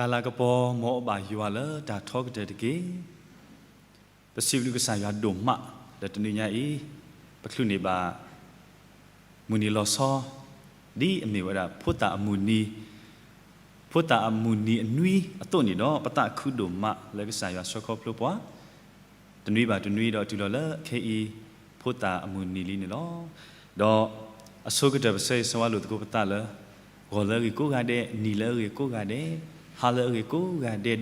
တၢ်လၤကပီၤ မ်အဘၣ်ယွၤလၢတၢ်ထီကတၢၢ်တက့ၢ်. ပစံးဘျုးကစၢ်ယွၤဒိၣ်မး လၢတနွံညါအံၤ ပချုးန့ၢ်ဘၣ် မုၢ်နံၤလီၤဆီ ဒ်အမ့ၢ်ဝဲဒၣ် ဖိသၣ်အမုၢ်နံၤ, ဖိသၣ်အမုၢ်နံၤအနွံအသိးန့ၣ်ဒီး ပသးခုဒိၣ်မးလၢကစၢ်ယွၤဆှၢခီဖျိပှၤ တနွံဘၣ်တနွံဒီးတုၤလီၤလၢခဲအံၤ ဖိသၣ်အမုၢ်နံၤလံန့ၣ်လီၤ. ဒီးအဆိကတၢၢ်ပဆၢဂ့ၤဆၢဝါလိာ်သကိးပသးလၢ ဂီၤလၢအဂ့ၤကိးဂၤဒဲး, နံၤလၢအဂ့ၤကိးဂၤဒဲး, ဟါလၢအဂ့ၤကိးဂၤဒဲးဒီး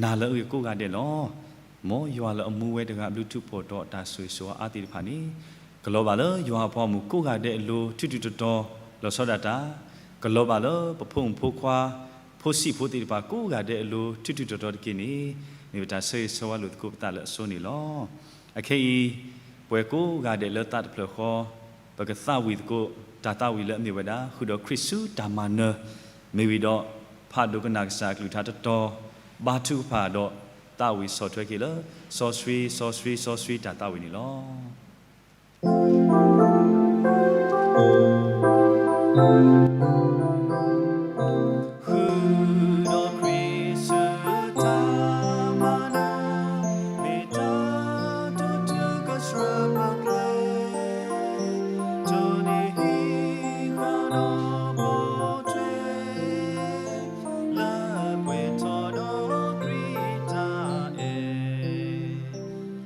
နၤလၢအဂ့ၤကိးဂၤဒဲးလီၤ. မ်ယွၤလၢအမူဝဲတဂၤအဘျုးထူးဖှိၣ်ဒီးတၢ်ဆိၣ်ဂ့ၤဆိၣ်ဝါအါသ့ၣ်တဖၣ်န့ၣ် ကလီၤဘၣ်လၢယွၤအပှၤဂီၢ်မုၢ်ကိးဂၤဒဲးအလိၤ ထူးထူးတီၤတီၤ လီၤဆီဒၣ်တၢ်, ကလီၤဘၣ်လၢပဖိမုၣ်ဖိခွါ ဖိဆံးဖိသ့ၣ်တဖၣ်ကိးဂၤဒဲးအလိၤ ထူးထူးတီၤတီၤတက့ၢ်န့ၣ် မ့ၢ်ပတၢ်ဆၢဂ့ၤဆၢဝါလိာ်သကိးပသးလၢအစိန့ၣ်လီၤ. အခဲအံၤ ပဝဲကိးဂၤဒဲးလၢသးတဖျၢၣ်ဃီ ပကသးဝံၣ်သကိး တၢ်သးဝံၣ်လၢအမ့ၢ်ဝဲဒၣ် ဃုာ်ဒီးခရံာ်ဆူတၢ်မၤနၢၤ မ့ၢ်ဝံၤဒီး ဖးဒိကနၣ်ကစၢ်အကလုၢ်ကထါတတီၤ ဘါထုကဖၣ်ဒီး သးဝံၣ်ဆီၣ်ထွဲက့ၤလၢ စီဆှံ စီဆှံ စီဆှံ တၢ်သးဝံၣ်န့ၣ်လီၤ. ဃုာ်ဒီးခရံာ်ဆူတၢ်မၤနၢၤ မ့ၢ်တၢ်တိတုၤကဆှၢပှၤကျဲ တိၢ်နီၣ်ဟံးဃာ်ဒီးပိာ်ထွဲ လၢပှဲၤထီၣ်ဒီးခရံာ်တၢ်အဲၣ်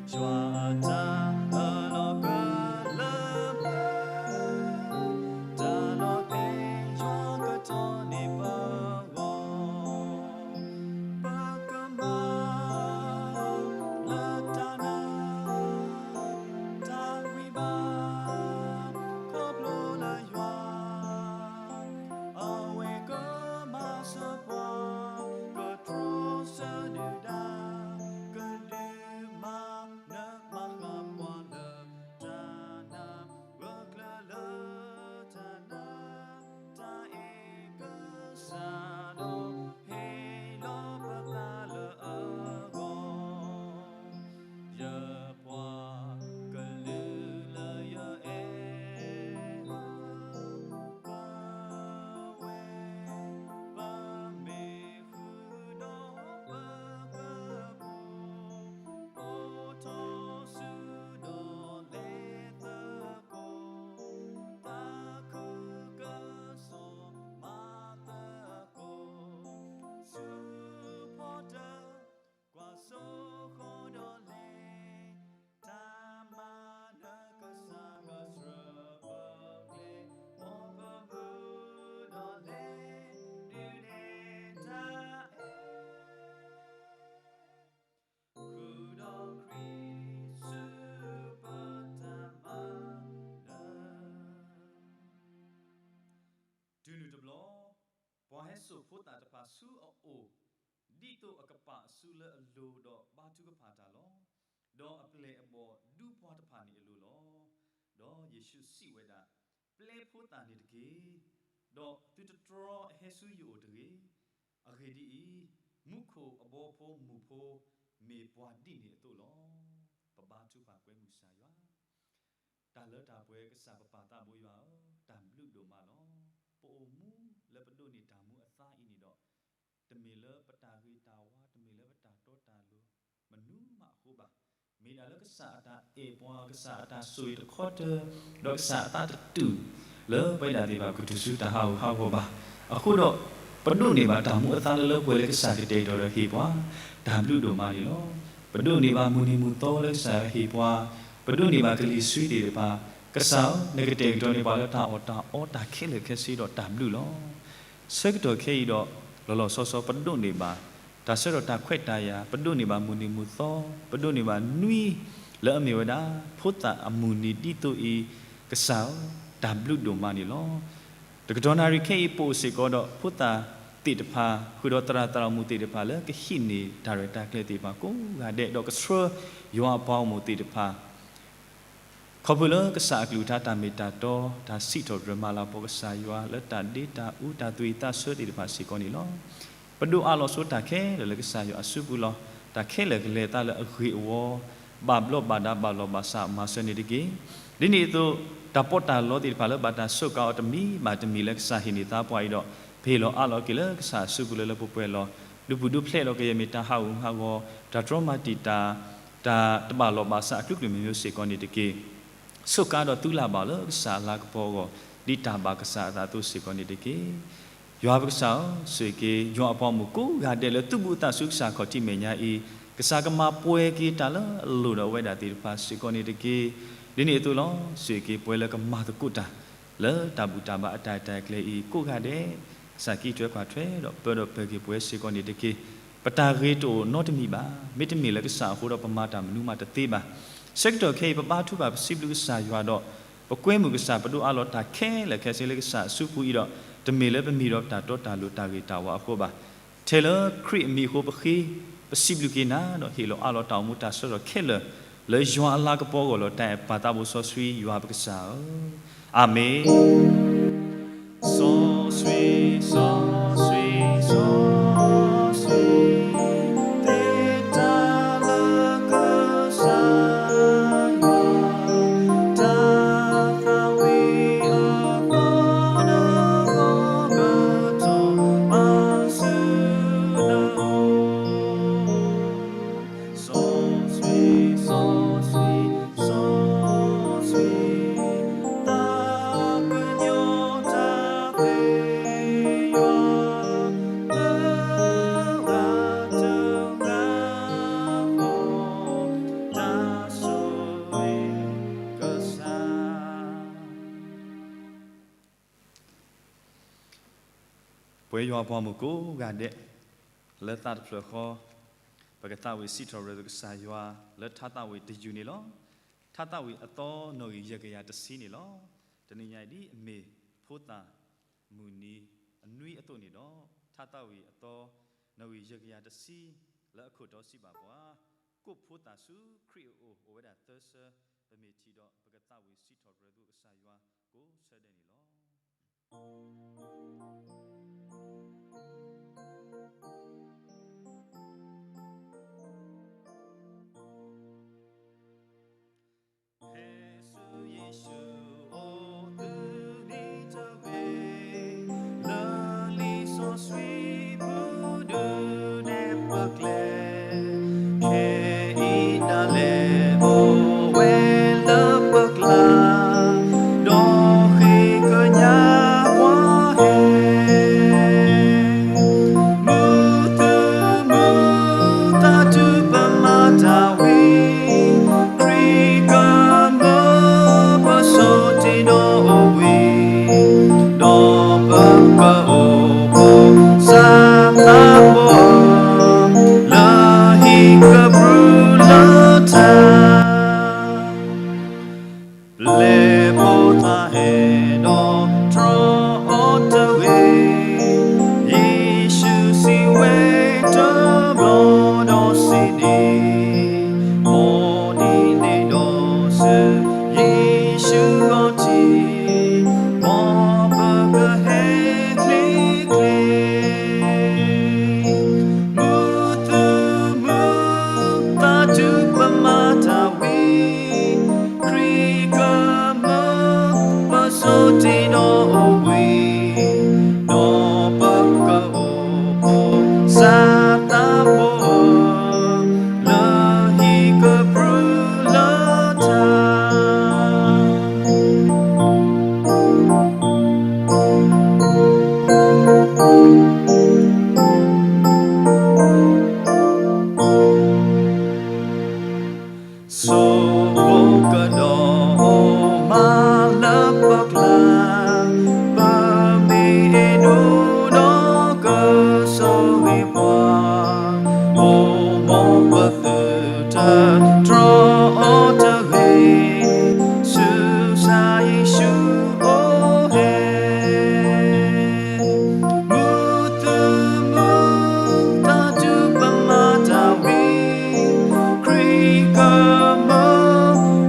ယွၤအတၢ်အၢၣ်လီၤကလၢပှဲၤ တၢ်လီၤက့ၤယွၤကတီၢ်န့ၢ်ပဂီၢ် ပကမၤလၢတၢ်နာ် တၢ်ဂံၢ်ဘါ ခီဖျိလၢယွၤ အဝဲကမၤစၢၤပှၤ ကတြီဆၢဒုၣ်ဒါ ကဒုးမၤနၢၤမၤဃၣ်ပှၤလၢ တၢ်နာ်ဂၢၢ်ကျၢၤလၢ တၢ်နာ် တၢ်အဲၣ်ကစၢ်ဒီး ဟ့ၣ်လီၤပသးလၢအဂီၢ် ယပှၤကလုာ်လၢယအဲၣ် ပဝဲ ပမ့ၢ်ဃုာ်ဒီးပကပူၤ အိၣ်ထီၣ်ဆူဒီးလဲၤသကိး သးခုကစီၣ်မၤသကိး ဆူဖီတၢၣ် ကွၢ်စိဃီဒီးလဲၤ တၢ်မၤနၢၤကစၢ်ကဆှၢပကျဲ မ်ပမုၢ်ဒီးလဲၤဒုးနဲၣ်တၢ်အဲၣ် ဃုာ်ဒီးခရံာ်ဆူပတၢ်မၤနၢၤ တုၤနုၤတဘျီ ပှၤဟဲစိာ်ဖိသၣ်တဖၣ်ဆူအအိၣ် ဒ်သိးအကပာ်အစုလၢအလိၤဒီးဘါထုကဖၣ်တၢ်လီၤ. ဒီးအပျဲၢ်အဘီၣ်ဒူပှၤတဖၣ်န့ၣ်အလိၤလီၤ. ဒီးယ့ၣ်ၡူးစံးဝဲဒၣ်, ပျဲဖိသၣ်န့ၣ်တက့ၢ်. ဒီးသုတတြီအဟဲဆူယအိၣ်တဂ့ၤ. အဂ့ၢ်ဒ်အံၤ, မူခိၣ်အဘီဖိမုၢ်ဖိ မ့ၢ်ပှၤဒ်န့ၣ်အသိးလီၤ. ပဘါထုကဖၣ်ကွဲမုာ်ကစၢ်ယွၤ တၢ်လၢတၢ်ပှဲၤကစၢ်ပပၢ်သးဘိယွၤဧၢ, တၢ်ဘျုးဒိၣ်မးလီၤ. ပအိၣ်မူလၢပဒိးန့ၢ်တၢ်မူအသါအံၤန့ၣ်ဒီး, တမ့ၢ်လၢပတၢ်ဂ့ၤတၢ်ဝါ, တမ့ၢ်လၢပတၢ်တီတၢ်လိၤ, မနုၤမးအဃိဘၣ်. မ့ၢ်ဒၣ်လၢကစၢ်အတၢ်အဲၣ်ပှၤ, ကစၢ်အတၢ်ဆိၣ်ဂ့ၤတခီတၢၢ်, ဒီးကစၢ်အသးတတူာ် လၢပဝဲဒၣ်သ့ၣ်တဖၣ်ကတုၤဆူတၢ်ဟးဂူာ်ဟးဂီၤဘၣ်. အဃိဒီး, ပဒိးန့ၢ်ဘၣ်တၢ်မူအသါလၢလၢပှဲၤလၢကစၢ်ကတဲာ်ကတီၤဒီးဟ့ၣ်ပှၤ, တၢ်ဘျုးဒိၣ်မးန့ၣ်လီၤ. ပဒိးန့ၢ်ဘၣ်မုၢ်နံၤမုၢ်သီလၢကစၢ်ယွၤဟ့ၣ်ပှၤ, ပဒိးန့ၢ်ဘၣ်ကလံၤဆှံသ့ၣ်တဖၣ်, ကစၢ်ဧၢ, နကတဲာ်ကတီၤန့ၢ်ပှၤလၢတၢ်အီၣ်တၢ်အီတၢ်ခဲလၢာ်ခဲဆ့ဒီးတၢ်ဘျုးလီၤ. ဆၢကတီၢ်ခဲအံၤဒီး, လီၤလီၤဆီဆီပဒိးန့ၢ်ဘၣ်, တၢ်ဆၢကတီၢ်တၢ်ခွဲးတၢ်ယာ်, ပဒိးန့ၢ်ဘၣ်မုၢ်နံၤမုၢ်သီ, ပဒိးန့ၢ်ဘၣ်နွံ, လၢအမ့ၢ်ဝဲဒၣ်, ဖိသၣ်အမုၢ်နံၤဒ်သိးအံၤ, ကစၢ်ဧၢ, တၢ်ဘျုးဒိၣ်မးန့ၣ်လီၤ. တကတီၢ်နၣ်ရံၣ်ခဲအံၤပအိၣ်စ့ၢ်ကီးဒီးဖိသၣ်သ့ၣ်တဖၣ် ဃုာ်ဒီးသရၣ်သရၣ်မုၣ်သ့ၣ်တဖၣ်လၢကဟံးန့ၢ်တၢ်ရဲၣ်တၢ်ကျဲၤသ့ၣ်တဖၣ်ကိးဂၤဒဲး ဒီးကဆှၢယွၤအပှၤဂီၢ်မုၢ်သ့ၣ်တဖၣ် ခီဖျိလၢကစၢ်အကလုၢ်ကထါတၢ်မ့ၢ်တၢ်တီ တၢ်စံးထီၣ်ပတြၢၤမၤလၤကပီၤကစၢ်ယွၤလၢတၢ်ဒ့တၢ်အူတၢ်သူၣ်ဝံၣ်သးဆၢသ့ၣ်တဖၣ်စ့ၢ်ကီးန့ၣ်လီၤ. ပဒိးအးလီၤဆိတၢ်ခဲလၢာ်လၢကစၢ်ယွၤအစုပူၤလီၤ. တၢ်ခဲလၢာ်ကလဲၤသးလၢအဂ့ၤအဝီ, ဘၣ်ဘျီးဘၣ်ဒါဘၣ်လီၢ်ဘၣ်စးမၤစၢၤန့ၣ်တက့ၢ်. ဒ်န့ၣ်အသိး, တၢ်ပီးတၢ်လီသ့ၣ်တဖၣ်လၢဘၣ်တၢ်စူးကါအီၤတမံၤဘၣ်တမံၤလၢကစၢ်ဟ့ၣ်န့ၢ်သးပှၤအံၤဒီး, ပဟ့ၣ်လီၤအးလီၤက့ၤလၢကစၢ်အစုပူၤလၢလၢပှဲၤပှဲၤလီၤ. ဒုးပူၤဒုးဖျဲးလီၤကယဲၢ်မ့ၢ်တၢ်ဟးဂူာ်ဟးဂီၤ, တၢ်တြီမၤတံာ်တာ်, တၢ်တဘၣ်လိာ်ဘၣ်စးအကလုာ်ကလုာ်မံၤမံၤစ့ၢ်ကီးန့ၣ်တက့ၢ်. စူးကါဒီးသုလၢ်ဘၣ်လၢကစၢ်အလၤကပီၤအဂီၢ်, ဒ်တၢ်ဘၣ်ကစၢ်အသးအသိးစ့ၢ်ကီးန့ၣ်တက့ၢ်. ယွၤပကစၢ်ဧၢ, ဆိၣ်ဂ့ၤက့ၤ ယွၤအပှၤမုၣ်ကိးဂၤဒဲးလၢသုးဘူးအသးဆူကစၢ်ခီၣ်ထံးမဲာ်ညါအံၤ, ကစၢ်ကမၤပှဲၤက့ၤတၢ်လၢအလိၣ်ဒီးအဝဲဒၣ်သ့ၣ်တဖၣ်စ့ၢ်ကီးန့ၣ်တက့ၢ်. ဒ်န့ၣ်အသိးလီၤ. ဆိၣ်ဂ့ၤက့ၤပှၤလၢကမၤသကိးတၢ် လၢတၢ်ဘူၣ်တၢ်ဘါအတၢ်အဲၣ်တၢ်ကျဲၤအံၤကိးဂၤဒဲး, ကစၢ်ကံးထွဲကွၢ်ထွဲဒီးပၢဒီးပၢၤက့ၤပှၤစ့ၢ်ကီးန့ၣ်တက့ၢ်. ပတၢ်ဂ့ၤတအိၣ်နီတမံၤဘၣ်. မ့တမ့ၢ်လၢကစၢ်အဃိဒီးပမၤတၢ်မနုၤမးတသ့ဘၣ်. ဆၢကတီၢ်ခဲအံၤ ပဘါထုကဖၣ်ပစံးဘျုးကစၢ်ယွၤဒီး ပကွဲမုာ်ကစၢ် ပဒိးအးလီၤတၢ်ခဲလၢာ်ခဲဆ့လၢကစၢ်အစုပူၤအံၤဒီး တမ့ၢ်လၢပမ့ၢ်ဒီးပတၢ်တီတၢ်လိၤတၢ်ဂ့ၤတၢ်ဝါအဃိဘၣ်. ထဲလၢခရံာ်အမံၤအဃိပဃ့ ပစံးဘျုးက့ၤနၤဒီးဟ့ၣ်လီၤအးလီၤတၢ်အိၣ်မူတၢ်ဆၢထီၣ်ခဲလၢာ် လၢယွၤအလၤကပီၤအဂီၢ်လီၤ. တၢ်အဲၣ်ပၢ်သးဘိစီဆှံယွၤပကစၢ်ဧၢ, အၤမ့ၣ်. စီဆှံ, စီဆှံ, စီဆှံ, သ့တၢ်လၢကစၢ်ယွၤ, တၢ်သးဝံၣ်အသီတဂီၤကထီၣ်ဘၣ်ဆူနအိၣ်. စီဆှံ, စီဆှံ, စီဆှံ, သးကညီၤတၢ်သ့ယွၤ, လၢဂၤတဂၤအဂီၢ်, တၢ်ဆိၣ်ဂ့ၤကစၢ် ပဝဲယွၤပှၤမုၣ်ကိးဂၤဒဲး လၢသးတဖျၢၣ်ဃီ, ပကသးဝံၣ်စံးထီၣ်ပတြၢၤကစၢ်ယွၤ လၢထါသးဝံၣ်တယုၢ်န့ၣ်လီၤ. ထါသးဝံၣ်အသီနီၣ်ဂံၢ်ယဲၢ်ကယၤတဆံန့ၣ်လီၤ. တနံၤညါအံၤဒ်အမ့ၢ် ဖိသၣ်မုၢ်နံၤအနွံအသိးန့ၣ်ဒီး ထါသးဝံၣ်အသီနီၣ်ဂံၢ်ယဲၢ်ကယၤတဆံ လၢအခိၣ်တီစံးဘၣ်ပှၤ, ကိးဖိသၣ်ဆူခရံာ်အအိၣ် အိၣ်ဝဲဒၣ်သၢဆၢ, ပမ့ၢ်ထံၣ်ဒီး ပကသးဝံၣ်စံးထီၣ်ပတြၢၤကစၢ်ယွၤကိးဆၢဒဲးန့ၣ်လီၤ. ဟဲဆူယ့ၣ်ၡူးအအိၣ်သုနံၤတဂ့ၤ, လၢလံာ်စီဆှံပူၤဒုးနဲၣ်ပကျဲ, ခဲအံၤဒၣ်လဲာ်အိၣ်ဝဲလၢပကျါ, ဒီးဃ့ကညးပှၤဟဲ မုၢ်သုးမုၢ်သးတုၤပမၤတၢ်ဝံၤ, ခရံာ်ကမၢပစိာ်တ့ၢ်ဒီးအိၣ်ဘှံး, ဒီးပကအိၣ်ဖှိၣ်စးသးဖိ, လၢဟံၣ်ကပြုၢ်လၢထါ ပျဲၢ်ဖိသၣ်ဟဲဒီးတြီအီၤတဂ့ၤ, ယ့ၣ်ၡူးစံးဝဲတဘျီဒီးစံးန့ၣ်, မ်နံၤန့ၣ်ဒီးဆူယ့ၣ်ၡူးအအိၣ်ထံး, မ်ပကဟဲချ့ချ့ မုၢ်သုးမုၢ်သးတုၤပမၤတၢ်ဝံၤ, ခရံာ်ကမၢပစိာ်တ့ၢ်ဒီးအိၣ်ဘှံး, ဒီးပကအိၣ်ဖှိၣ်စးသးဖိ, လၢဟံၣ်ကပြုၢ်လၢထါ စိကဒီးအိၣ်မးလၢပကျါ, ပမ့ၢ်အဲၣ်ဒိးဒီးကဆိၣ်ဂ့ၤပှၤ, အိၣ်မ်ပသုးတတြီအီၤတဂ့ၤ, ဆူကစၢ်ယ့ၣ်ၡူးအအိၣ်ဟဲ မုၢ်သုးမုၢ်သးတုၤပမၤတၢ်ဝံၤ, ခရံာ်ကမၢ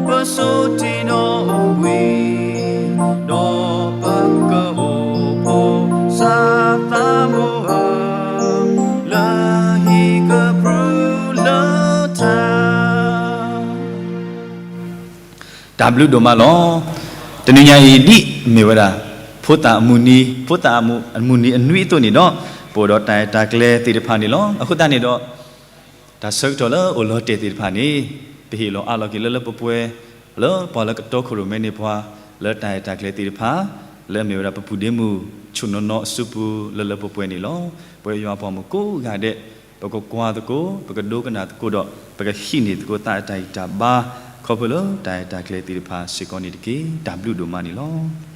ပစိာ်တ့ၢ်ဒီးအိၣ်ဘှံး, ဒီးပကအိၣ်ဖှိၣ်စးသးဖိဧၢ, လၢဟံၣ်ကပြုၢ်လၢထါ တၢ်ဘျုးဒိၣ်မးလီၤ. တနံၤညါအံၤဒ်အမ့ၢ်ဝဲဒၣ် ဖိ ဖိသၣ်အမုၢ်နံၤ, ဖိသၣ်အမုၢ်နံၤအနွံအသိးန့ၣ်ဒီး ပအိၣ်ဒီးတၢ်အဲၣ်တၢ်ကျဲသ့ၣ်တဖၣ်န့ၣ်လီၤ. အဃိသတးန့ၣ်ဒီး တၢ်ဆၢကတီၢ်လၢအိၣ်လီၤတဲာ်သ့ၣ်တဖၣ်န့ၣ် ပဟ့ၣ်လီၤအးလီၤက့ၤလၢလၢပှဲၤပှဲၤ လၢပှၤလၢကတီခိၣ်ရိၣ်မဲန့ၢ်ပှၤ လၢတၢ်အဲၣ်တၢ်ကျဲသ့ၣ်တဖၣ် လၢအမ့ၢ်ဝဲဒၣ်ပပုၢ်ဒ့မုၣ် ဆူၣ်နီၢ်နီၢ်အစုပူၤလၢလၢပှဲၤပှဲၤန့ၣ်လီၤ. ပဝဲယွၤအပှၤမုၣ်ကိးဂၤဒဲး ပကကွၢ်သကိး, ပကဒိကနၣ်သကိးဒီး ပကဟံးန့ၢ်သကိးသးအတၢ်ဂံၢ်တၢ်ဘါ ခီဖျိလၢတၢ်အဲၣ်တၢ်ကျဲသ့ၣ်တဖၣ်စ့ၢ်ကီးန့ၣ်တက့ၢ်. တၢ်ဘျုးဒိၣ်မးန့ၣ်လီၤ.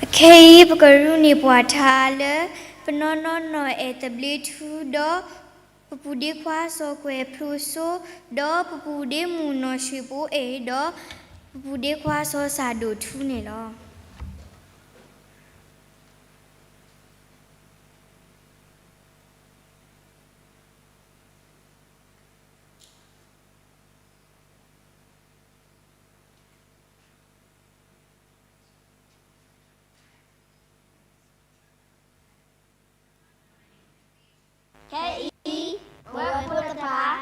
အခဲအံၤ ပကရူးန့ၢ်ပှၤထါလၢ ပနီၢ်နီၢ်နီၢ်အဲၣ်သဘျ့ထူဒီး ပပုၢ်ဒ့ခွါစီၤကွဲၤဖျိစိ ဒီးပပုၢ်ဒ့မုၣ်နီၢ်ဆှံပိအဲၣ် ဒီးပပုၢ်ဒ့ခွါစီၤစၢ်ဒိၣ်ထူန့ၣ်လီၤ. ခဲအံၤ ပဝဲဖိတဖၣ်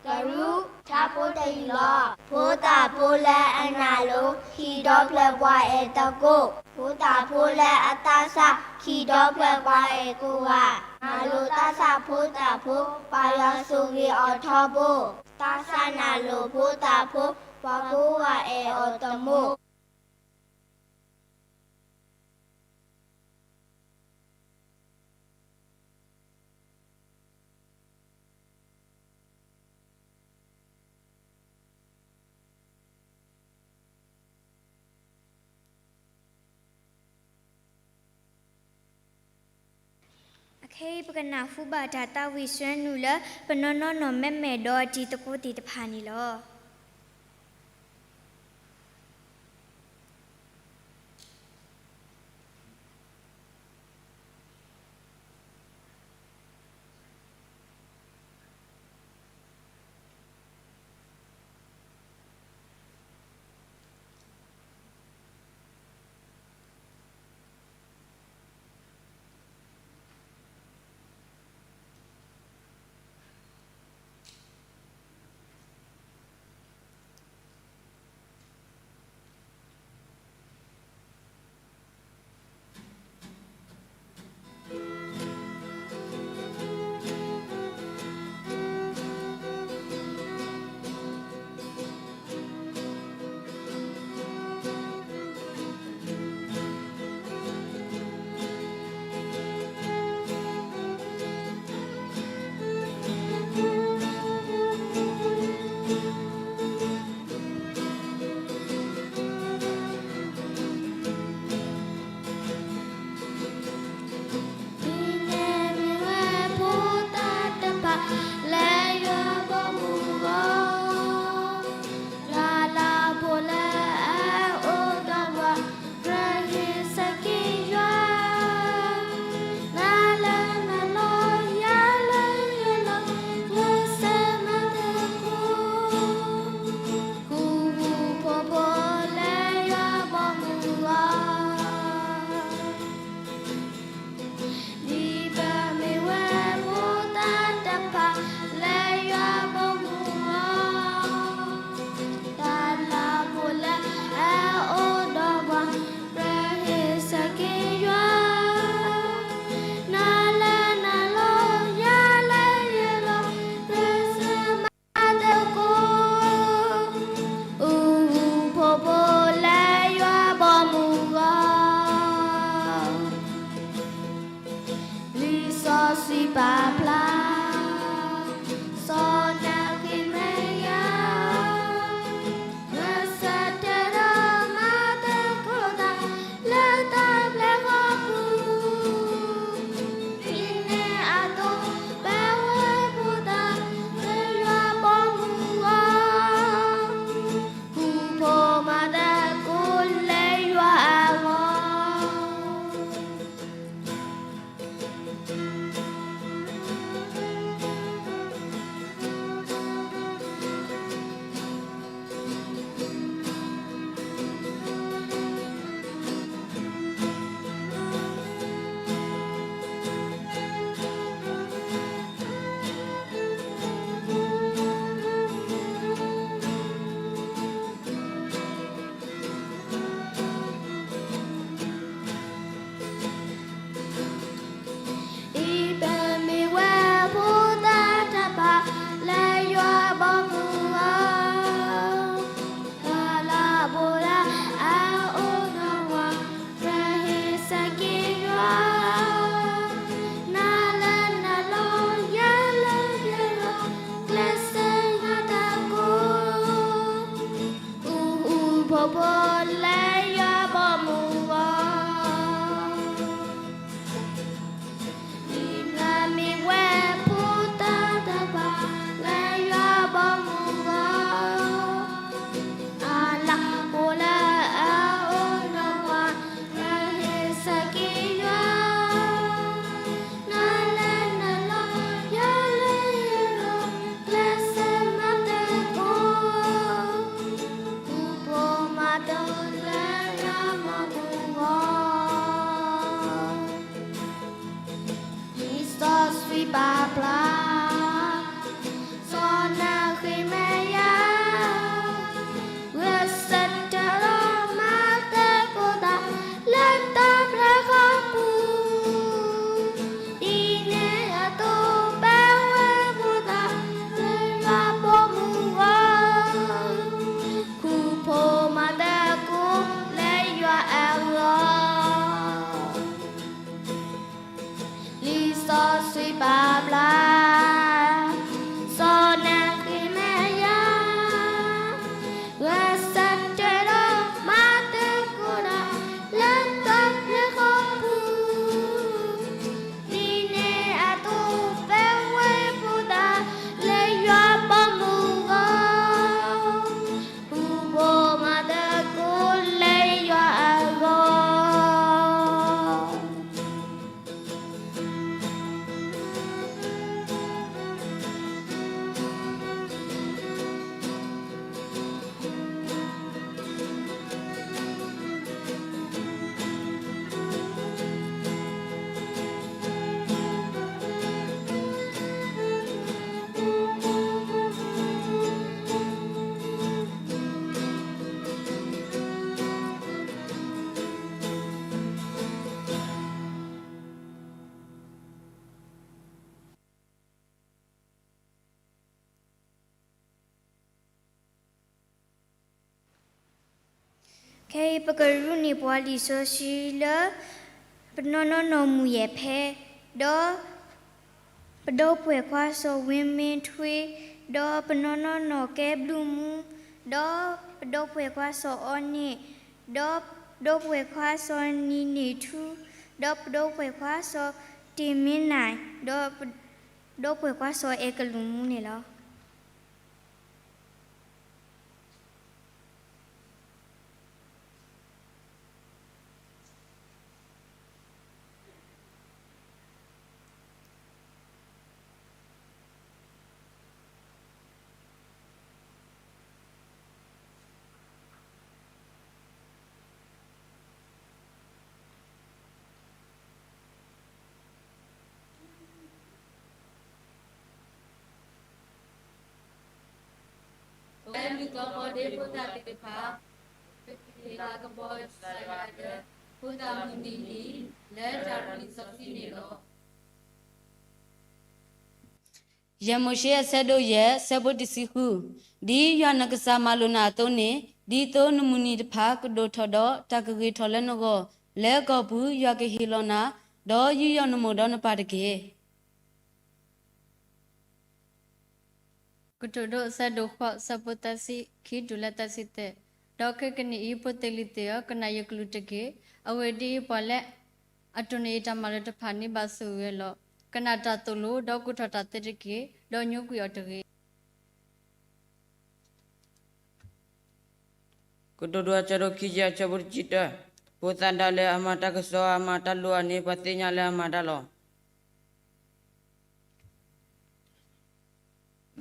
ကရူးထါဖိတယုၢ်လီၤ. ဖိသၣ်ဖိလၢအနၢ်လိၤ ဟံၣ်ဒီဖျၢၣ်ပှၤအဲၣ်သကိး, ဖိသၣ်ဖိလၢအသးစၢ် ဟံၣ်ဒီဖျၢၣ်ပှၤအဲၣ်ကိးဂၤ, နၢ်လိၤသးစၢ်ဖိသၣ်ဖိ ပှၤယွၤဆိၣ်ဂ့ၤအီၤထီဘိ, သးစၢ်နၢ်လိၤဖိသၣ်ဖိ ပှၤကိးဂၤအဲၣ်အီၤသမူ အခဲအံၤ ပကနၢ်ဟူဘၣ်တၢ်သးဝံၣ်စၢနုာ်လၢ ပနီၢ်နီၢ်နီၢ်မဲာ်မဲာ်ဒီးတံၤသကိးသ့ၣ်တဖၣ်န့ၣ်လီၤ. ဖိဖိလၢယွၤဘီမုၢ်ဂီၤ, ဒ်နမ့ၢ်ဝဲဖိသၣ်တဖၣ်လၢယွၤဘီမုၢ်ဂီၤ, အလၤကပီၤလၢအအိၣ်ဒီးပှၤ နဟ့ၣ်ဆၢက့ၤယွၤ, နလဲၤနလီၤ ယလဲၤယလီၤ ကျဲးစၢးမၤတၢ်ကိး, ဃူဖိးမၤတၢ်လၢယွၤဘီမုၢ်ဂီၤ, လံာ်စီဆှံပာ်ဖျါ စီၤနဃ့မယၤ ဂဲၤဆၢထၢၣ်ဒီးမၤတၢ်ကိးတၢ် လၢတၢ်ဖျၢၣ်ဃီပူၤ, ဒ်န့ၣ်အသိးပဝဲဖိသၣ်လၢယွၤဘီမုၢ်ဂီၤ, ဃူဖိးမၤတၢ်ကိးလၢယွၤအဂီၢ်. လံာ်စီဆှံပာ်ဖျါ စီၤနဃ့မယၤ ဂဲၤဆၢထၢၣ်ဒီးမၤတၢ်ကိးတၢ် လၢတၢ်ဖျၢၣ်ဃီပူၤ, ဒ်န့ၣ်အသိးပဝဲဖိသၣ်လၢယွၤဘီမုၢ်ဂီၤ, ဃူဖိးမၤတၢ်ကိးလၢယွၤအဂီၢ်. ခဲအံၤပကရူၢ်န့ၢ်ပှၤလံာ်စီဆှံလၢ ပနီၢ်နီၢ်နီၢ်မူယဲၢ်ဖဲ, ဒီး ပဒီပုၢ်ဝဲၢ်ခွါစီၤဝ့မ့ထွ့, ဒီးပနီၢ်နီၢ်နီၢ်ကဲဘျုးမူ, ဒီးပဒီပုၢ်ဝဲၢ်ခွါစီၤအီန့ၣ်, ဒီးပဒီပုၢ်ဝဲၢ်ခွါစီၤနံၤန့ၢ်ထူ, ဒီးပဒီပုၢ်ဝဲၢ်ခွါစီၤတ့ၢ်မ့နၤ, ဒီးပဒီပုၢ်ဝဲၢ်ခွါစီၤအဲၣ်ကလူးမူန့ၣ်လီၤ. ပဝဲလူၤသီဖိဒ့ဖိသၣ်သ့ၣ်တဖၣ် ပကဟ့ၣ်လၤကပီၤကစၢ်ယွၤလၢ ဖိသၣ်မုၢ်နံၤအံၤ လၢတၢ်ရူၢ်လံာ်စီဆှံန့ၣ်လီၤ. ယဲၢ်မိၤၡ့အဆၢဒိၣ်ယဲၢ် ဆၢဖိတဆံဃု, ဒ်ယွၤနကစၢ်မၤလိာ်နၤအသိးန့ၣ်, ဒ်သိးနမုၢ်နံၤတဖၣ်ကဒိၣ်ထီၣ်ဒီးတၢ်ကဂ့ၤထီၣ်လၢနဂီၢ်, လၢကီၢ်ပူၤယွၤကဟ့ၣ်လီၤနၤ, ဒီးယူးယီၣ်နမိၢ်ဒီးနပၢ်တက့ၢ်. ကတိၤဒိအဆၢဒိၣ်ဃိး ဆၢဖိသၢဆံခံတုၤလၢသၢဆံသၢ, ဒီးခဲကနံၣ်အံၤ ဖိသ့ၣ်လံၤသ့ၣ်ဧၢ, ကနၣ်ယကလုၢ်တက့ၢ်. အဂ့ၢ်ဒ်အံၤ, ပှၤလၢအတိၢ်န့ၢ်ယတၢ်မၤလိာ်တဖၣ်န့ၣ် ဘၣ်ဆိၣ်ဂ့ၤလီၤ. ကနၣ်တၢ်သိၣ်လိ, ဒီးကူၣ်ထီၣ်တၢ်သ့တက့ၢ်, ဒီးညိကွံာ်အီၤတဂ့ၤ. ကတိၤဒိအဆၢဒိၣ်ခံဆံ အဆၢဖိတဆံတၢ, ဖိသၣ်ဒၣ်လဲာ်အမၤတၢ်ကစီၣ် အမၤတၢ်လိၤအန့ၣ် ပှၤသ့ၣ်ညါလၢအမၤတၢ်လီၤ.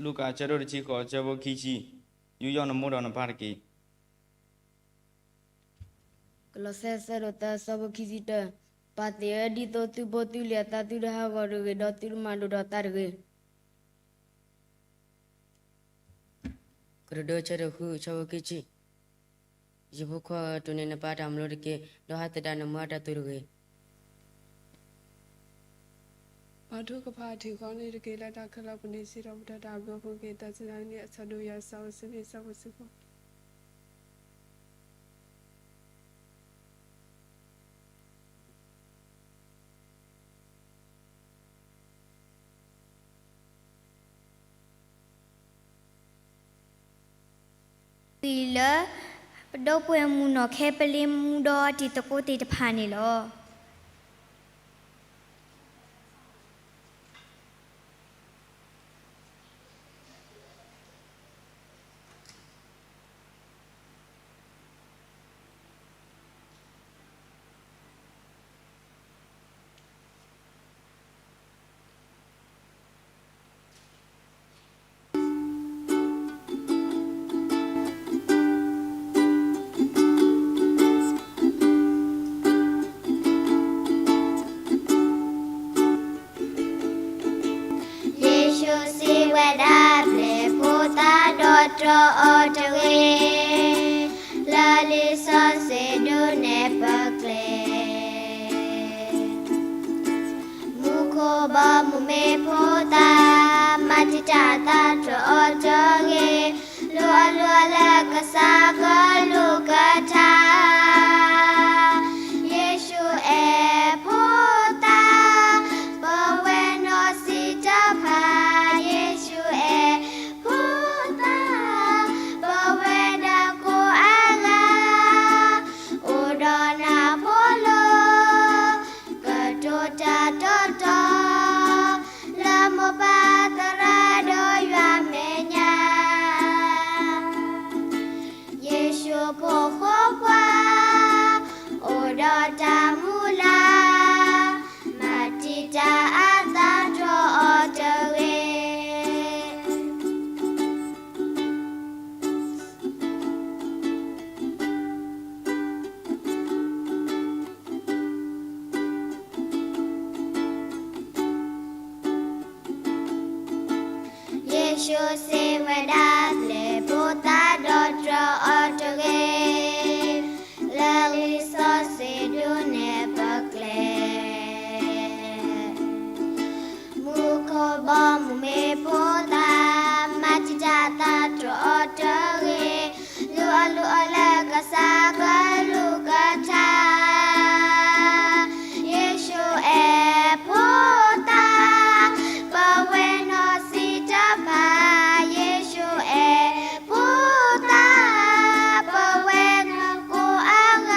လူၤကၣ်အဆၢဒိၣ်တဆံဃိး အဆၢဖိခံဆံ, ယူးယီၣ်နမိၢ်ဒီးနပၢ်တက့ၢ်. ကလီးစဲ အဆၢဒိၣ်သၢ အဆၢဖိခံဆံတၢ, ပၢ်သ့ၣ်ဧၢ, ဒ်သိးသုဖိသုလံၤအသး သုတဟးဂီၤတဂ့ၤ, ဒီးသုတမၤဒိၣ်ထီၣ်သးတဂ့ၤ. ကတိၤဒိအဆၢဒိၣ်ဃု အဆၢဖိခံဆံ, ယဖိခွါဧၢ, တိၢ်န့ၢ်နပၢ်တၢ်မၤလိာ်တက့ၢ်, ဒီးဟးသဒၣ်နမါအတၢ်တိၢ်တဂ့ၤ. ပာ်ထူကဖၣ်ထံၣ်ဃီန့ၣ်တက့ၢ်. လၢတၢ်ခဲလၢာ်ပူၤန့ၣ် စံးထီၣ်ပတြၢၤတၢ်အဘျုးအဖှိၣ်က့ၤ သးစူၤန့ၣ် အဆၢဒိၣ်ယဲၢ် အဆၢဖိဆံနွံ အဆၢဖိဆံဃိး လၢ ပဒီပုၢ်ဝဲၢ်မုၣ်နီၢ်ခဲ ပလ့မူဒီးတံၤသကိးသ့ၣ်တဖၣ်န့ၣ်လီၤ. ယ့ၣ်ၡူးစံးဝဲဒၣ်, ပျဲဖိသၣ်ဒီးတြီအီၤတဂ့ၤ, လၢလံာ်စီဆှံဒိးနဲၣ်ပကျဲ မူခိၣ်ဘီမုၢ်မ့ၢ်ဖိသၣ်, မၤတံာ်တာ်အသးတြီအီၤတဂ့ၤ, လူအီၤလူအီၤလၢကစၢ်ကလုၢ်ကထါ. ယ့ၣ်ၡူးအဲၣ်ဖိသၣ်, ပဝဲနီၢ်ဆံးတဖၣ်, ယ့ၣ်ၡူးအဲၣ်ဖိသၣ်, ပဝဲဒၣ်ကိးအါဂၤ အိၣ်ဒီးနၤဖိလီၤ. ကတိၤတၢ်တီတီ လၢမိၢ်ပၢ်သရၣ်ဒီးယွၤမဲာ်ညါ. ယ့ၣ်ၡူးဖိဃိပှၤ အိၣ်ဒီးတၢ်မုၢ်လၢ်, မၤတံာ်တာ်အသးတြီအီၤတဂ့ၤ. ယ့ၣ်ၡူးစံးဝဲဒၣ်, ပျဲဖိသၣ်ဒီးတြီအီၤတဂ့ၤ, လၢလံာ်စီဆှံဒိးနဲၣ်ပကျဲ မူခိၣ်ဘီမုၢ်မ့ၢ်ဖိသၣ်, မၤတံာ်တာ်အသးတြီအီၤတဂ့ၤ, လူအီၤလူအီၤလၢကစၢ်ကလုၢ်ကထါ. ယ့ၣ်ၡူးအဲၣ်ဖိသၣ်, ပဝဲနီၢ်ဆံးတဖၣ်, ယ့ၣ်ၡူးအဲၣ်ဖိသၣ်, ပဝဲကိးအါဂၤ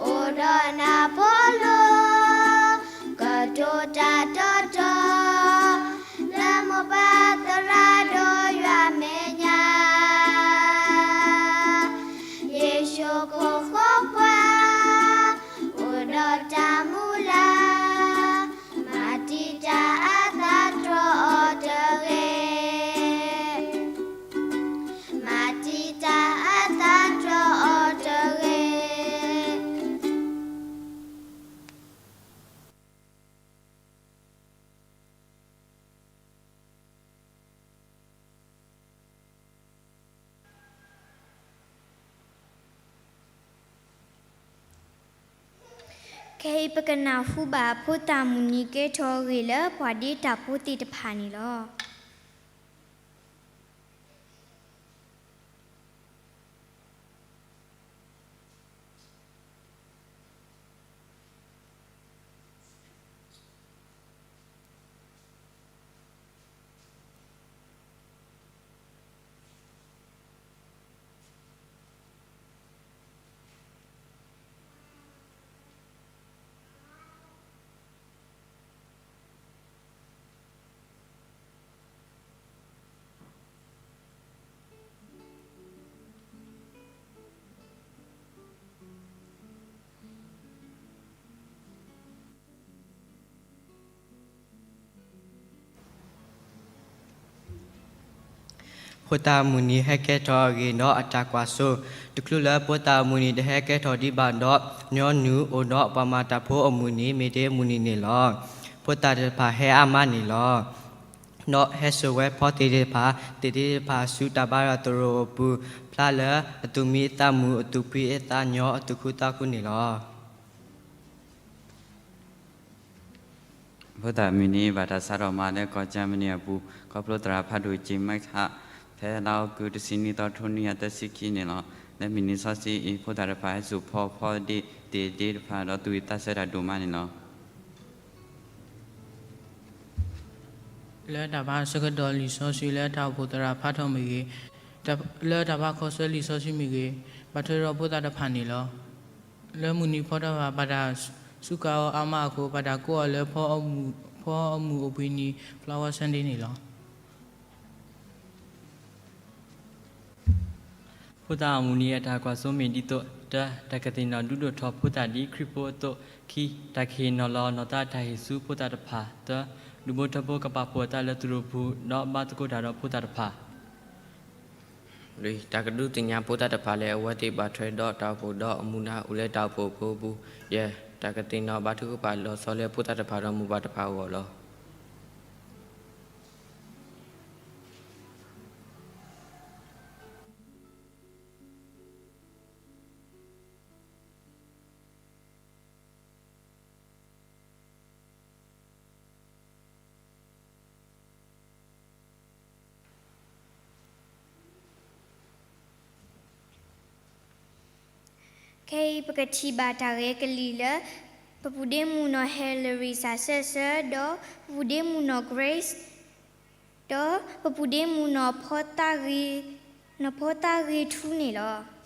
အိၣ်ဒီးနၤဖိလီၤ. ကတိၤတၢ်တီတီ လၢမိၢ်ပၢ်သရၣ်ဒီးယွၤမဲာ်ညါ. ယ့ၣ်ၡူးဖိဃိပှၤ အိၣ်ဒီးတၢ်မုၢ်လၢ်, မၤတံာ်တာ်အသးတြီအီၤတဂ့ၤ, မၤတံာ်တာ်အသးတြီအီၤတဂ့ၤ. ခဲအံၤပကနၢ်ဟူဘၣ်ဖိသၣ်မုၢ်နံၤကဲထီၣ်အဂ့ၢ်လၢပှၤဒ့တၢ်ဖိသ့ၣ်တဖၣ်န့ၣ်လီၤ. ဖိသၣ်မုၢ်နံၤဟဲကဲထီၣ်အဂ့ၢ်ဒီးအတၢ်ကွၢ်စိ, တချုးလၢဖိသၣ်မုၢ်နံၤတဟဲကဲထီၣ်ဒံးဘၣ်ဒီး, ညီနုၢ်အိၣ်ဒီးပှၤမၤတၢ်ဖိအမုၢ်နံၤ မ့ၢ်ဒ်မုၢ်နံၤန့ၣ်လီၤ. ဖိသၣ်သ့ၣ်တဖၣ်ဟဲအါမးန့ၣ်လီၤ. ဒီးဟဲစိာ်ဝဲဖီသ့ၣ်သ့ၣ်တဖၣ်, သ့ၣ်သ့ၣ်တဖၣ်ဆူတၢ်ဘါထီၣ်သရိာ်အပူၤ, ဖျါလၢအသူၣ်မံသးမုာ်, အသူၣ်ဖှံအသးညီ, အသူၣ်ခုသးခုန့ၣ်လီၤ. ဖိသၣ်မုၢ်နံၤ ဘၣ်တၢ်စးထီၣ်မၤလၢကီၢ်ကၠၢမနံၤအပူၤ, ခီဖျိသရၣ်ဖးဒိၣ်က့ၤမၤထး, ဖဲလါအီကူး တဆံနွံသီ ထိနွံကယၤသၢဆံခံန့ၣ်လီၤ. လၢမုၢ်နံၤစီဆှံအံၤ ဖိသၣ်တဖၣ်ဟဲစိာ်ဖီဖီဒ့သ့ၣ်သ့ၣ်တဖၣ် ဒီးသူၣ်ဝံၣ်သးဆၢတၢ်ဒိၣ်မးန့ၣ်လီၤ. လၢတၢ်ဘါဆၢကတီၢ်လံာ်စီဆှံလၢတၢ်အိၣ်ဖှိၣ်သရၣ်ဖးထီၣ်မ့ၢ်ဂ့ၤ, လၢတၢ်ဘါခီဆၢလံာ်စီဆှံမ့ၢ်ဂ့ၤ, ဘၣ်ထွဲဒီးဖိသၣ်တဖၣ်န့ၣ်လီၤ. လၢမုၢ်နံၤဖီတဖၣ် ဘၣ်တၢ်စူးကါအီၤအါမးအဃိ, ဘၣ်တၢ်ကိးအီၤလၢ ဖီအီၣ်မုၢ်အိၣ်ဘှံးနံၤ Flower Sunday န့ၣ်လီၤ. ဖိသၣ်အမုၢ်နံၤအတၢ်ကွၢ်စိမ့ၢ်ဒ်သိး, တၢ, တၢ်ကသ့ၣ်နီၣ်ဒုးဒိၣ်ထီၣ်ဖိသၣ်ဒ်ခရံာ်ဖိအသိး, ခံ, တၢ်ကဟ့ၣ်နီၤလီၤနီၢ်သးအတၢ်ဟ့ၣ်ဆူဖိသၣ်တဖၣ်, သၢ, ဒူၣ်ဖိထၢဖိကပာ်ဖှိၣ်အသးလၢသရိာ်ပူၤ, ဒီးဘါသကိးတၢ်ဒီးဖိသၣ်တဖၣ်. လွံၢ်, တၢ်ကဒုးသ့ၣ်ညါဖိသၣ်တဖၣ်လၢအဝဲသ့ၣ်ဘၣ်ထွဲဒီးတၢ်အိၣ်ဖှိၣ်ဒီးအမူအဒါအိၣ်လၢတၢ်အိၣ်ဖှိၣ်အဖီခိၣ်ပူၤ, ယဲၢ်, တၢ်ကသ့ၣ်နီၣ်ဘါထုကဖၣ်လီၤဆီလၢဖိသၣ်တဖၣ်ဒီးမိၢ်ပၢ်တဖၣ်အဂီၢ်လီၤ. ခဲအံၤပကထံၣ်ဘၣ်တၢ်ဂဲၤကလံၣ်လၢ ပပုၢ်ဒ့မုၣ်နီၢ် Hillary စးဆၢဆၢ ဒီးပပုၢ်ဒ့မုၣ်နီၢ် Grace ဒီးပပုၢ်ဒ့မုၣ်နီၢ်ဖီသးဂ့ၤ, နီၢ်ဖီသးဂ့ၤထူန့ၣ်လီၤ.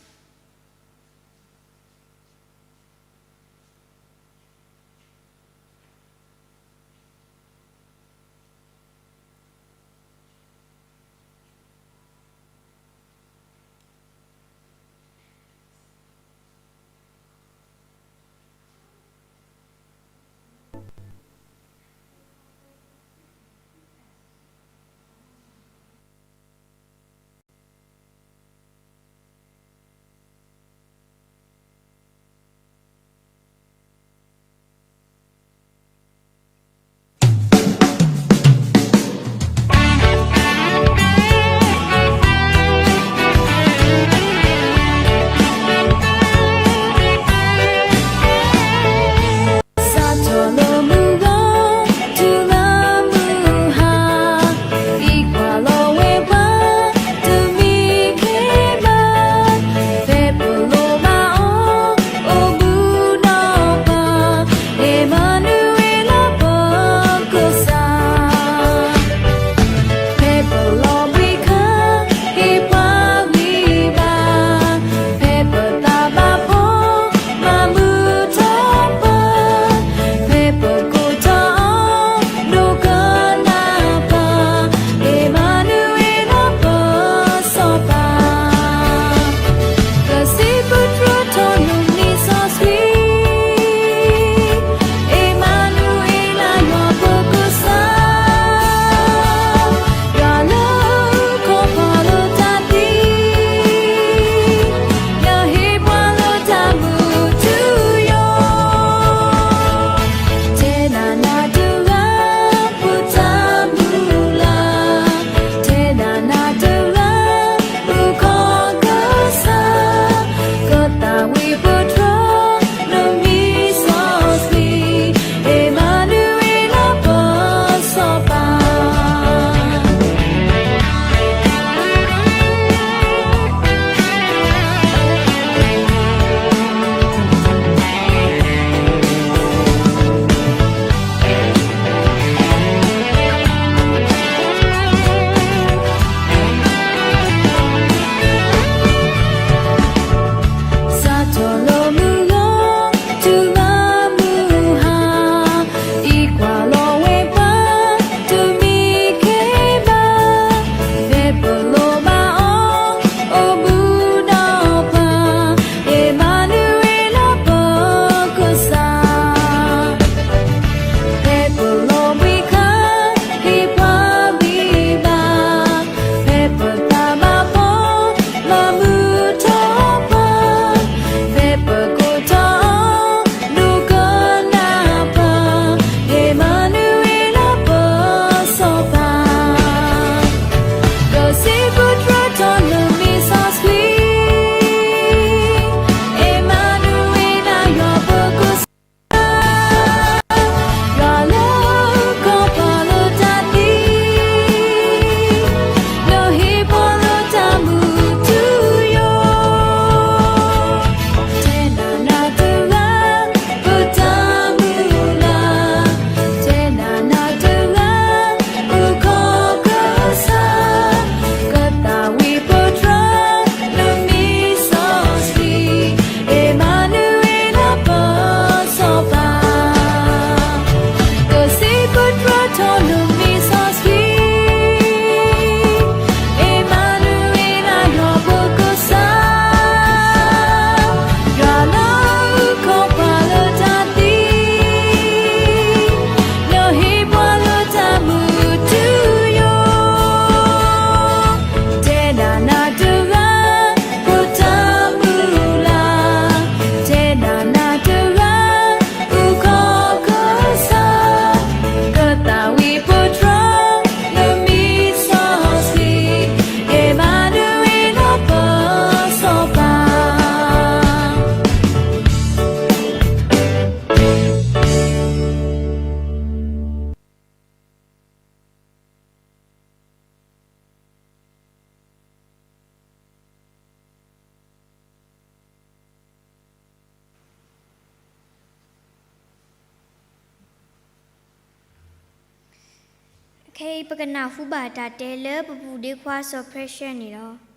ခဲအံၤပကနၢ်ဟူဘၣ်တၢ်တဲလၢပပူၤဒ့ခွါစီၤဖှဲရှဲန့ၣ်လီၤ.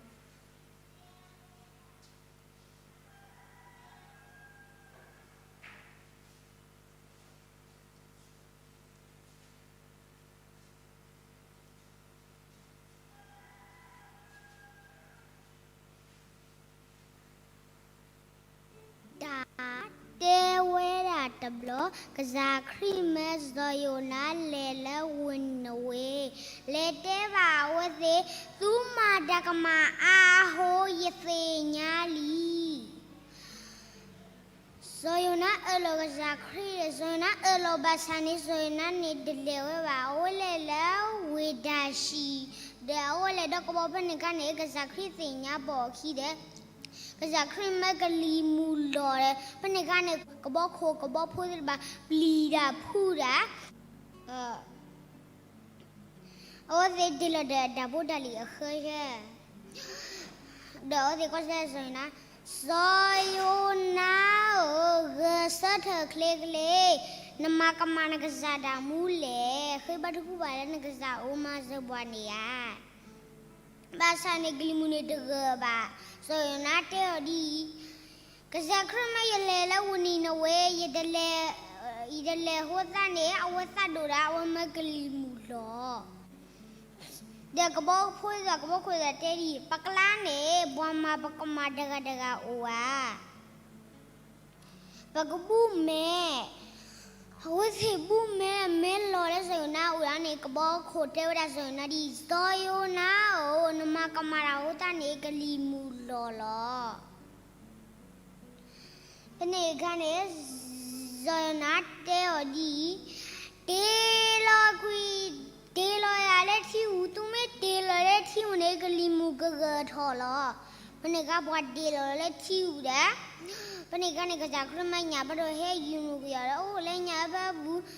တၢ်တဲဝဲဒၣ်တဘျီ, ကစၢ်ခရံာ်မၢစီၤယိၤနါလဲၤလၢဝ့ၢ်နံၤနဝ့, လဲၤတဲဘၣ်အဝဲသ့ၣ်, သုမၤတၢ်ကမၣ်အါဟိ ယသ့ၣ်ညါလံ. စီၤယိၤနါအၢၣ်လီၤကစၢ်ခရံာ်, စီၤယိၤနါအၢၣ်လီၤဘၣ်ဆၣ်န့ၣ် စီၤယိၤနါန့ၣ်တလဲၤဝဲဘၣ်, အဝဲလဲၤလၢဝ့ၢ်တၢ်ၡံၣ်, ဒီးအဝဲလဲၤဒီးကဘီဖဲန့ၣ်အခါန့ၣ် ကစၢ်ခရံာ်သ့ၣ်ညါဘၣ်အီၤခံဒီး ကစၢ်ခရံာ်မၢကလံၤမုၢ်လီၤဒီး ဖဲန့ၣ်အခါန့ၣ် ကဘီခိၣ်ကဘီဖိသ့ၣ်တဖၣ် ပျံၤတၢ်ဖုးတၢ် အဝဲသ့ၣ်တ့ၢ်လီၤဒီးတၢ်ဖိတၢ်လံၤအဃၢယဲၢ်, ဒီးအဝဲသ့ၣ်ကွၢ်စၢ်စီၤယိၤနါ, စီၤယိၤနါဧၢ, ဂဲၤဆၢထၢၣ်ချ့ချ့, နမၤကမၣ်နကစၢ်တၢ်မူလဲၣ်, ဃ့ဘါထုကဖၣ်လၢနကစၢ်အိၣ်မၤစၢၤပှၤန့ၣ်ဧါ. ဘၣ်ဆၣ်န့ၣ်ကလံၤမုၢ်န့ၣ်တဂၢၢ်ဘၣ်, စီၤယိၤနါတဲအီၤဒ်အံၤ, ကစၢ်ခရံာ်မၢယလဲၤလၢဝ့ၢ်နံၤနဝ့, ယတလဲၤဟိသတးန့ၣ် အဝဲသးဒိၣ်ဒီး အဝဲမၢကလံၤမုၢ်လီၤ. ဒီးကဘီဖိသ့ၣ်ဒီးကဘီခိၣ်သ့ၣ်တဲဒ်အံၤ, ပကျါန့ၣ် ပှၤမၤပကမၣ်တဂၤတဂၤအိၣ်ဧါ. ပကဘူၣ်မဲာ်, အဝဲသ့ၣ်ဘူၣ်မဲာ် မဲာ်လီၤလၢစီၤယိၤနါအအိၣ်ဒီးန့ၣ် ကဘီခိၣ်တဲဝဲဒၣ်စီၤယိၤနါဒ်အံၤ, စီၤယိၤနါဧၢ, နမၤကမၣ်တၢ်အဃိသတးန့ၣ် ကလံၤမုၢ်လီၤလီၤ. ဖဲန့ၣ်အခါန့ၣ် စီၤယိၤနါတဲအီၤဒ်အံၤ, တ့ၢ်လီၤကွံာ်, တ့ၢ်လီၤယၤလၢထံဧူၤ, သုမ့ၢ်တ့ၢ်လီၤလၢထံဧူၤန့ၣ် ကလံၤမုၢ်ကဂၢၢ်ထီၣ်လီၤ. ဖဲန့ၣ်အခါပှၤတ့ၢ်လီၤလၢထံဧူၤဒီး ဖဲန့ၣ်အခါန့ၣ် ကစၢ်ခရံာ်မၢညၣ်ဖးဒိၣ်ဟဲယူၤနုာ်က့ၤအီၤဒီး အိၣ်လၢညၣ်အၢဖၢပူၤ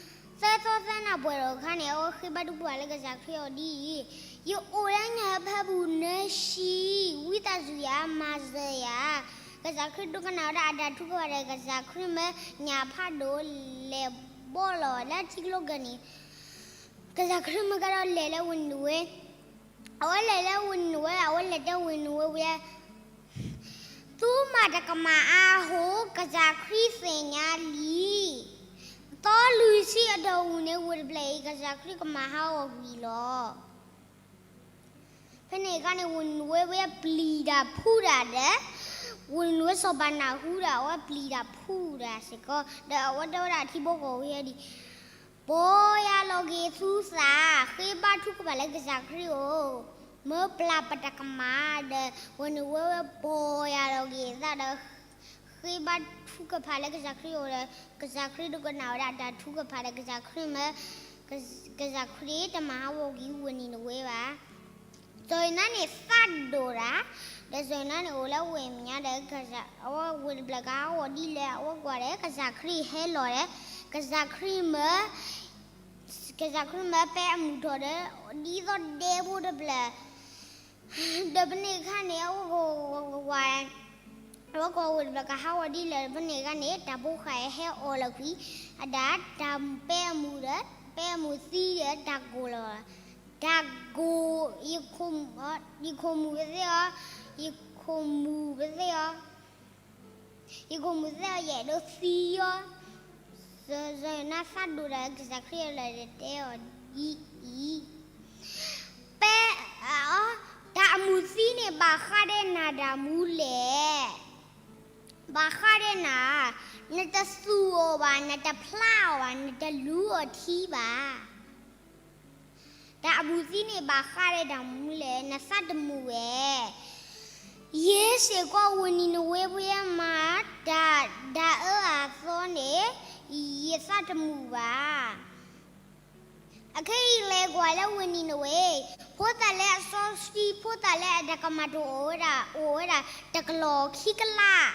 သၢသီသၢနၣ်ပှဲၤဒီးအခါန့ၣ် အဝဲဃ့ဘါထုကဖၣ်လၢကစၢ်ခရံာ်အအိၣ်ဒ်အံၤ, ယအိၣ်လၢညၣ်အၢဖၢပူၤနၢဆံ, ဝံသးစူၤယၤ မၤစၢၤယၤ. ကစၢ်ခရံာ်ဒိကနၣ်ဝဲဒၣ်အတၢ်ထုကဖၣ်ဒီး ကစၢ်ခရံာ်မၢညၣ်ဖးဒိၣ်လဲၤဘီၣ်လီၤလၢထံကျိကၢၢ်န့ၣ် ကစၢ်ခရံာ်မၢကဒီးလဲၤလၢဝ့ၢ်နံၤနဝ့, အဝဲလဲၤလၢဝ့ၢ်နံၤနဝ့ အဝဲလဲၤတဲဝ့ၢ်နံၤနဝ့ဝဲ သုမၤတၢ်ကမၣ်အါဟိ ကစၢ်ခရံာ်သ့ၣ်ညါလံ. သီလွံၢ်ဆံအတီၢ်ပူၤန့ၣ် ဝ့ၢ်တဖျၢၣ်အံၤ ကစၢ်ခရံာ်ကမၤဟးဂီၤကွံာ်လီၤ. ဖဲန့ၣ်အခါန့ၣ် ဝ့ၢ်နံၤနဝ့ဝဲပျံၤတၢ်ဖုးတၢ်ဒီး ဝ့ၢ်နံၤနဝ့စီၤပၤနၢ်ဟူဒီး အဝဲပျံၤတၢ်ဖုးတၢ်စ့ၢ်ကီး ဒီးအဝဲတဲဝဲဒၣ်ထံဖိကီၢ်ဖိဒ်အံၤ, ပီၢ်ယၢ်လီၤက့ၤသုသး, ဃ့ဘါထုကဖၣ်လၢကစၢ်ခရံာ်အအိၣ်, မၢပျၢ်ပတၢ်ကမၣ်ဒီး ဝ့ၢ်နံၤနဝ့ဝဲပီၢ်ယၢ်လီၤက့ၤအသးဒီး ဃ့ဘါထုကဖၣ်လၢကစၢ်ခရံာ်အအိၣ်ဒီး ကစၢ်ခရံာ်ဒိကနၣ်ဝဲဒၣ်တၢ်ထုကဖၣ်ဒီး ကစၢ်ခရံာ်မၢ ကစၢ်ခရံာ်တမၤဟးဂီၤကွံာ်ဝ့ၢ်နံၤနဝ့ဘၣ်. စီၤယိၤနါန့ၣ်သးဒိၣ်တၢ်, ဒီးစီၤယိၤနါန့ၣ်အိၣ်လၢဝ့ၢ်မဲာ်ညါဒီး အဝဲဝ့ၢ်တဖျၢၣ်ကဟးဂီၤဒ်လဲၣ် အဝဲကွၢ်ဒီး ကစၢ်ခရံာ်ဟဲလီၤဒီး ကစၢ်ခရံာ်မၢ ကစၢ်ခရံာ်မၢပဲအမုၢ်ထီၣ်ဒီး ဒ်သိးဒဲဖိတဖျၢၣ် ဒီးဖဲန့ၣ်အခါန့ၣ် အဝဲကွၢ် အဝဲကွၢ်ဝ့ၢ်တဖျၢၣ်ကဟးဂီၤဒ်လဲၣ် ဖဲန့ၣ်အခါန့ၣ် တၢ်ဖိဃာ်ဟဲအီၣ်လီၤကွံာ် အဒၣ်တၢ်ပဲအမုၢ်ဒီး ပဲအမုၢ်သံဒီးတၢ်ကိၢ်လီၤ. တၢ်ကိၢ် ယခိၣ်မုၣ်ပသ့ၣ်အီၤ, ယခိၣ်မုၣ်ပသ့ၣ်အီၤ ယခိၣ်မုၣ်သ့ၣ်အီၤ ယအဲၣ်ဒိးသံအီၤ. စီၤယိၤနါသးဒိၣ်တၢ် ကစၢ်ခရံာ်အလီၢ်တဲအီၤဒ်အံၤ, ပဲ တၢ်အမုၢ်သံန့ၣ် ဘၣ်ဃးဒီးနၤတၢ်မူလဲၣ်. ဘၣ်ဃးဒီးနၤ, နတသူၣ်အီၤဘၣ်, နတဖျါအီၤဘၣ်, နတလူၤအီၤထံဘၣ်. တၢ်အမုၢ်သံန့ၣ် ဘၣ်ဃးဒီးတၢ်မူလဲၣ်, နသးတမုာ်ဝဲ. ယဲစ့ၢ်ကီးဝ့ၢ်နံၤနဝ့ပှၤမၤတၢ်ဒၣ်အၢအသီန့ၣ် ယသးတမုာ်ဘၣ်. အခဲအံၤလဲၤကွၢ်လၢဝ့ၢ်နံၤနဝ့, ဖိသၣ်လၢအစီဆှံ, ဖိသၣ်လၢအတၢ်ကမၣ်တအိၣ်ဝဲဒၣ်, အိၣ်ဝဲဒၣ်တကလီၢ်ခံကလး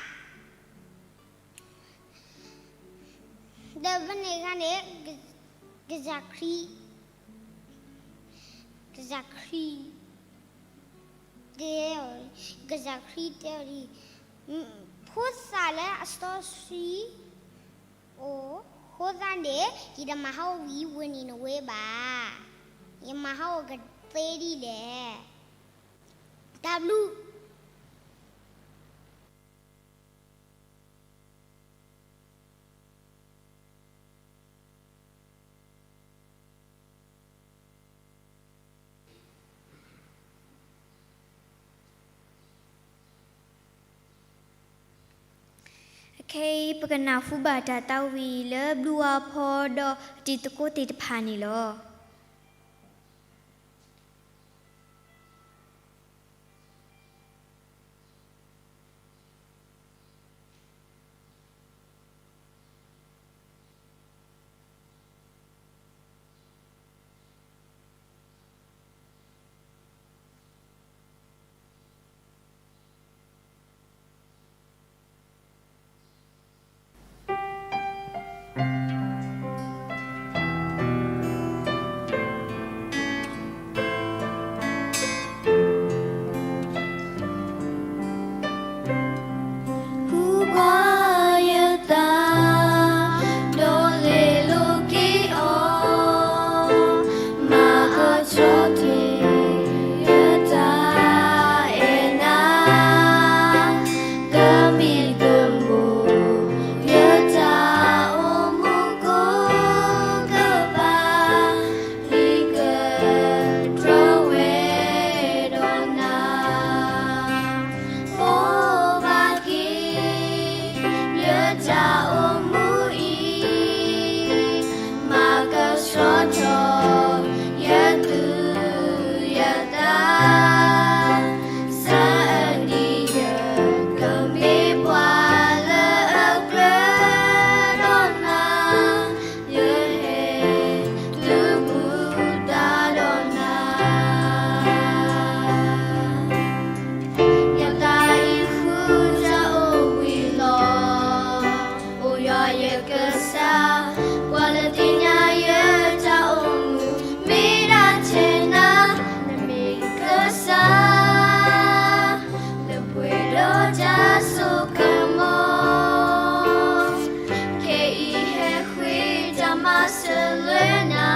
ဒီးဖဲန့ၣ်အခါန့ၣ် ကစၢ်ခရံာ်, ကစၢ်ခရံာ်တဲ, ကစၢ်ခရံာ်တဲအီၤဒ်အံၤ, ဖိသၣ်လၢအစီဆှံ အိၣ်, အဃိသတးန့ၣ် ယတမၤဟးဂီၤကွံာ်ဝ့ၢ်နံၤနဝ့ဘၣ်. ယမၤဟးဂီၤကသ့ဒ်လဲၣ်. တၢ်ဘျုး. အခဲအံၤ ပကနၢ်ဟူဘၣ်တၢ်သးဝံၣ်လၢဘျုးဝါဖီဒီးတံၤသကိးသ့ၣ်တဖၣ်န့ၣ်လီၤ. ဟူးကွၢ်ယသး ဒီးလဲၤလိာ်က့ၤအီၤ, မၤအၢထီၣ်တ့ၢ်ယတၢ်အဲၣ်နၤ, ကမံကမိၣ်ယတၢ်အိၣ်မူကိးကပၤ လံကတြီဝဲဒီးနၤ, ဘိးဘၣ်က့ၤ ယတၢ်အိၣ်မူအံၤ, မၤကဆှီထီၣ် ယသူၣ်ယသး, ဆၢဒ်ယကမ့ၢ်ပှၤလၢအကြၢးဒီးနၤ, ယဟဲသူၣ်ဘူၣ်သးဒီးနၤ, ယသးအံၤဃုတၢ်အိၣ်ဘှံးလီၤ. အိယွၤယကစၢ်, ပှၤလၢသ့ၣ်ညါယတၢ်အိၣ်မူ, မ့ၢ်ဒၣ်ထဲနၤ, နမ့ၢ်ကစၢ် လၢပှဲၤဒီးတၢ်စိကမီၤ, ခဲအံၤဟဲဃ့တၢ်မၤစၢၤလၢနၤ,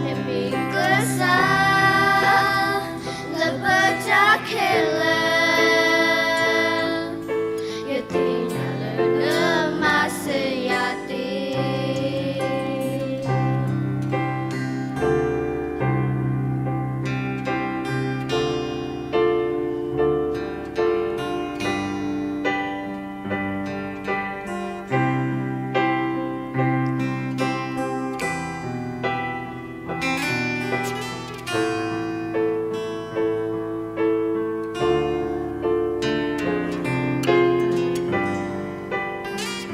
နမ့ၢ်ကစၢ် လၢပတၢ်ခဲလၢာ်, ယသ့ၣ်ညါလၢနမၤစၢၤယၤသ့.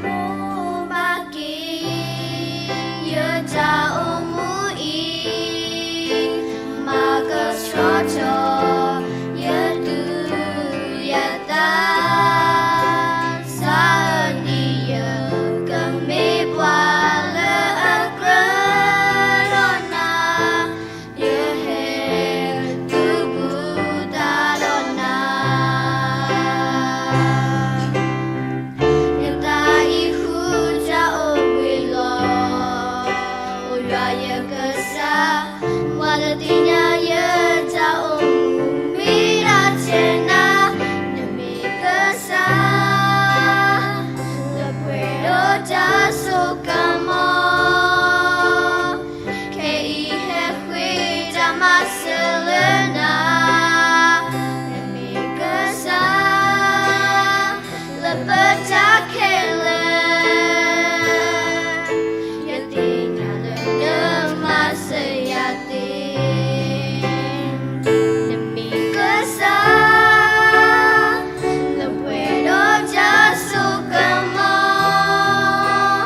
ဘိးဘၣ်က့ၤ ယတၢ်အိၣ်မူအံၤ, မၤကဆှီထီၣ် ယသူၣ်ယသး, ဆၢဒ်ယကမ့ၢ်ပှၤလၢအကြၢးဒီးနၤ, ယဟဲသူၣ်ဘူၣ်သးဒီးနၤ, ယသးအံၤဃုတၢ်အိၣ်ဘှံးလီၤ. အိယွၤယကစၢ်, ပှၤလၢသ့ၣ်ညါယတၢ်အိၣ်မူ, မ့ၢ်ဒၣ်ထဲနၤ, နမ့ၢ်ကစၢ် လၢပှဲၤဒီးတၢ်စိကမီၤ, ခဲအံၤဟဲဃ့တၢ်မၤစၢၤလၢနၤ, နမ့ၢ်ကစၢ် လၢပတၢ်ခဲလၢာ်, ယသ့ၣ်ညါလၢနမၤစၢၤယၤသ့, နမ့ၢ်ကစၢ် လၢပှဲၤဒီးတၢ်စိကမီ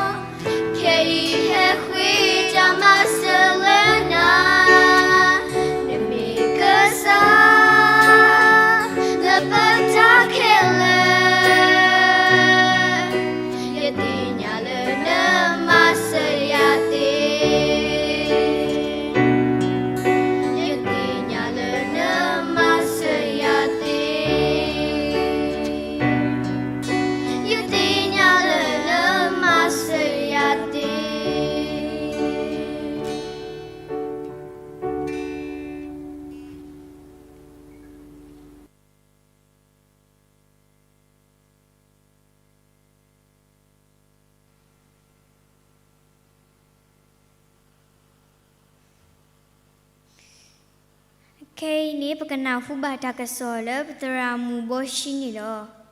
ၤ, ခဲအံၤဟဲဃ့တၢ်မၤစၢၤလၢနၤ, နမ့ၢ်ကစၢ် လၢပတၢ်ခဲလၢာ်, ခဲအံၤန့ၣ် ပကနၢ်ဟူဘၣ်တၢ်ကစီၣ်လၢပသရၣ်မုၣ်ဘီၡံန့ၣ်လီၤ.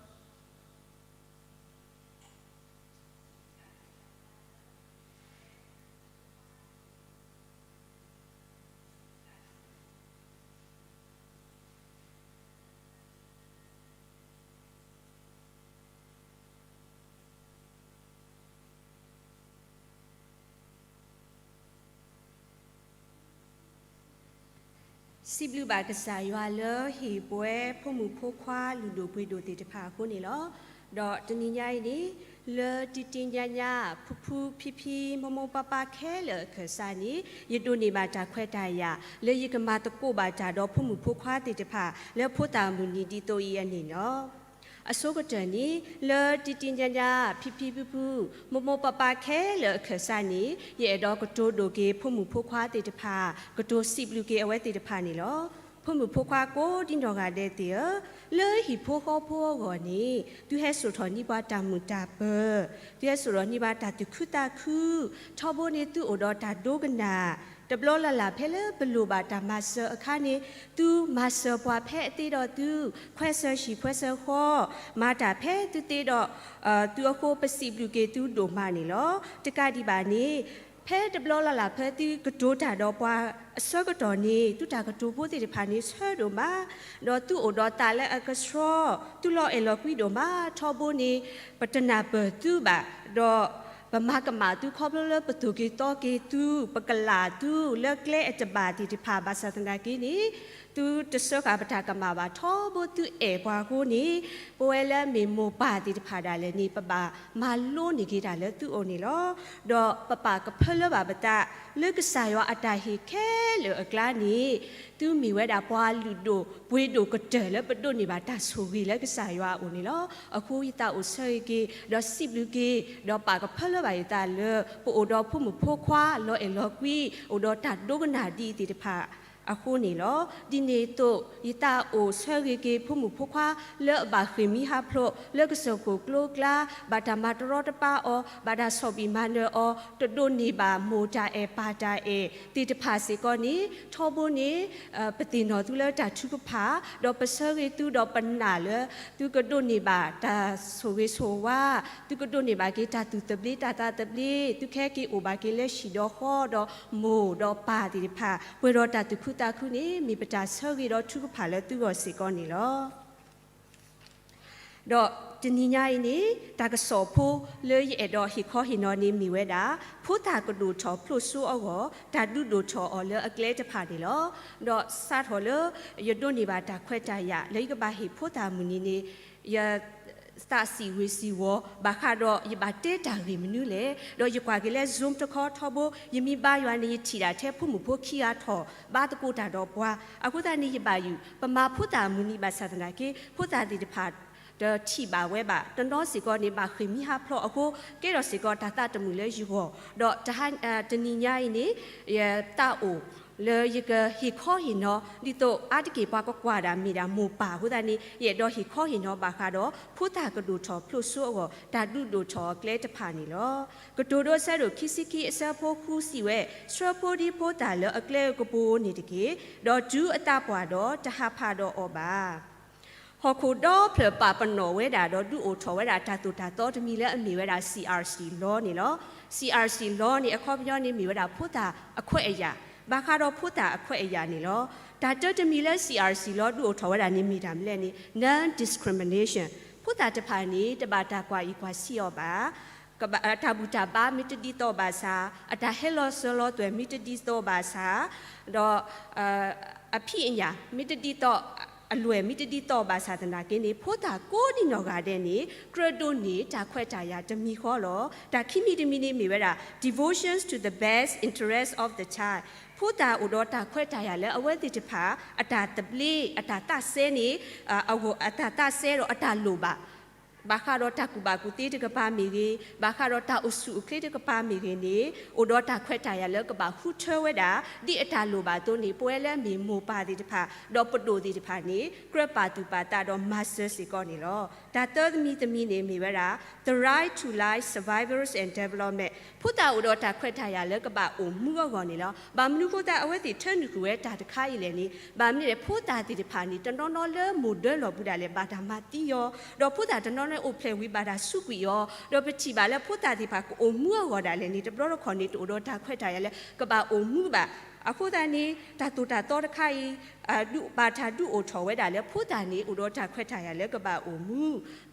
စံးဘျုးဘၣ်ကစၢ်ယွၤလၢဟ့ၣ်ပဝဲဖိမုၣ်ဖိခွါလုၢ်ဒိၣ်ပှ့ၤဒိၣ်သ့ၣ်တဖၣ်အဃိန့ၣ်လီၤ. ဒီးတနံၤညါအံၤန့ၣ် လၢတံတံညါညါ ဖုဖုဖံဖံ မိၢ်မိၢ်ပၢ်ပၢ်ခဲလၢာ်အခၢၣ်စးန့ၣ် ယဒိးန့ၢ်ဘၣ်တၢ်ခွဲးတၢ်ယာ် လၢယကမၤသကိးဘၣ်တၢ်ဒီးဖိမုၣ်ဖိခွါသ့ၣ်တဖၣ် လၢဖိသၣ်မုၢ်နံၤဒ်သိးအံၤအန့ၣ်လီၤ. အဆိကတၢၢ်န့ၣ် လၢတံတံညါညါ ဖံဖံဖုဖု မိၢ်မိၢ်ပၢ်ပၢ်ခဲလၢာ်အခၢၣ်စးန့ၣ် ယအဲၣ်ဒိးကတိၤဒိၣ်က့ၤဖိမုၣ်ဖိခွါသ့ၣ်တဖၣ် ကတိၤစံးဘျုးက့ၤအဝဲသ့ၣ်တဖၣ်န့ၣ်လီၤ. ဖိမုၣ်ဖိခွါကိးဒ်နီၢ်ဂၤဒဲးသ့ၣ်ဧၢ, လၢဟံၣ်ဖိဃီဖိအဂီၢ်န့ၣ် သုဟဲစိာ်ထီၣ်န့ၢ်ပှၤတၢ်မုာ်တၢ်ပၢၤ, သုဟဲစိာ်ထီၣ်န့ၢ်ပှၤတၢ်သူၣ်ခုသးခု, ထီဘိန့ၣ်သုအိၣ်ဒီးတၢ်ဒိကနၣ်, တဘျီလၢ်လၢ်ဖဲလၢပလိၣ်ဘၣ်တၢ်မၤစၢၤအခါန့ၣ် သုမၤစၢၤပှၤဖဲအသ့ဒီးသု, ခွဲးစၢၤဟံၣ်ခွဲးစၢၤဃီ, မၤတၢ်ဖဲသုသ့ဒီး သုအဃိ ပစံးဘျုးက့ၤသုဒိၣ်မးန့ၣ်လီၤ. တကးဒံးဘၣ်န့ၣ် ဖဲတဘျီလၢ်လၢ်ဖဲသုကတိၤတၢ်ဒီးပှၤအဆၢကတီၢ်န့ၣ် သုတၢ်ကတိၤဖိသ့ၣ်တဖၣ်န့ၣ်ဆၢဒိၣ်မး, ဒီးသုအိၣ်ဒီးသးလၢအကဆှီ, သုလီၤအဲၣ်လီၤကွံဒိၣ်မး, ထီဘိန့ၣ် ပတနၢ်ပၢၢ်သုဘၣ်, ဒီးပမၤကမၣ်သုခီဖျိလၢပသိၣ်က့ၤသီက့ၤသု, ပကလာ်သုလၢကျဲအတဘၣ်သ့ၣ်တဖၣ် ဘၣ်ဆၣ်သနာ်က့န့ၣ် သုတစၢဃာ်ပတၢ်ကမၣ်ဘၣ်, ထီဘိသုအဲၣ်ပှၤအဃိန့ၣ် ပဝဲလၢအမ့ၢ်မိၢ်ပၢ်သ့ၣ်တဖၣ်ဒၣ်လဲာ်န့ၣ် ပဘၣ်မၤလိန့ၢ်က့ၤတၢ်လၢသုအိၣ်န့ၣ်လီၤ. ဒီးပပာ်ကဖၢလၢဘၣ်ပသး လၢကစၢ်ယွၤအတၢ်ဟ့ၣ်ခဲလၢာ်အကျါန့ၣ် သုမ့ၢ်ဝဲဒၣ်ပှၤလုၢ်ဒိၣ်ပှ့ၤဒိၣ်ကတၢၢ်လၢပဒိးန့ၢ်ဘၣ်တၢ်ဆိၣ်ဂ့ၤလၢကစၢ်ယွၤအအိၣ်န့ၣ်လီၤ. အဃိယသးအိၣ်ဆၢဂ့ၤက့ၤ ဒီးစံးဘျုးက့ၤ ဒီးပာ်ကဖၢလၢဘၣ်ယသးလၢ ပအိၣ်ဒီးဖိမုၣ်ဖိခွါလီၤအဲၣ်လီၤကွံ အိၣ်ဒီးတၢ်ဒိကနၣ်ဒ်အံၤသ့ၣ်တဖၣ် အဃိန့ၣ်လီၤ. ဒ်န့ၣ်အသိး ယသးအိၣ်ဆၢဂ့ၤက့ၤဖိမုၣ်ဖိခွါလၢအဘၣ်ဃ့ၢ်မှံဟးဖျိး လၢကစၢၢ်ခိၣ်ကျိကျါ ဘၣ်တၢ်မၤတရီတပါအီၤ, ဘၣ်တၢ်ဆီၣ်ဘံၣ်မၤနၢၤအီၤ, တဒိးန့ၢ်ဘၣ်မိၢ်တၢ်အဲၣ်ပၢ်တၢ်အဲၣ်သ့ၣ်တဖၣ်စ့ၢ်ကီးန့ၣ် ထီဘိန့ၣ် ပသ့ၣ်နီၣ်သုလၢတၢ်ထုကဖၣ်, ဒီးပဆၢဂ့ၤသုဒီးပနာ်လၢ သုကဒိးန့ၢ်ဘၣ်တၢ်ဆိၣ်ဂ့ၤဆိၣ်ဝါ, သုကဒိးန့ၢ်ဘၣ်က့ၤတၢ်သူၣ်သဘျ့တၢ်သးသဘျ့, သုကဟဲက့ၤအိၣ်ဘၣ်က့ၤလၢဟံၣ်ဒီးဃီဒီးမိၢ်ဒီးပၢ်သ့ၣ်တဖၣ် ပှဲၤဒီးတၢ်သူၣ်ခုသးခုန့ၣ် မ့ၢ်ပတၢ်ဆၢဂ့ၤဒီးထုကဖၣ်လၢသုဂီၢ်စ့ၢ်ကီးန့ၣ်လီၤ. ဒီးတနံၤညါအံၤန့ၣ် တၢ်ကစီၣ်ဖိလၢယအဲၣ်ဒိးဟ့ၣ်ခီဟ့ၣ်နီၤန့ၣ်မ့ၢ်ဝဲဒၣ် ဖိသၣ်ကဒိၣ်ထီၣ်ဖျိးစိအဂီၢ် တၢ်ဒုးဒိၣ်ထီၣ်အီၤလၢအကျဲတဖၣ်န့ၣ်လီၤ. ဒီးစးထီၣ်လၢ ယဒိးန့ၢ်ဘၣ်တၢ်ခွဲးတၢ်ယာ် လၢယကဘၣ်ဟ့ၣ်ဖိသၣ်မုၢ်နံၤန့ၣ် ယသးစံးဝ့ၤစံးဝီၤ ဘၣ်ဃးဒီးယဘၣ်တဲတၢ်ဂ့ၢ်မနုၤလဲၣ်. ဒီးယကွၢ်က့ၤလၢ Zoom တခီထီဘိ ယမ့ၢ်ဘါယွၤန့ၣ် ယထံၣ်ဒၣ်ထဲဖိမုၣ်ဖိခံဂၤထီၣ် ဘါသကိးတၢ်ဒီးပှၤ. အဃိသတးန့ၣ် ယဘၣ်ယုၢ် ပမၤဖိသၣ်မုၢ်နံၤဘၣ်ဆၣ်သနာ်က့ ဖိသၣ်သ့ၣ်တဖၣ် တထံၣ်ဘၣ်ဝဲဘၣ်. တနီၤစ့ၢ်ကီးန့ၣ် ဘၣ်ဃ့ၢ်မှံဟးဖျိးအဃိ ကဲထီၣ်စ့ၢ်ကီးတၢ်သးတမုာ်လၢယဂီၢ်. ဒီးတဟါ တနံၤညါအံၤန့ၣ် ယသးအိၣ်လၢယကဟ့ၣ်ခီဟ့ၣ်နီၤ ဒ်သိးအါတက့ၢ်ပှၤကကွၢ်ဒၣ်မ့ၢ်ဒၣ်မိၢ်ပၢ်အဃိသတးန့ၣ် ယအဲၣ်ဒိးဟ့ၣ်ခီဟ့ၣ်နီၤဘၣ်ဃးဒီး ဖိသၣ်ကဒိၣ်ထီၣ်ဖျိးစိအဂီၢ် တၢ်ဒုးဒိၣ်ထီၣ်အကျဲတဖၣ်န့ၣ်လီၤ. ကတိၤဒိအဆၢဒိၣ်ခံဆံခံအဆၢဖိဃုစံးဝဲ, ဆှၢဖိဒံဖိသၣ်လၢအကျဲအကပူၤန့ၣ်တက့ၢ်. ဒီးတုၤအသးပှၢ်ဒီး တဟးဖးဒီးအီၤဘၣ်. ဟီၣ်ခိၣ်ဒီဖျၢၣ်ပာ်ပနီၣ်ဝဲဒၣ် ဒီးဒုးအိၣ်ထီၣ်ဝဲဒၣ်တၢ်သိၣ်တၢ်သီတမံၤလၢအမ့ၢ်ဝဲဒၣ် စီအၣ်စံၣ်လီန့ၣ်လီၤ. စီအၣ်စံၣ်လီန့ၣ် အခီပညီန့ၣ်မ့ၢ်ဝဲဒၣ်ဖိသၣ်အခွဲးအယာ်, ဘၣ်ဃးဒီးဖိသၣ်အခွဲးအယာ်န့ၣ်လီၤ. တၢ်တၢတမံၤလၢ စီအၣ်စံၣ်လီဒုးအိၣ်ထီၣ်ဝဲဒၣ်န့ၣ်မ့ၢ်တၢ်မနုၤလဲၣ်န့ၣ် non-discrimination, ဖိသၣ်တဖၣ်န့ၣ် တဘၣ်တၢ်ကွၢ်အံၣ်ကွၢ်ဆံးအီၤဘၣ်. တၢ်ဘူၣ်တၢ်ဘါမ့ၢ်တဒ်သိးဘၣ်ဆၣ်, အတၢ်ဟဲလီၤစၢၤလီၤသွဲၣ်မ့ၢ်တဒ်သိးဘၣ်ဆၣ်, ဒီး အဖံးအညၣ်မ့ၢ်တဒ်သိး, အလွဲၢ်မ့ၢ်တဒ်သိးဘၣ်ဆၣ်သနာ်က့န့ၣ် ဖိသၣ်ကိးဒ်နီၢ်ဂၤဒဲးန့ၣ် ကြၢးဒိးန့ၢ်တၢ်ခွဲးတၢ်ယာ်တမံၤဃီလီၤ. တၢ်ခံမံၤတမံၤန့ၣ်မ့ၢ်ဝဲဒၣ် devotions to the best interest of the child, ဖိသၣ်အိၣ်ဒီးတၢ်ခွဲးတၢ်ယာ်လၢအဝဲသ့ၣ်တဖၣ် အတၢ်သဘျ့ အတၢ်သးစဲန့ၣ်, အတၢ်သးစဲဒီးအတၢ်လိၣ်ဘၣ် ဘၣ်ဃးဒီးတၢ်ကူၣ်ဘၣ်ကူၣ်သ့တကပၤမ့ၢ်ဂ့ၤ, ဘၣ်ဃးဒီးတၢ်အိၣ်ဆူၣ်အိၣ်ချ့တကပၤမ့ၢ်ဂ့ၤန့ၣ်, အိၣ်ဒီးတၢ်ခွဲးတၢ်ယာ်လၢကဘၣ်ဃုထၢဝဲဒၣ် ဒ်အတၢ်လိၣ်ဘၣ်အသိးန့ၣ် ပဝဲလၢအမ့ၢ်မိၢ်ပၢ်သ့ၣ်တဖၣ် ဒီးပဒိၣ်သ့ၣ်တဖၣ်န့ၣ် ကြၢးပာ်သူၣ်ပာ်သးဒီးမၤစၢၤစ့ၢ်ကီးန့ၣ်လီၤ. တၢ်သၢမံၤတမံၤန့ၣ်မ့ၢ်ဝဲဒၣ် the right to life, survivals and development. ဖိသၣ်အိၣ်ဒီးတၢ်ခွဲးတၢ်ယာ်လၢကဘၣ်အိၣ်မူအဂီၢ်န့ၣ်လီၤ. ဘၣ်မနုၤအဃိသတး အဝဲသ့ၣ်ထၢနုာ်ဃုာ်ဝဲတၢ်တခါအံၤလဲၣ်န့ၣ် ဘၣ်မနုၤလဲၣ် ဖိသၣ်သ့ၣ်တဖၣ်န့ၣ် တနီၤနီၤလၢမိၢ်ဒၢလီၢ်ပူၤဒၣ်လဲာ် ဘၣ်တၢ်မၤသံအီၤ, ဒီးဖိသၣ်တနီၤလၢအိၣ်ဖျဲၣ်ဝံၤဘၣ်တၢ်စူးကွံာ်အီၤ, ဒီးပထံၣ်ဘၣ်လၢဖိသၣ်သ့ၣ်တဖၣ်ကအိၣ်မူအဂီၢ်ဒၣ်လဲာ်န့ၣ် တဘျီတခီၣ်န့ၣ် တအိၣ်ဒီးတၢ်ခွဲးတၢ်ယာ်လၢကဘၣ်အိၣ်မူဘၣ်. အဃိသတးန့ၣ် တၢ်သိၣ်တၢ်သီတခါအံၤ ဒုးဘၣ်တၢ်ဒုးအိၣ်ထီၣ်ဝဲဒၣ်လၢ ဖိသၣ်န့ၣ်အိၣ်ဒီးတၢ်ခွဲးတၢ်ယာ်လၢကဘၣ်အိၣ်မူ,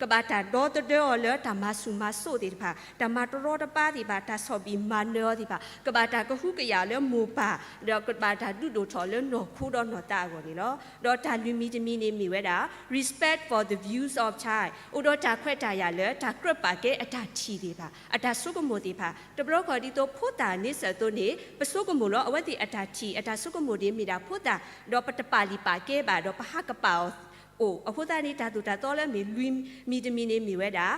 ကဘၣ်တၢ်ဒီသဒၢအီၤလၢတၢ်မၤဆူၣ်မၤစိးသ့ၣ်တဖၣ်, တၢ်မၤတရီတပါသ့ၣ်တဖၣ်, တၢ်ဆီၣ်ဘံၣ်မၤနၢၤအီၤသ့ၣ်တဖၣ်, ကဘၣ်တၢ်ကဟုကယာ်လၢမိၢ်ပၢ်, ဒီးကဘၣ်တၢ်ဒုးဒိၣ်ထီၣ်လၢနီၢ်ခိဒီးနီၢ်သးအဂီၢ်န့ၣ်လီၤ. ဒီးတၢ်လွံၢ်မံၤတမံၤန့ၣ်မ့ၢ်ဝဲဒၣ် respect for the views of child, အိၣ်ဒီးတၢ်ခွဲးတၢ်ယာ်လၢတၢ်ကြၢးပာ်ကဲအတၢ်ထံၣ်သ့ၣ်တဖၣ်, အတၢ်ဆိကမိၣ်သ့ၣ်တဖၣ်, တဘျီဃီဒ်သိးဖိသၣ်န့ဆၢၣ်အသိးန့ၣ် ပဆိကမိၣ်လီၤ အဝဲသ့ၣ်အတၢ်ထံၣ်အတၢ်ဆိကမိၣ်န့ၣ်မ့ၢ်ဒၣ်ဖိသၣ်, ဒီးပတပာ်လုၢ်ပာ်ကဲဘၣ် ဒီးပဟးကပာ်အီၤအိၣ်, အဃိသတးန့ၣ် တၢ်သိၣ်တၢ်သီလၢမ့ၢ်လွံၢ်မံၤတမံၤန့ၣ်မ့ၢ်ဝဲဒၣ်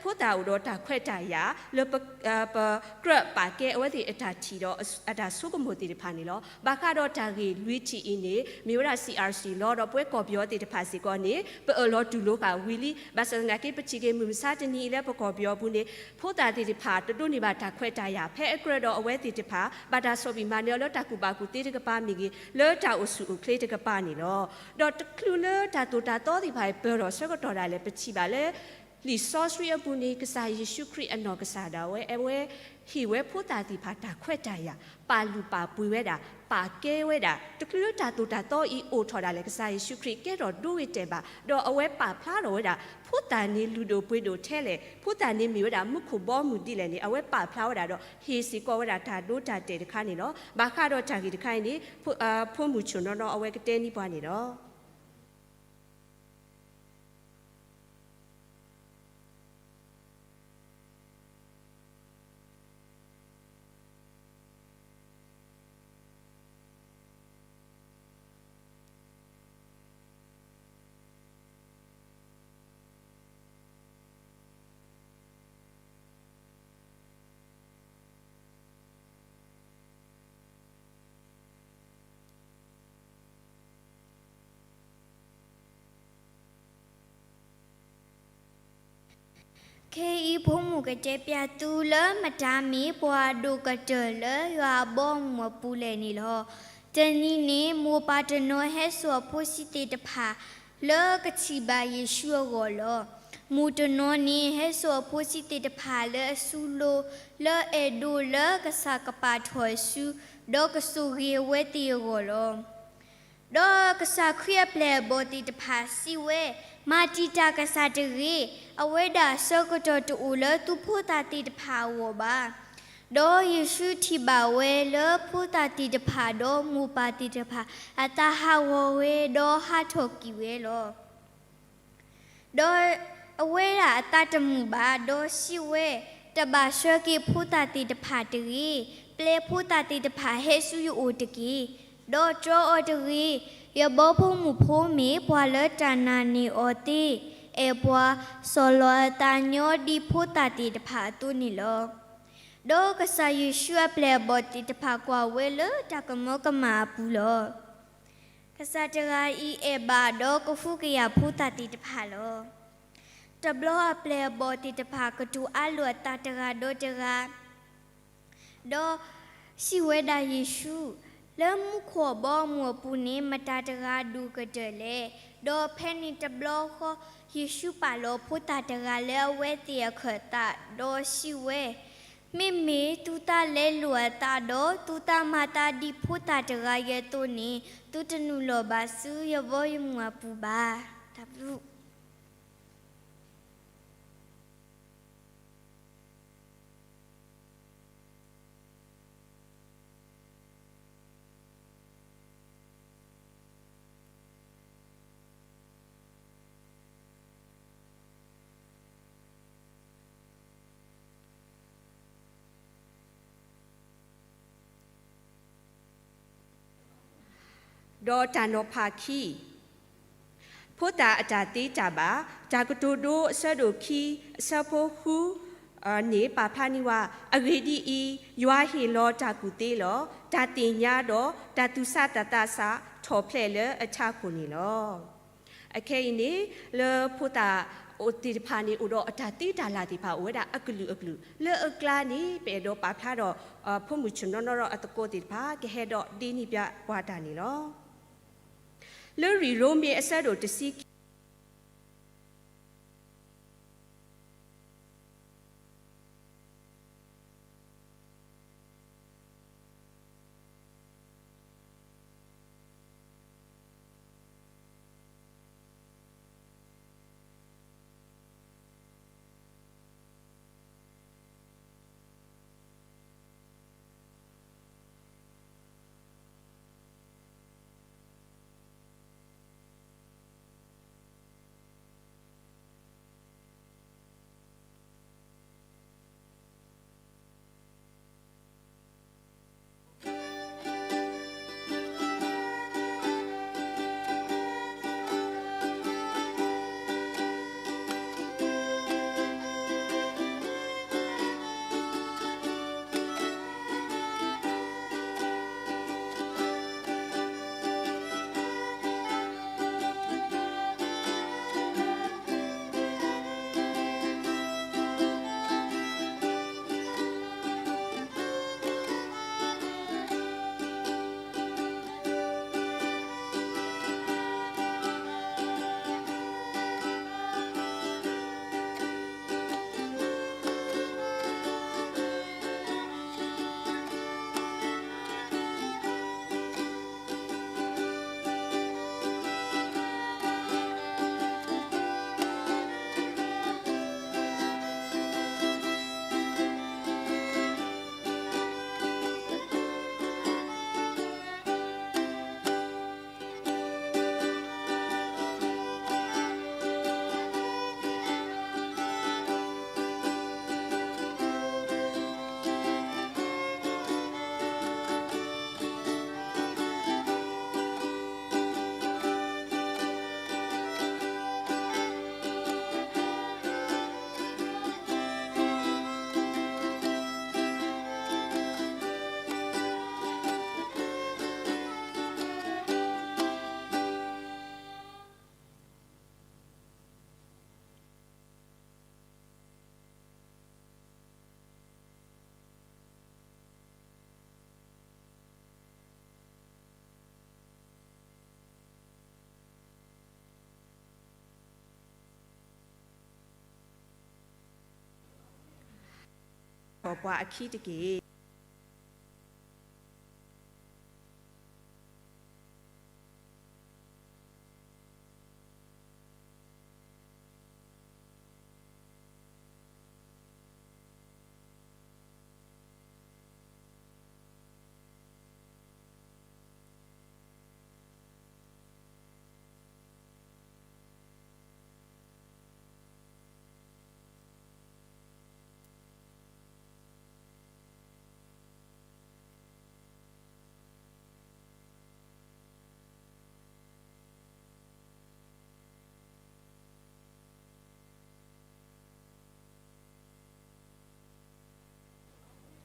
ဖိသၣ်အိၣ်ဒီးတၢ်ခွဲးတၢ်ယာ်လၢ ပကြၢးပာ်ကဲအဝဲသ့ၣ်အတၢ်ထံၣ်ဒီးအတၢ်ဆိကမိၣ်သ့ၣ်တဖၣ်န့ၣ်လီၤ. ဘၣ်ဃးဒီးတၢ်ဂ့ၢ်လွံၢ်ထံၣ်အံၤန့ၣ် မ့ၢ်ဝဲဒၣ် CRC လီၤ. ဒီးပဝဲကီၢ်ပယီၤသ့ၣ်တဖၣ်စ့ၢ်ကီးန့ၣ် ပအၢၣ်လီၤတူၢ်လိာ်ဃာ်ဝံၤလံ. ဘၣ်ဆၣ်သနာ်က့ ပထံၣ်က့ၤမုၢ်မဆါတနံၤအံၤလၢပကီၢ်ပယီၤအပူၤန့ၣ် ဖိသၣ်သ့ၣ်တဖၣ်တဒိးန့ၢ်ဘၣ်တၢ်ခွဲးတၢ်ယာ် ဖဲအကြၢးဒီးအဝဲသ့ၣ်တဖၣ် ဘၣ်တၢ်ဆီၣ်ဘံၣ်မၤနၢၤအီၤလၢတၢ်ကူၣ်ဘၣ်ကူၣ်သ့တကပၤမ့ၢ်ဂ့ၤ လၢတၢ်အိၣ်ဆူၣ်အိၣ်ချ့တကပၤန့ၣ်လီၤ. ဒီးတချုးလၢတၢ်သိၣ်တၢ်သီသ့ၣ်တဖၣ်အံၤ ပၢၢ်ထီၣ်ဆၢကတီၢ်ဒၣ်လဲာ် ပထံၣ်ဘၣ်လၢ လံာ်စီဆှံအပူၤန့ၣ် ကစၢ်ယ့ၣ်ၡူးခရံာ်အနီၢ်ကစၢ်ဒၣ်ဝဲ အဝဲဟ့ၣ်ဝဲဖိသၣ်သ့ၣ်တဖၣ်တၢ်ခွဲးတၢ်ယာ်, ပာ်လုၢ်ပာ်ပှ့ၤဝဲဒၣ်, ပာ်ကဲဝဲဒၣ်, တချုးလၢတၢ်သိၣ်တၢ်သီအံၤအိၣ်ထီၣ်ဒၣ်လဲာ် ကစၢ်ယ့ၣ်ၡူးခရံာ်ကဲထီၣ်ဒိဂ့ၤတဲာ်ဘၣ်, ဒီးအဝဲပာ်ဖျါထီၣ်ဝဲဒၣ် ဖိသၣ်န့ၣ်လုၢ်ဒိၣ်ပှ့ၤဒိၣ်ထဲလဲၣ်, ဖိသၣ်န့ၣ်မ့ၢ်ဝဲဒၣ်မူခိၣ်ဘီမုၢ်ဒ်လဲၣ်န့ၣ် အဝဲပာ်ဖျါဝဲဒၣ်ဒီး ဟ့ၣ်စ့ၢ်ကီးဝဲဒၣ်တၢ်ဒိတၢ်တဲာ်တခါန့ၣ်လီၤ. ဘၣ်ဃးဒီးတၢ်ဂ့ၢ်တခါအံၤန့ၣ် ဖိမုၣ်ဆိၣ်နီၢ်နီၢ်အဝဲကတဲန့ၢ်ပှၤန့ၣ်လီၤ. ခဲအံၤဖိမုၣ်ကတဲပျးသုလၢမတၤမ့ၢ်ပှၤဒိၣ်ကတၢၢ်လၢယွၤအဘီအမုၢ်အပူၤလဲၣ်န့ၣ်လီၤ. တနံၤန့ၣ် မိၢ်ပၢ်တနီၤဟဲစိာ်အဖိဆံးသ့ၣ်တဖၣ် လၢကထံၣ်ဘၣ်ယ့ၣ်ၡူးအဂီၢ်လီၤ. မုၣ်တနီၤန့ၣ် ဟဲစိာ်အဖိဆံးသ့ၣ်တဖၣ်လၢအစုလိၤ လၢအဲၣ်ဒိးလၢကစၢ်ကပာ်ထီၣ်အစု, ဒီးကဆိၣ်ဂ့ၤအဝဲသ့ၣ်အဂီၢ်လီၤ. ဒီးကစၢ်ခရံာ်အပျဲၢ်အဘီၣ်သ့ၣ်တဖၣ်စံးဝဲ, မၤတံာ်တာ်ကစၢ်တဂ့ၤ, အဝဲဒၣ်အဆၢကတီၢ်တအိၣ်လၢသုဖိသၣ်သ့ၣ်တဖၣ်အဂီၢ်ဘၣ်. ဒီးယ့ၣ်ၡူးထံၣ်ဘၣ်ဝဲလၢဖိသၣ်သ့ၣ်တဖၣ်ဒီးမိၢ်ပၢ်သ့ၣ်တဖၣ် အသးဟးဂီၤဝဲဒီးဟးထီၣ်ကွံာ်ဝဲလီၤ. ဒီးအဝဲဒၣ်အသးတမုာ်ဘၣ်, ဒီးစံးဝဲ, တဘၣ်ဆှၢက့ၤဖိသၣ်သ့ၣ်တဖၣ်တဂ့ၤ, ပျဲဖိသၣ်သ့ၣ်တဖၣ်ဟဲဆူယအိၣ်တက့ၢ်. ဒီးတြီအီၤတဂ့ၤ, ယဘီဖိမုၣ်ဖိမ့ၢ်ပှၤလၢတၢ်နာ်န့ၢ်အီၤသ့, အဲၣ်ပှၤ, စီၤလီၤအသးညီဒ်ဖိသၣ်သ့ၣ်တဖၣ်အသိးန့ၣ်လီၤ. ဒီးကစၢ်ယ့ၣ်ၡူးအပျဲၢ်အဘီၣ်သ့ၣ်တဖၣ်ကွၢ်ဝဲလၢတၢ်ကမၢကမၣ်အပူၤလီၤ. ကစၢ်တဂၤအံၤအဲၣ်ဘၣ်ဒီးကဟုကယာ်ဖိသၣ်သ့ၣ်တဖၣ်လီၤ. တဘျီအပျဲၢ်အဘီၣ်သ့ၣ်တဖၣ်ကတိၤအါလိာ်အသးတဂၤဒီးတဂၤ, ဒီးစံးဝဲဒၣ်ယ့ၣ်ၡူး, လၢမူခိၣ်အဘီအမုၢ်အပူၤန့ၣ် မတၤတဂၤဒိၣ်ကတၢၢ်လဲၣ်. ဒီးဖဲန့ၣ်တဘျီဃီ ယ့ၣ်ၡူးပာ်လီၤဖိသၣ်တဂၤလၢအဝဲသ့ၣ်အခၢၣ်သး, ဒီးစံးဝဲ, မ့မ့ၢ်သုသးလဲလိာ်အသးဒီး သုသးမၤသးဒ်ဖိသၣ်တဂၤအံၤအသိးန့ၣ် သုတနုာ်လီၤဘၣ်ဆူယဘီယမုၢ်အပူၤဘၣ်. တၢ်ဘျုးဒီးတၢ်နီၤဖးခံ, ဖိသၣ်အတၢ်သ့တၢ်ဘၣ်, တၢ်ကတိၤဒိအဆၢဒိၣ်ခံ အဆၢဖိဃုန့ၣ် ပာ်ဖျါန့ၢ်ဝဲ, အဂ့ၢ်ဒ်အံၤ, ယွၤဟ့ၣ်လီၤတၢ်ကူၣ်သ့လီၤ. တၢ်သ့ၣ်ညါဒီးတၢ်သူၣ်ဆးသးသးစၢ်ထီၣ်ဖျဲးလၢအထးခိၣ်န့ၣ်လီၤ. အခဲအံၤန့ၣ် လၢဖိသၣ် အိၣ်သ့ၣ်တဖၣ်န့ၣ် အိၣ်ဒီးအတၢ်သ့တၢ်လၢ်သ့ၣ်တဖၣ် အိၣ်ဝဲဒၣ်အကလုာ်အကလုာ် လၢအကျါန့ၣ် ပအဲၣ်ဒိးပာ်ဖျါဒီး ဖိမုၣ်ဆ့ၣ်နီၤနီၤဒီးအသကိးသ့ၣ်တဖၣ် ကဟဲဒီးဒ့န့ၢ်ပှၤတၢ်န့ၣ်လီၤ. လၢရံၣ်ရိမ့ၤအဆၢဒိၣ်တဆံခံ ပှၤအခံတက့ၢ်. ဒီ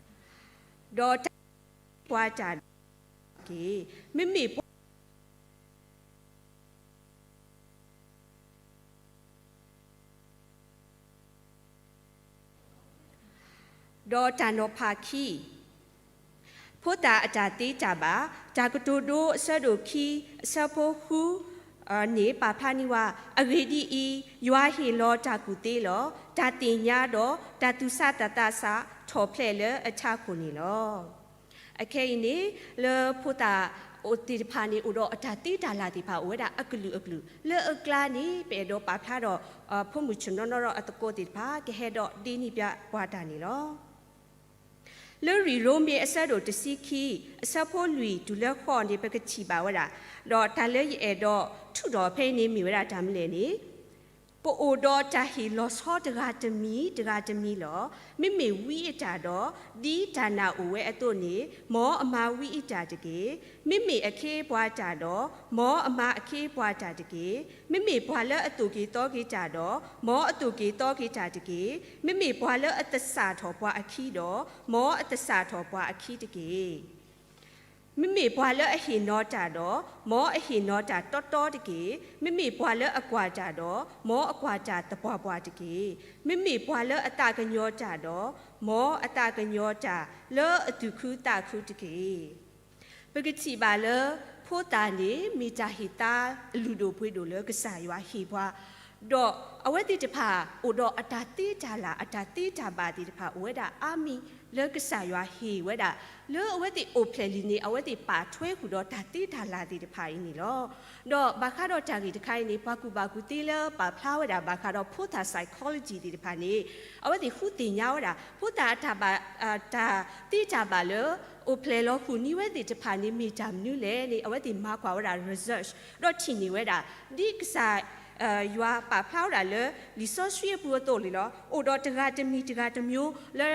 းတၢ်ပှၤတၢ်ဒီးက့ၤ, မ့မ့ၢ်ပှၤ ဒီးတၢ်နီၤဖးခံ, ဖိသၣ်အတၢ်သ့တၢ်ဘၣ်, တၢ်ကတိၤဒိအဆၢဒိၣ်ခံ အဆၢဖိဃုန့ၣ် ပာ်ဖျါန့ၢ်ဝဲ, အဂ့ၢ်ဒ်အံၤ, ယွၤဟ့ၣ်လီၤတၢ်ကူၣ်သ့လီၤ. တၢ်သ့ၣ်ညါဒီးတၢ်သူၣ်ဆးသးသးစးထီၣ်ဖျဲးလၢအဆၣ်ခိၣ်န့ၣ်လီၤ. အခဲအံၤန့ၣ် လၢဖိသၣ်အိၣ်သ့ၣ်တဖၣ်န့ၣ် အိၣ်ဒီးအတၢ်သ့တၢ်လၢ်သ့ၣ်တဖၣ် အိၣ်ဝဲဒၣ်အကလုာ်အကလုာ် လၢအကျါန့ၣ် ပအဲၣ်ဒိးပာ်ဖျါဒီး ဖိမုၣ်ဆ့ၣ်နီၤနီၤဒီးအသကိးသ့ၣ်တဖၣ် ကဟဲဒီးဒ့န့ၢ်ပှၤတၢ်န့ၣ်လီၤ. လၢရံၣ်ရိမ့ၤအဆၢဒိၣ်တဆံခံ အဆၢဖိလွံၢ်တုၤလၢဃိးန့ၣ် ပကထံၣ်ဘၣ်ဝဲဒၣ်, ဒီးတၢ်လၢယအဲၣ်ဒိးထုးထီၣ်ဖဲအံၤန့ၣ် မ့ၢ်ဝဲဒၣ်တၢ်မနုၤလဲၣ်န့ၣ်, ပအိၣ်ဒီးတၢ်ဟ့ၣ်လီၤဆီတဂၤတမံၤတဂၤတမံၤလီၤ. မ့မ့ၢ်ဝံအတၢ်ဒီး, ဒ်တၢ်နာ်အိၣ်ဝဲအသိးန့ၣ်, မ်အမၤဝံအတၢ်တက့ၢ်. မ့မ့ၢ်အခ့အပှၤတၢ်ဒီး, မ်အမၤအခ့အပှၤတၢ်တက့ၢ်. မ့မ့ၢ်ပှၤလၢအသိၣ်က့ၤသီက့ၤတၢ်ဒီး, မ်အသိၣ်က့ၤသီက့ၤတၢ်တက့ၢ်. မ့မ့ၢ်ပှၤလၢအသဆၣ်ထီၣ်ပှၤအခံဒီး, မ်အသဆၣ်ထီၣ်ပှၤအခံတက့ၢ်. မ့မ့ၢ်ပှၤလၢအဟ့ၣ်နီၤတၢ်ဒီး, မ်အဟ့ၣ်နီၤတၢ်တီတီတက့ၢ်. မ့မ့ၢ်ပှၤလၢအကွၢ်တၢ်ဒီး, မ်အကွၢ်တၢ်သပှၢ်ပှၢ်တက့ၢ်. မ့မ့ၢ်ပှၤလၢအသးကညီၤတၢ်ဒီး, မ်အသးကညီၤတၢ်လၢအသူၣ်ခုသးခုတက့ၢ်. ပကထံၣ်ဘၣ်လၢ ဖိသၣ်န့ၣ် မ့ၢ်တၢ်ဟ့ၣ်သါအလုၢ်ဒိၣ်ပှ့ၤဒိၣ်လၢကစၢ်ယွၤဟ့ၣ်ပှၤ, ဒီးအဝဲသ့ၣ်တဖၣ် အိၣ်ဒီးအတၢ်သ့တၢ်လၢ် အတၢ်သ့တၢ်ဘၣ်သ့ၣ်တဖၣ် အိၣ်ဝဲဒၣ်အါမံၤလၢကစၢ်ယွၤဟ့ၣ်ဝဲဒၣ်, လၢအဝဲသ့ၣ်အိၣ်ဖျဲၣ်လံန့ၣ် အဝဲသ့ၣ်ပာ်ထွဲဃုာ်ဒီးတၢ်သ့တၢ်လၢ်သ့ၣ်တဖၣ်အံၤန့ၣ်လီၤ. ဒီးဘၣ်ဃးဒီးတၢ်ဂ့ၢ်တခါအံၤန့ၣ် ပှၤကူၣ်ဘၣ်ကူၣ်သ့လၢပာ်ဖျါဝဲဒၣ်ဘၣ်ဃးဒီးဖိသၣ် psychology သ့ၣ်တဖၣ်န့ၣ် အဝဲသ့ၣ်ဃုသ့ၣ်ညါဝဲဒၣ် ဖိသၣ်အတၢ်ဘၣ်, တၢ်သ့တၢ်ဘၣ်လၢ အိၣ်ဖျဲၣ်လီၤဃုာ်န့ၢ်ဝဲသ့ၣ်တဖၣ်န့ၣ် မ့ၢ်တၢ်မနုၤလဲၣ်န့ၣ် အဝဲသ့ၣ်မၤကွၢ်ဝဲဒၣ် research ဒီးထံၣ်န့ၢ်ဝဲဒၣ် ဒ်ကစၢ်ယွၤပာ်ဖျါဝဲဒၣ်လၢ လံာ်စီဆှံအပူၤအသိးန့ၣ်လီၤ. အိၣ်ဒီးတဂၤတမံၤတဂၤတမျိုးလၢ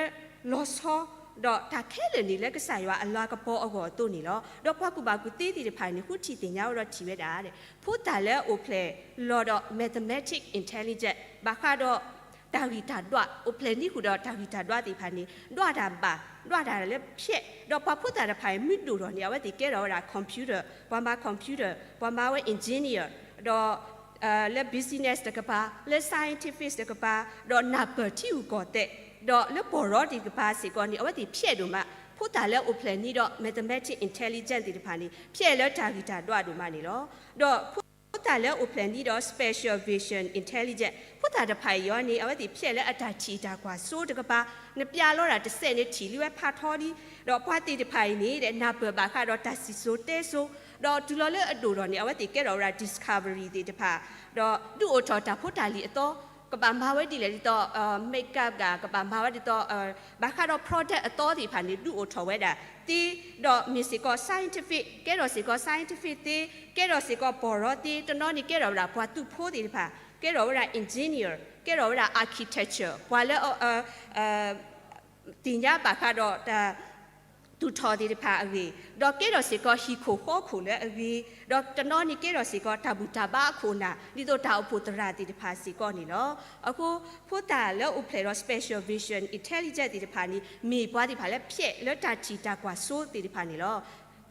လီၤဆီ ဒီးတၢ်ခဲလၢာ်န့ၣ်လၢကစၢ်ယွၤအလၤကပီၤအဂီၢ်အသိးန့ၣ်လီၤ. ဒီးပှၤကူၣ်ဘၣ်ကူၣ်သ့သ့ၣ်တဖၣ်န့ၣ် ဃုထံၣ်သ့ၣ်ညါဝဲဒီးထံၣ်ဝဲဒၣ် ဖိသၣ်လၢအအိၣ်ဖျဲၣ်လီၤဒီး mathematic intelligence ဘၣ်ဃးဒီး တၢ်ဂံၢ်တၢ်ဒွး အိၣ်ဖျဲၣ်န့ၢ်ဃုာ်ဒီးတၢ်ဂံၢ်တၢ်ဒွးသ့ၣ်တဖၣ်န့ၣ် ဒွးတၢ်ဘၣ်, ဒွးတၢ်လၢဖျဲး, ဒီးပှၤဖိသၣ်တဖၣ်အံၤ မ့ၢ်ဒိၣ်ထီၣ်န့ၣ် အဝဲသ့ၣ်ကဲထီၣ်ဝဲဒၣ် computer, ပှၤမၤ computer, ပှၤမၤဝဲ engineer, ဒီး လၢ business တကပၤ, လၢ scientific တကပၤ, ဒီးနၢ်ပၢၢ်ထံဂုၤကီၢ်သဲး, ဒီးလၢပီၢ်ရီသ့ၣ်တကပၤစ့ၢ်ကီးန့ၣ် အဝဲသ့ၣ်ဖျဲးဒိၣ်မး, ဖိသၣ်လၢအိၣ်ဖျဲၣ်န့ၢ်ဒီး mathematic intelligence သ့ၣ်တဖၣ်န့ၣ် ဖျဲးလၢတၢ်ဂံၢ်တၢ်ဒွးဒိၣ်မးန့ၣ်လီၤ. ဒီးဖိသၣ်လၢအိၣ်ဖျဲၣ်န့ၢ်ဒီး special vision intelligence ဖိသၣ်တဖၣ်အံၤအီၤန့ၣ် အဝဲသ့ၣ်ဖျဲးလၢအတၢ်ထံၣ်တၢ်ကွၢ်စိတကပၤ, နပျးလီၤဒၣ်တစဲးန့ၣ် ထံၣ်လံဝဲဖးထီလံ, ဒီးပှၤသ့ၣ်တဖၣ်အံၤန့ၣ် နၢ်ပၢၢ်ဘၣ်ဃးဒီးတၢ်စံၣ်စိၤတဲစိၤ, ဒီးတုၤလီၤလၢအဒိၣ်ထီၣ်န့ၣ် အဝဲသ့ၣ်ကဲထီၣ်ဝဲဒၣ် discovery သ့ၣ်တဖၣ်, ဒီးဒုးအိၣ်ထီၣ်တၢ်ဖိတၢ်လံၤအသီ, ကဘၣ်မၤဝဲဒ်လဲၣ်ဒ်သိး makeup ဂ့ၤ, ကဘၣ်မၤဝဲဒ်သိး ဘၣ်ဃးဒီး product အသီသ့ၣ်တဖၣ်န့ၣ် ဒုးအိၣ်ထီၣ်ဝဲဒၣ်သ့, ဒီးမ့ၢ်စ့ၢ်ကီး scientific, ကဲထီၣ်စ့ၢ်ကီး scientific သ့, ကဲထီၣ်စ့ၢ်ကီးပီၢ်ရီသ့, တနီၤန့ၣ်ကဲထီၣ်ဝဲဒၣ်ပှၤသုးဖိသ့ၣ်တဖၣ်, ကဲထီၣ်ဝဲဒၣ် engineer, ကဲထီၣ်ဝဲဒၣ် architecture, ပှၤလၢ သ့ၣ်ညါဘၣ်ဃးဒီးတၢ်သူၣ်ထီၣ်သ့ၣ်တဖၣ်အဂ့ၢ်, ဒီးကဲထီၣ်စ့ၢ်ကီးဟံၣ်ခိၣ်ဃီခိၣ်လၢအဂ့ၤ, ဒီးတနီၤန့ၣ်ကဲထီၣ်စ့ၢ်ကီးတၢ်ဘူၣ်တၢ်ဘါအခိၣ်အနၢ် ဒ်သိးတၢ်အိၣ်ဖှိၣ်သရၣ်သ့ၣ်တဖၣ်စ့ၢ်ကီးန့ၣ်လီၤ. အဃိ ဖိသၣ်လၢအိၣ်ဖျဲၣ်ဒီး special vision intelligence သ့ၣ်တဖၣ်န့ၣ် မ့ၢ်ပှၤသ့ၣ်တဖၣ်လၢဖျဲးလၢတၢ်ထံၣ်တၢ်ကွၢ်စိသ့ၣ်တဖၣ်န့ၣ်လီၤ.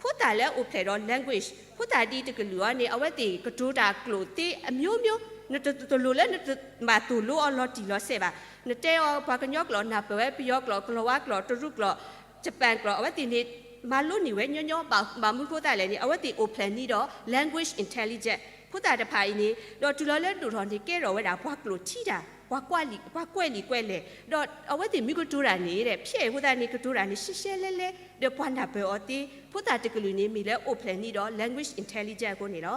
ဖိသၣ်လၢအိၣ်ဖျဲၣ်ဒီး language, ဖိသၣ်ဒ်တကလုာ်အီၤန့ၣ် အဝဲသ့ၣ်ကတိၤတၢ်ကျိာ်သ့အမျိုးမျိုး, နတလိၣ်လၢနတဘၣ်သိၣ်လိအီၤလီၤတံၢ်လီၤဆဲးဘၣ်. နတဲအီၤပှၤကညီကျိာ်, နၢ်ပၢၢ်ဝဲပယီၤကျိာ်, ကလီၤဝါကျိာ်, တရူးကျိာ်, Japan ကျိာ်, အဝဲသ့ၣ်န့ၣ် မၤလိန့ၢ်ဝဲညီညီ, ဘၣ်မနုၤဃိသတးလဲၣ်န့ၣ် အဝဲသ့ၣ်အိၣ်ဖျဲၣ်န့ၢ်ဒီး language intelligence ဖိသၣ်တဖၣ်အံၤန့ၣ် ဒီးတုၤလီၤလၢဒိၣ်ထီၣ်န့ၣ် ကဲထီၣ်ဝဲဒၣ်ပှၤကျိာ်ထံတၢ်, ပှၤကွဲးလံာ်ကွဲးလဲၢ်, ဒီးအဝဲသ့ၣ်မ့ၢ်ကတိၤတၢ်န့ၣ် ဖျဲးအဃိသတးန့ၣ် ကတိၤတၢ်န့ၣ် ရှဲရှဲလဲလဲ, ဒီးပှၤနၢ်ပၢၢ်အီၤသ့, ဖိသၣ်တကလုာ်န့ၣ် မ့ၢ်လၢအိၣ်ဖျဲၣ်န့ၢ်ဒီး language intelligence အဃိန့ၣ်လီၤ.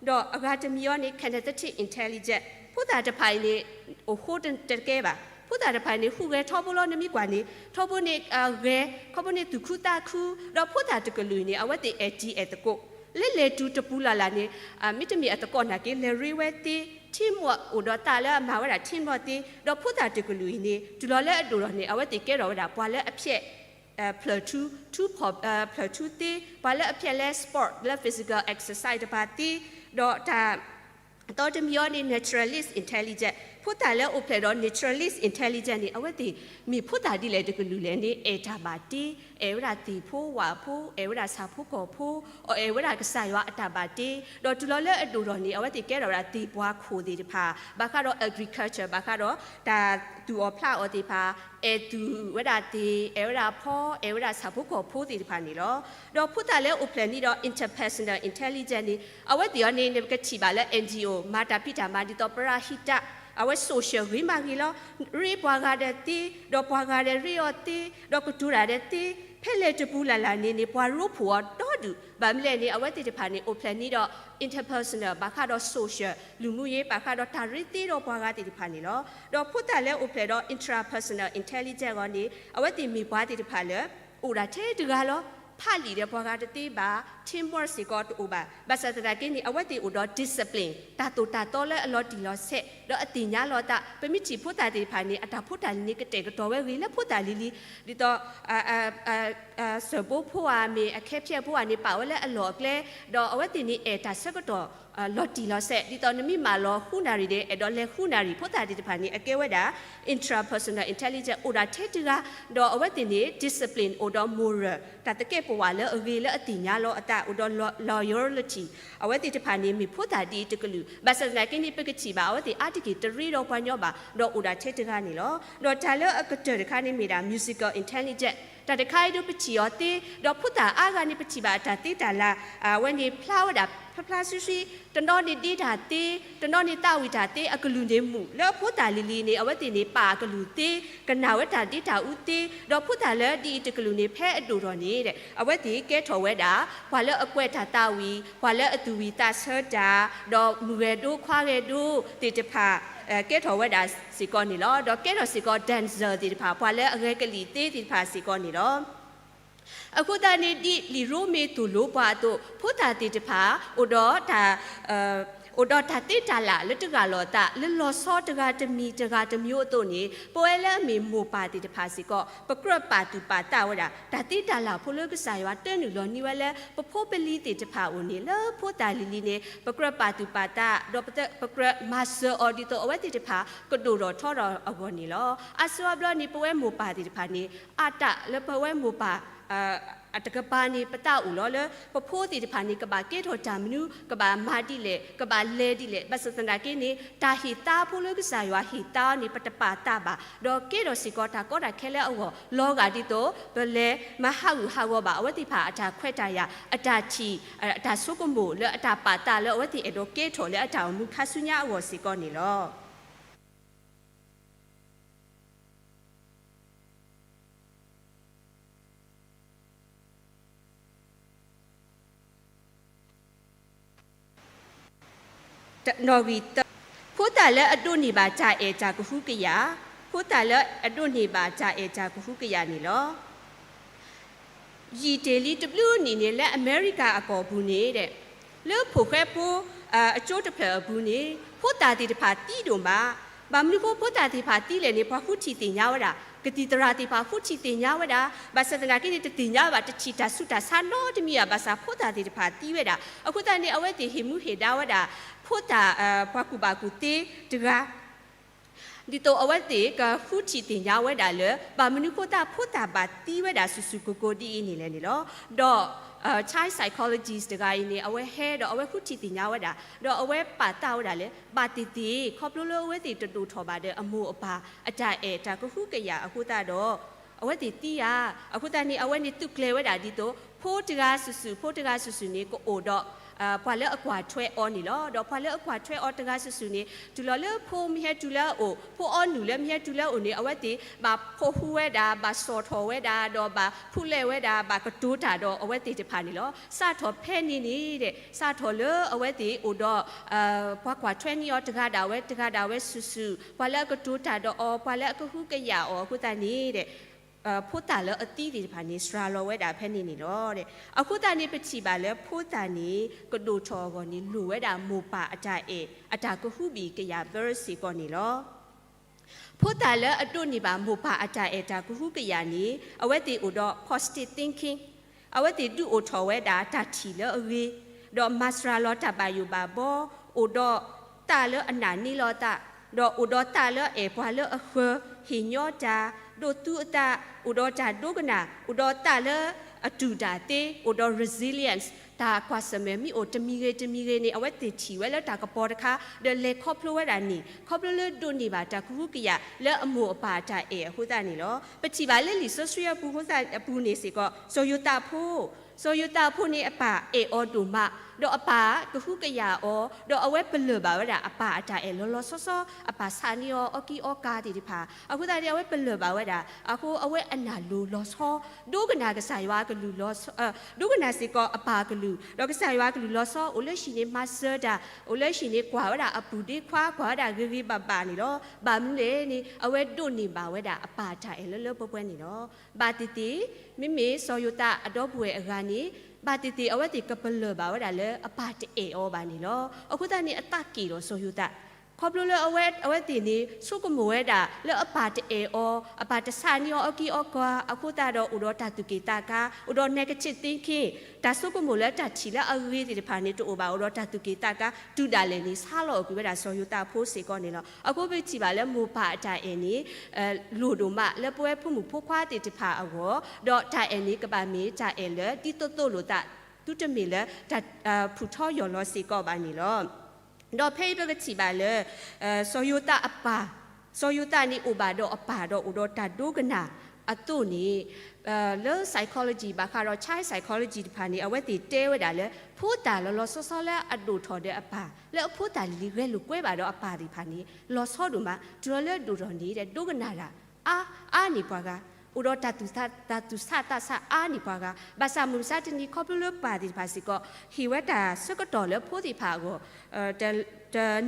ဒီးအဂၤတမံၤအီၤန့ၣ် kinesthetic intelligence, ဖိသၣ်တဖၣ်အံၤန့ၣ် အိၣ်ဃိတကဲဘၣ်. ဖိသၣ်တဖၣ်န့ၣ် ဟူးဂဲၤထီဘိလီၤ, နမ့ၢ်ကွၢ်န့ၣ် ထီဘိန့ၣ်ဂဲၤ, ခီဘိန့ၣ်သူၣ်ခုသးခု, ဒီးဖိသၣ်တကလုာ်န့ၣ် အဝဲသ့ၣ်အဲၣ်တံၤအဲၣ်သကိး, လၢလဲၤတုၤတပူၤလၢ်လၢ်န့ၣ် မ့တမ့ၢ်အသကိးနာ်က့ လဲၤရ့ဝဲသ့, teamwork အိၣ်ဒီးသးလၢအမၤဝဲဒၣ် teamwork သ့, ဒီးဖိသၣ်တကလုာ်အံၤန့ၣ် တုၤလီၤလၢအဒိၣ်ထီၣ်န့ၣ် အဝဲသ့ၣ်ကဲထီၣ်ဝဲဒၣ်ပှၤလၢအဖျဲး ဖျၢၣ်ထူ, ထူဖီၣ်, ဖျၢၣ်ထူသ့, ပှၤလၢအဖျဲးလၢ sport လၢ physical exercise တဖၣ်သ့, ဒီးတၢ် အသီတမံၤအီၤန့ၣ် naturalist intelligence, ဖိသၣ်လၢအိၣ်ဖျဲၣ်ဒီး naturalist intelligence န့ၣ် အဝဲသ့ၣ်မ့ၢ်ဖိသၣ်ဒ်လဲၣ်တကလုာ်လဲၣ်န့ၣ် အဲၣ်တၢ်ဘၣ်တ့, အဲၣ်ဝဲဒၣ်သ့ၣ်ဖိဝၣ်ဖိ, အဲၣ်ဝဲဒၣ်ဆၣ်ဖိကီၢ်ဖိ, အဲၣ်ဝဲဒၣ်ကစၢ်ယွၤအတၢ်ဘၣ်တ့, ဒီးတုၤလီၤလၢအဒိၣ်ထီၣ်န့ၣ် အဝဲသ့ၣ်ကဲထီၣ်ဝဲဒၣ်သ့ၣ်ပှၤခိၣ်သ့ၣ်တဖၣ်, ဘၣ်ဃးဒီး agriculture, ဘၣ်ဃးဒီးတၢ်သူၣ်အီၣ်ဖျးအီၣ်သ့ၣ်တဖၣ်, အဲၣ်သူၣ်ဝဲဒၣ်သ့ၣ်, အဲၣ်ဝဲဒၣ်ဖီ, အဲၣ်ဝဲဒၣ်ဆၣ်ဖိကီၢ်ဖိသ့ၣ်တဖၣ်န့ၣ်လီၤ. ဒီးဖိသၣ်လၢအိၣ်ဖျဲၣ်န့ၢ်ဒီး interpersonal intelligence န့ၣ် အဝဲသ့ၣ်အီၤန့ၣ် နကထံၣ်ဘၣ်လၢ NGO မၤတၢ်ဖံးတၢ်မၤဒ်သိး ပရၤဟံးတၢ်, အဝဲ social ဂ့ၤမးဂ့ၤလီၤ. ရ့ပှၤဂၤဒီးသ့, ဒီးပှၤဂၤဒီးရ့အီၤသ့, ဒီးကတိၤတၢ်ဒီးသ့, ဖဲလဲၣ်တပူၤလၢ်လၢ်န့ၣ်န့ၣ် ပှၤရိဖှိၣ်အီၤဒီဒူၣ်, ဘၣ်မနုၤလဲၣ်န့ၣ် အဝဲသ့ၣ်တဖၣ်န့ၣ် အိၣ်ဖျဲၣ်န့ၢ်ဒီး interpersonal ဘၣ်ဃးဒီး social လူမှုရေး ဘၣ်ဃးဒီးတၢ်ရ့သ့ဒီးပှၤဂၤသ့ၣ်တဖၣ်န့ၣ်လီၤ. ဒီးဖိသၣ်လၢအိၣ်ဖျဲၣ်ဒီး intrapersonal intelligence အီၤန့ၣ် အဝဲသ့ၣ်မ့ၢ်ပှၤသ့ၣ်တဖၣ်လၢ အိၣ်ဒၣ်ထဲတဂၤလီၤ. ဖးလံာ်ဒီးပှၤဂၤတသ့ဘၣ်, teamwork စ့ၢ်ကီးတအိၣ်ဘၣ်. ဘၣ်ဆၣ်သနာ်က့န့ၣ် အဝဲသ့ၣ်အိၣ်ဒီး discipline တၢ်သိၣ်တၢ်သီလၢအလီၤတံၢ်လီၤဆဲး, ဒီးအသ့ၣ်ညါလီၤအသး, ပမ့ၢ်ထံၣ်ဖိသၣ်သ့ၣ်တဖၣ်န့ၣ် အတၢ်ဖိတၢ်လံၤန့ၣ် ကတဲာ်ကတီၤဝဲဂ့ၤလၢဖိသၣ်လံၤလံၤ, ဒ်သိး စၢၢ်ဘိဖိဧါ မ့ၢ်အခဲဖျဲးဖိဧါန့ၣ် ပာ်ဝဲလၢအလီၢ်အကျဲ, ဒီးအဝဲသ့ၣ်န့ၣ်အဲၣ်တၢ်ဆၢကတီၢ် လီၤတံၢ်လီၤဆဲး ဒ်သိးနမ့ၢ်မၤလီၤဃုနၣ်ရံၣ်န့ၣ် အဲၣ်ဒိးလဲၤဃုနၣ်ရံၣ် ဖိသၣ်သ့ၣ်တဖၣ်န့ၣ် အကဲဝဲဒၣ် intrapersonal intelligence အိၣ်ဒၣ်ထဲတဂၤ, ဒီးအဝဲသ့ၣ်န့ၣ် discipline အိၣ်ဒီး moral တၢ်သကဲာ်ပဝးလၢအဂ့ၤလၢအသ့ၣ်ညါလီၤအသး အိၣ်ဒီး loyalty အဝဲသ့ၣ်တဖၣ်န့ၣ် မ့ၢ်ဖိသၣ်ဒ်အံၤတကလုာ်, ဘၣ်ဆၣ်သနာ်က့န့ၣ် ပကထံၣ်ဘၣ် အဝဲသ့ၣ်အါတက့ၢ်တရ့ဒီးပှၤညီဘၣ် ဒီးအိၣ်ဒၣ်ထဲတဂၤန့ၣ်လီၤ. ဒီးတၢ်လၢအကတၢၢ်တခါန့ၣ်မ့ၢ်ဒၣ် musical intelligence တၢ်တခါအံၤဒုးပထံၣ်အီၤသ့, ဒီးဖိသၣ်အါဂၤန့ၣ် ပထံၣ်ဘၣ်အတၢ်သ့တၢ်လၢ် အဝဲန့ၣ်ဖျါဝဲဒၣ် ဖျါဖျါဆှံဆှံ, တနီၤန့ၣ်ဒ့တၢ်သ့, တနီၤန့ၣ်သးဝံၣ်တၢ်သ့, အကလုၢ်န့ၣ်မုာ်, လၢအဖိသၣ်လံၤလံၤန့ၣ် အဝဲသ့ၣ်န့ၣ်ပာ်အကလုၢ်သ့, ကနၣ်ဝဲတၢ်ဒ့တၢ်အူသ့, ဒီးဖိသၣ်လၢဒ်အံၤတကလုာ်န့ၣ် ဖဲအဒိၣ်ထီၣ်န့ၣ် အဝဲသ့ၣ်ကဲထီၣ်ဝဲဒၣ် ပှၤလၢအကွဲးတၢ်သးဝံၣ်, ပှၤလၢအသူၣ်ဝံၣ်သးဆၢတၢ်, ဒီးမုၢ်ဂဲၤဒိခွါဂဲၤဒိသ့ၣ်တဖၣ် ကဲထီၣ်ဝဲဒၣ်စ့ၢ်ကီးန့ၣ်လီၤ. ဒီးကဲထီၣ်စ့ၢ်ကီး dancer သ့ၣ်တဖၣ် ပှၤလၢအဂဲၤကလံၣ်သ့သ့ၣ်တဖၣ်စ့ၢ်ကီးန့ၣ်လီၤ. အဃိသတးန့ၣ် ဒ်လံာ်ရိမ့ၤသိၣ်လိပှၤအသိး ဖိသၣ်သ့ၣ်တဖၣ် အိၣ်ဒီးတၢ် အိၣ်ဒီးတၢ်သ့တၢ်လၢ်လၢတဂၢ်လီၤအသး လၢလီၤဆီတဂၤတမံၤတဂၤတမံၤအသိးန့ၣ် ပဝဲလၢအမ့ၢ်မိၢ်ပၢ်သ့ၣ်တဖၣ်စ့ၢ်ကီး ပကြၢးပာ်သူၣ်ပာ်သးဝဲဒၣ် တၢ်သ့တၢ်လၢ်ဖိလၢကစၢ်ယွၤတၢနုာ်လီၤန့ၢ်ဝဲလၢ ပဖိပလံၤသ့ၣ်တဖၣ်အအိၣ်န့ၣ် လၢဖိသၣ်လံၤလံၤန့ၣ် ပကြၢးပာ်သူၣ်ပာ်သး ဒီးပကြၢးမၤစၢၤအီၤဒ်သိး အဝဲသ့ၣ်တဖၣ် ကဒိၣ်ထီၣ်ထီထီၣ်အဂီၢ်န့ၣ်လီၤ. အါစုအါဘျီန့ၣ် ပဝဲမိၢ်ပၢ်သ့ၣ်တဖၣ်န့ၣ် အါတၢ်လၢပဝဲမိၢ်ပၢ် အတကပၤန့ၣ် ပသးအိၣ်လီၤလၢ ပဖိသ့ၣ်တဖၣ်န့ၣ် ကဘၣ်ကဲထီၣ်တၢ်မနုၤ ကဘၣ်မၤဒ်လဲၣ် ကဘၣ်လဲၤဒ်လဲၣ် ဘၣ်ဆၣ်သနာ်က့န့ၣ် တၢ်ဟ့ၣ်သါဖိလၢကစၢ်ယွၤဟ့ၣ်သါအီၤန့ၣ် ပတပာ်သးဘၣ် ဒီးကဲထီၣ်စ့ၢ်ကီးတၢ်ကီတၢ်ခဲလၢအဂီၢ် လီၤဂာ်ဒ်သိး ပလဲၤမၤဟးဂူာ်ဟးဂီၤဘၣ် အဝဲသ့ၣ်တဖၣ်အတၢ်ခွဲးတၢ်ယာ် အတၢ်ထံၣ် အတၢ်ဆိကမိၣ်လၢအတၢ်ပာ်သးလၢအဝဲသ့ၣ်အဲၣ်ဒိးကဲထီၣ်လၢအတၢ်အိၣ်မူခါဆူညါအဂီၢ်စ့ၢ်ကီးန့ၣ်လီၤ. နီၣ်ဂံၢ်သၢ, ဖိသၣ်လၢအဒိးန့ၢ်ဘၣ်တၢ်အဲၣ်တၢ်ကဟုကယာ်, ဖိသၣ်လၢအဒိးန့ၢ်ဘၣ်တၢ်အဲၣ်တၢ်ကဟုကယာ်န့ၣ်လီၤ. ယံာ်တ့ၢ်လံတဘျုးနံၣ်န့ၣ် လၢအမဲရကၤအကီၢ်ပူၤန့ၣ် လၢဖိၣ်ဃဲဖိ အကၠိတဖျၢၣ်အပူၤန့ၣ် ဖိသၣ်သ့ၣ်တဖၣ်သံဒိၣ်မး, ဘၣ်မနုၤဃိ ဖိသၣ်သ့ၣ်တဖၣ်သံလဲၣ်န့ၣ် ပှၤဃုထံၣ်သ့ၣ်ညါဝဲဒၣ်, ကသံၣ်သရၣ်သ့ၣ်တဖၣ်ဃုထံၣ်သ့ၣ်ညါဝဲဒၣ်, ဘၣ်ဆၣ်သနာ်က့န့ၣ် တသ့ၣ်ညါဘၣ် တထံၣ်တၢ်ဆူးတၢ်ဆါနီတမံၤဘၣ်, ဘၣ်ဆၣ်ဖိသၣ်သ့ၣ်တဖၣ်သံဝဲဒၣ်, အဃိသတးန့ၣ် အဝဲသ့ၣ်ဟ့ၣ်မူဟ့ၣ်ဒါဝဲဒၣ် ဖိသၣ် ပှၤကူၣ်ဘၣ်ကူၣ်သ့တဂၤ ဒ်သိးအဝဲသ့ၣ်ကဃုထံၣ်သ့ၣ်ညါဝဲဒၣ်လၢ ဘၣ်မနုၤဃိသတးဖိသၣ်ဘၣ်သံဝဲဒၣ်ဆူၣ်ဆူၣ်ကိၢ်ကိၢ်ဒ်အံၤန့ၣ်လဲၣ်န့ၣ်လီၤ. ဒီး child psychologist တဂၤအံၤန့ၣ် အဝဲဟဲဒီးအဝဲဃုထံၣ်သ့ၣ်ညါဝဲဒၣ်, ဒီးအဝဲပာ်သးဝဲဒၣ်လၢ ဘၣ်သ့ၣ်သ့ၣ် ခီဖျိလၢအဝဲသ့ၣ်တဒိၣ်ထီၣ်ဘၣ်ဒီးအမိၢ်အပၢ်အတၢ်အဲၣ်တၢ်ကဟုကယာ်အဃိသတးဒီး အဝဲသ့ၣ်သံဧါ, အဃိသတးန့ၣ် အဝဲန့ၣ်သုးကျဲၤဝဲဒၣ်ဒ်သိး ဖိတဂၤဆူၣ်ဆူၣ် ဖိတဂၤဆူၣ်ဆူၣ်န့ၣ် ကအိၣ်ဒီး ပှၤလၢအကွၢ်ထွဲအီၤန့ၣ်လီၤ. ဒီးပှၤလၢအကွၢ်ထွဲအီၤတဂၤဆူၣ်ဆူၣ်န့ၣ် တုၤလီၤလၢဖိမ့ၢ်ဟဲတုၤလၢအအိၣ် ဖိအီနုၢ်လၢမ့ၢ်ဟဲတုၤလၢအအိၣ်န့ၣ် အဝဲသ့ၣ်ဘၣ်ဖိးဟူဝဲဒၣ် ဘၣ်စိာ်ထီၣ်ဝဲဒၣ် ဒီးဘၣ်ဖူးလဲၢ်ဝဲဒၣ် ဘၣ်ကတိၤတၢ်ဒီးအဝဲသ့ၣ်တဖၣ်န့ၣ်လီၤ. စးထီၣ်ဖဲန့ၣ်န့ၣ် စးထီၣ်လၢအဝဲသ့ၣ်အိၣ်ဒီး ပှၤကွၢ်ထွဲန့ၢ်အီၤတဂၤဒၣ်ဝဲတဂၤဒၣ်ဝဲဆူၣ်ဆူၣ် ပှၤလၢအကတိၤတၢ်ဒီးအီၤ ပှၤလၢအကဟုကယာ်အီၤအဃိသတးန့ၣ် ဖိသၣ်လၢအသံသ့ၣ်တဖၣ်န့ၣ် စှၤလီၤဝဲဒၣ်ဖဲန့ၣ်န့ၣ်လီၤ. အဃိသတးန့ၣ် ပထံၣ်ဘၣ်လၢဖိသၣ်န့ၣ် ကဒိၣ်ထီၣ်အဂီၢ်န့ၣ် လိၣ်ဝဲဒၣ်မိၢ်ပၢ်အတၢ်အဲၣ် အတၢ်ကဟုဘံၣ်ကယာ်ဘၢစ့ၢ်ကီးန့ၣ်လီၤ. ဖိသၣ်လၢအဒိးန့ၢ်ဘၣ်မိၢ်ပၢ်အတၢ်အဲၣ်တၢ်ကဟုကယာ်န့ၣ် အဝဲသ့ၣ်အိၣ်ဒီး positive thinking အဝဲသ့ၣ်ဒုးအိၣ်ထီၣ်ဝဲဒၣ်တၢ်ထံၣ်လၢအဂ့ၤ, ဒီးမၤစှၤလီၤတၢ်ဘၣ်ယိၣ်ဘၣ်ဘီ, အိၣ်ဒီးသးလၢအနာ်န့ၢ်လီၤအသး, ဒီးအိၣ်ဒီးသးလၢအဲၣ်ပှၤလၢအဃၢၤ, ဟ့ၣ်ညီတၢ်, ဒိးသူအသး, အိၣ်ဒီးတၢ်ဒိကနၣ်, အိၣ်ဒီးသးလၢအတူၢ်တၢ်သ့, အိၣ်ဒီး resilience တၢ်ကွၢ်ဆၢၣ်မဲာ်မ့ၢ်အိၣ်တမံၤဂ့ၤတမံၤဂ့ၤန့ၣ် အဝဲသ့ၣ်ထံၣ်ဝဲလၢတၢ်ကပီၤတခါ ဒီးလဲၤခီဖျိဝဲဒၣ်န့ၣ် ခီဖျိလၢဒိးန့ၢ်ဘၣ်တၢ်ကဟုကယာ်လၢအမိၢ်အပၢ်အတၢ်အဲၣ်အဃိသတးန့ၣ်လီၤ. ပထံၣ်ဘၣ်လၢလံာ်စီဆှံအပူၤအဃိသတးအပူၤန့ၣ်စ့ၢ်ကီး စီၤယိၤသးဖိ စီၤယိၤသးဖိန့ၣ် အပၢ်အဲၣ်အီၤဒိၣ်မး, ဒီးအပၢ်ကဟုကယာ်အီၤ, ဒီးအဝဲပလၢၢ်ဘၣ်ဝဲဒၣ်အပၢ်အတၢ်အဲၣ်လီၤလီၤဆီဆီ, အပၢ်ဆးန့ၢ်အီၤအီကံအီကၤသ့ၣ်တဖၣ်, အဃိသတးန့ၣ် အဝဲပလၢၢ်ဘၣ်ဝဲဒၣ်, အဃိအဝဲအနာ်လိၤလီၤဆီ, ဒိကနၣ်ကစၢ်ယွၤအကလုၢ်လီၤဆီ, ဒိကနၣ်စ့ၢ်ကီးအပၢ်အကလုၢ်, ဒီးကစၢ်ယွၤအကလုၢ်လီၤဆီ, အိၣ်လၢဟံၣ်န့ၣ်မၤစၢၤတၢ်, အိၣ်လၢဟံၣ်န့ၣ်ကွၢ်ဝဲဒၣ်အပုၢ်ဒ့ခွါ, ကွၢ်ဝဲဒၣ်ဂ့ၤဂ့ၤဘၣ်ဘၣ်န့ၣ်လီၤ. ဘၣ်မနုၤလဲၣ်န့ၣ် အဝဲဒိးန့ၢ်ဘၣ်ဝဲဒၣ်အပၢ်တၢ်အဲၣ်လၢလၢပှဲၤပှဲၤန့ၣ်လီၤ. ဘၣ်သ့ၣ်သ့ၣ် မ့မ့ၢ်စီၤယိၤသးအဒီပုၢ်ဝဲၢ်အဂၤန့ၣ် ဘၣ်သ့ၣ်သ့ၣ် အဝဲသ့ၣ်ကပလၢၢ်ဘၣ်ဝဲဒၣ်လၢအပၢ်တအဲၣ်အီၤဘၣ်န့ၣ်လီၤ. အဃိသတးန့ၣ် အသးက့ၣ်ဒီးစီၤယိၤသး, ခီဖျိလၢအဝဲသ့ၣ်န့ၣ် ဆိကမိၣ်ဝဲဒၣ်လၢအပၢ်တအဲၣ်အီၤ, အပၢ်တဆှၢန့ၢ်အီၤအက့ၢ်အီကၤအဃိသတးဒီး အိၣ်ဒီးတၢ်သူၣ်က့ၣ်သးကါ, အိၣ်ဒီး negative thinking, တၢ်ဆိကမိၣ်လၢတၢ်ထံၣ်လၢအဂ့ၤသ့ၣ်တဖၣ်န့ၣ်တအိၣ်ဘၣ်, အိၣ်ဒီးတၢ်သူၣ်က့ၣ်သးကါ တုၤဒၣ်လဲာ်န့ၣ် ဆါလီၤကွံာ်ဝဲဒၣ်စီၤယိၤသးအဖိစ့ၢ်ကီးန့ၣ်လီၤ. အဃိပထံၣ်ဘၣ်လၢမိၢ်ပၢ်အတၢ်အဲၣ်န့ၣ် လိၣ်ဒိၣ်မး လၢပဝဲဖိမုၣ်ဖိခွါသ့ၣ်တဖၣ်အဂီၢ်, ဒီးတၢ်အဲၣ်န့ၣ် ကဘၣ်မ့ၢ်တၢ်အဲၣ်လၢဒ်သိးသိးလိာ်သး, သုတမ့ၢ်လၢတၢ်ဖုၣ်ထီယီၢ်လီၤစ့ၢ်ကီးဘၣ်န့ၣ်လီၤ. ဒီးဖဲအံၤပကထံၣ်ဘၣ်လၢ စီၤယိၤသးအပၢ်, စီၤယိၤသးန့ၣ်အိၣ်ဘၣ်ဒီးအပၢ်ဒီးအိၣ်ဒီးတၢ်ဒိကနၣ်အသိးန့ၣ် လၢ psychology ဘၣ်ဃးဒီး child psychology တဖၣ်န့ၣ် အဝဲသ့ၣ်တဲဝဲဒၣ်လၢ ဖိသၣ်လီၤလီၤဆီဆီလၢအဒိၣ်ထီၣ်ဒီးအပၢ်, လၢအဖိသၣ်လံၤလံၤဂဲၤလိာ်ကွဲဘၣ်ဒီးအပၢ်သ့ၣ်တဖၣ်န့ၣ် လီၤဆီဒိၣ်မး, တုၤလီၤလၢဒိၣ်ထီၣ်န့ၣ် ဒိကနၣ်တၢ် အါ, အါန့ၢ်ပှၤဂၤ, အိၣ်ဒီးတၢ်သူၣ်ဆးသးဆးအါန့ၢ်ပှၤဂၤ, ဘၣ်ဆၣ်မုၢ်မဆါတနံၤခီဖျိလၢပၢ်သ့ၣ်တဖၣ်စ့ၢ်ကီး ဟ့ၣ်ဝဲတၢ်ဆၢကတီၢ်လၢဖိသ့ၣ်တဖၣ်အဂီၢ် တ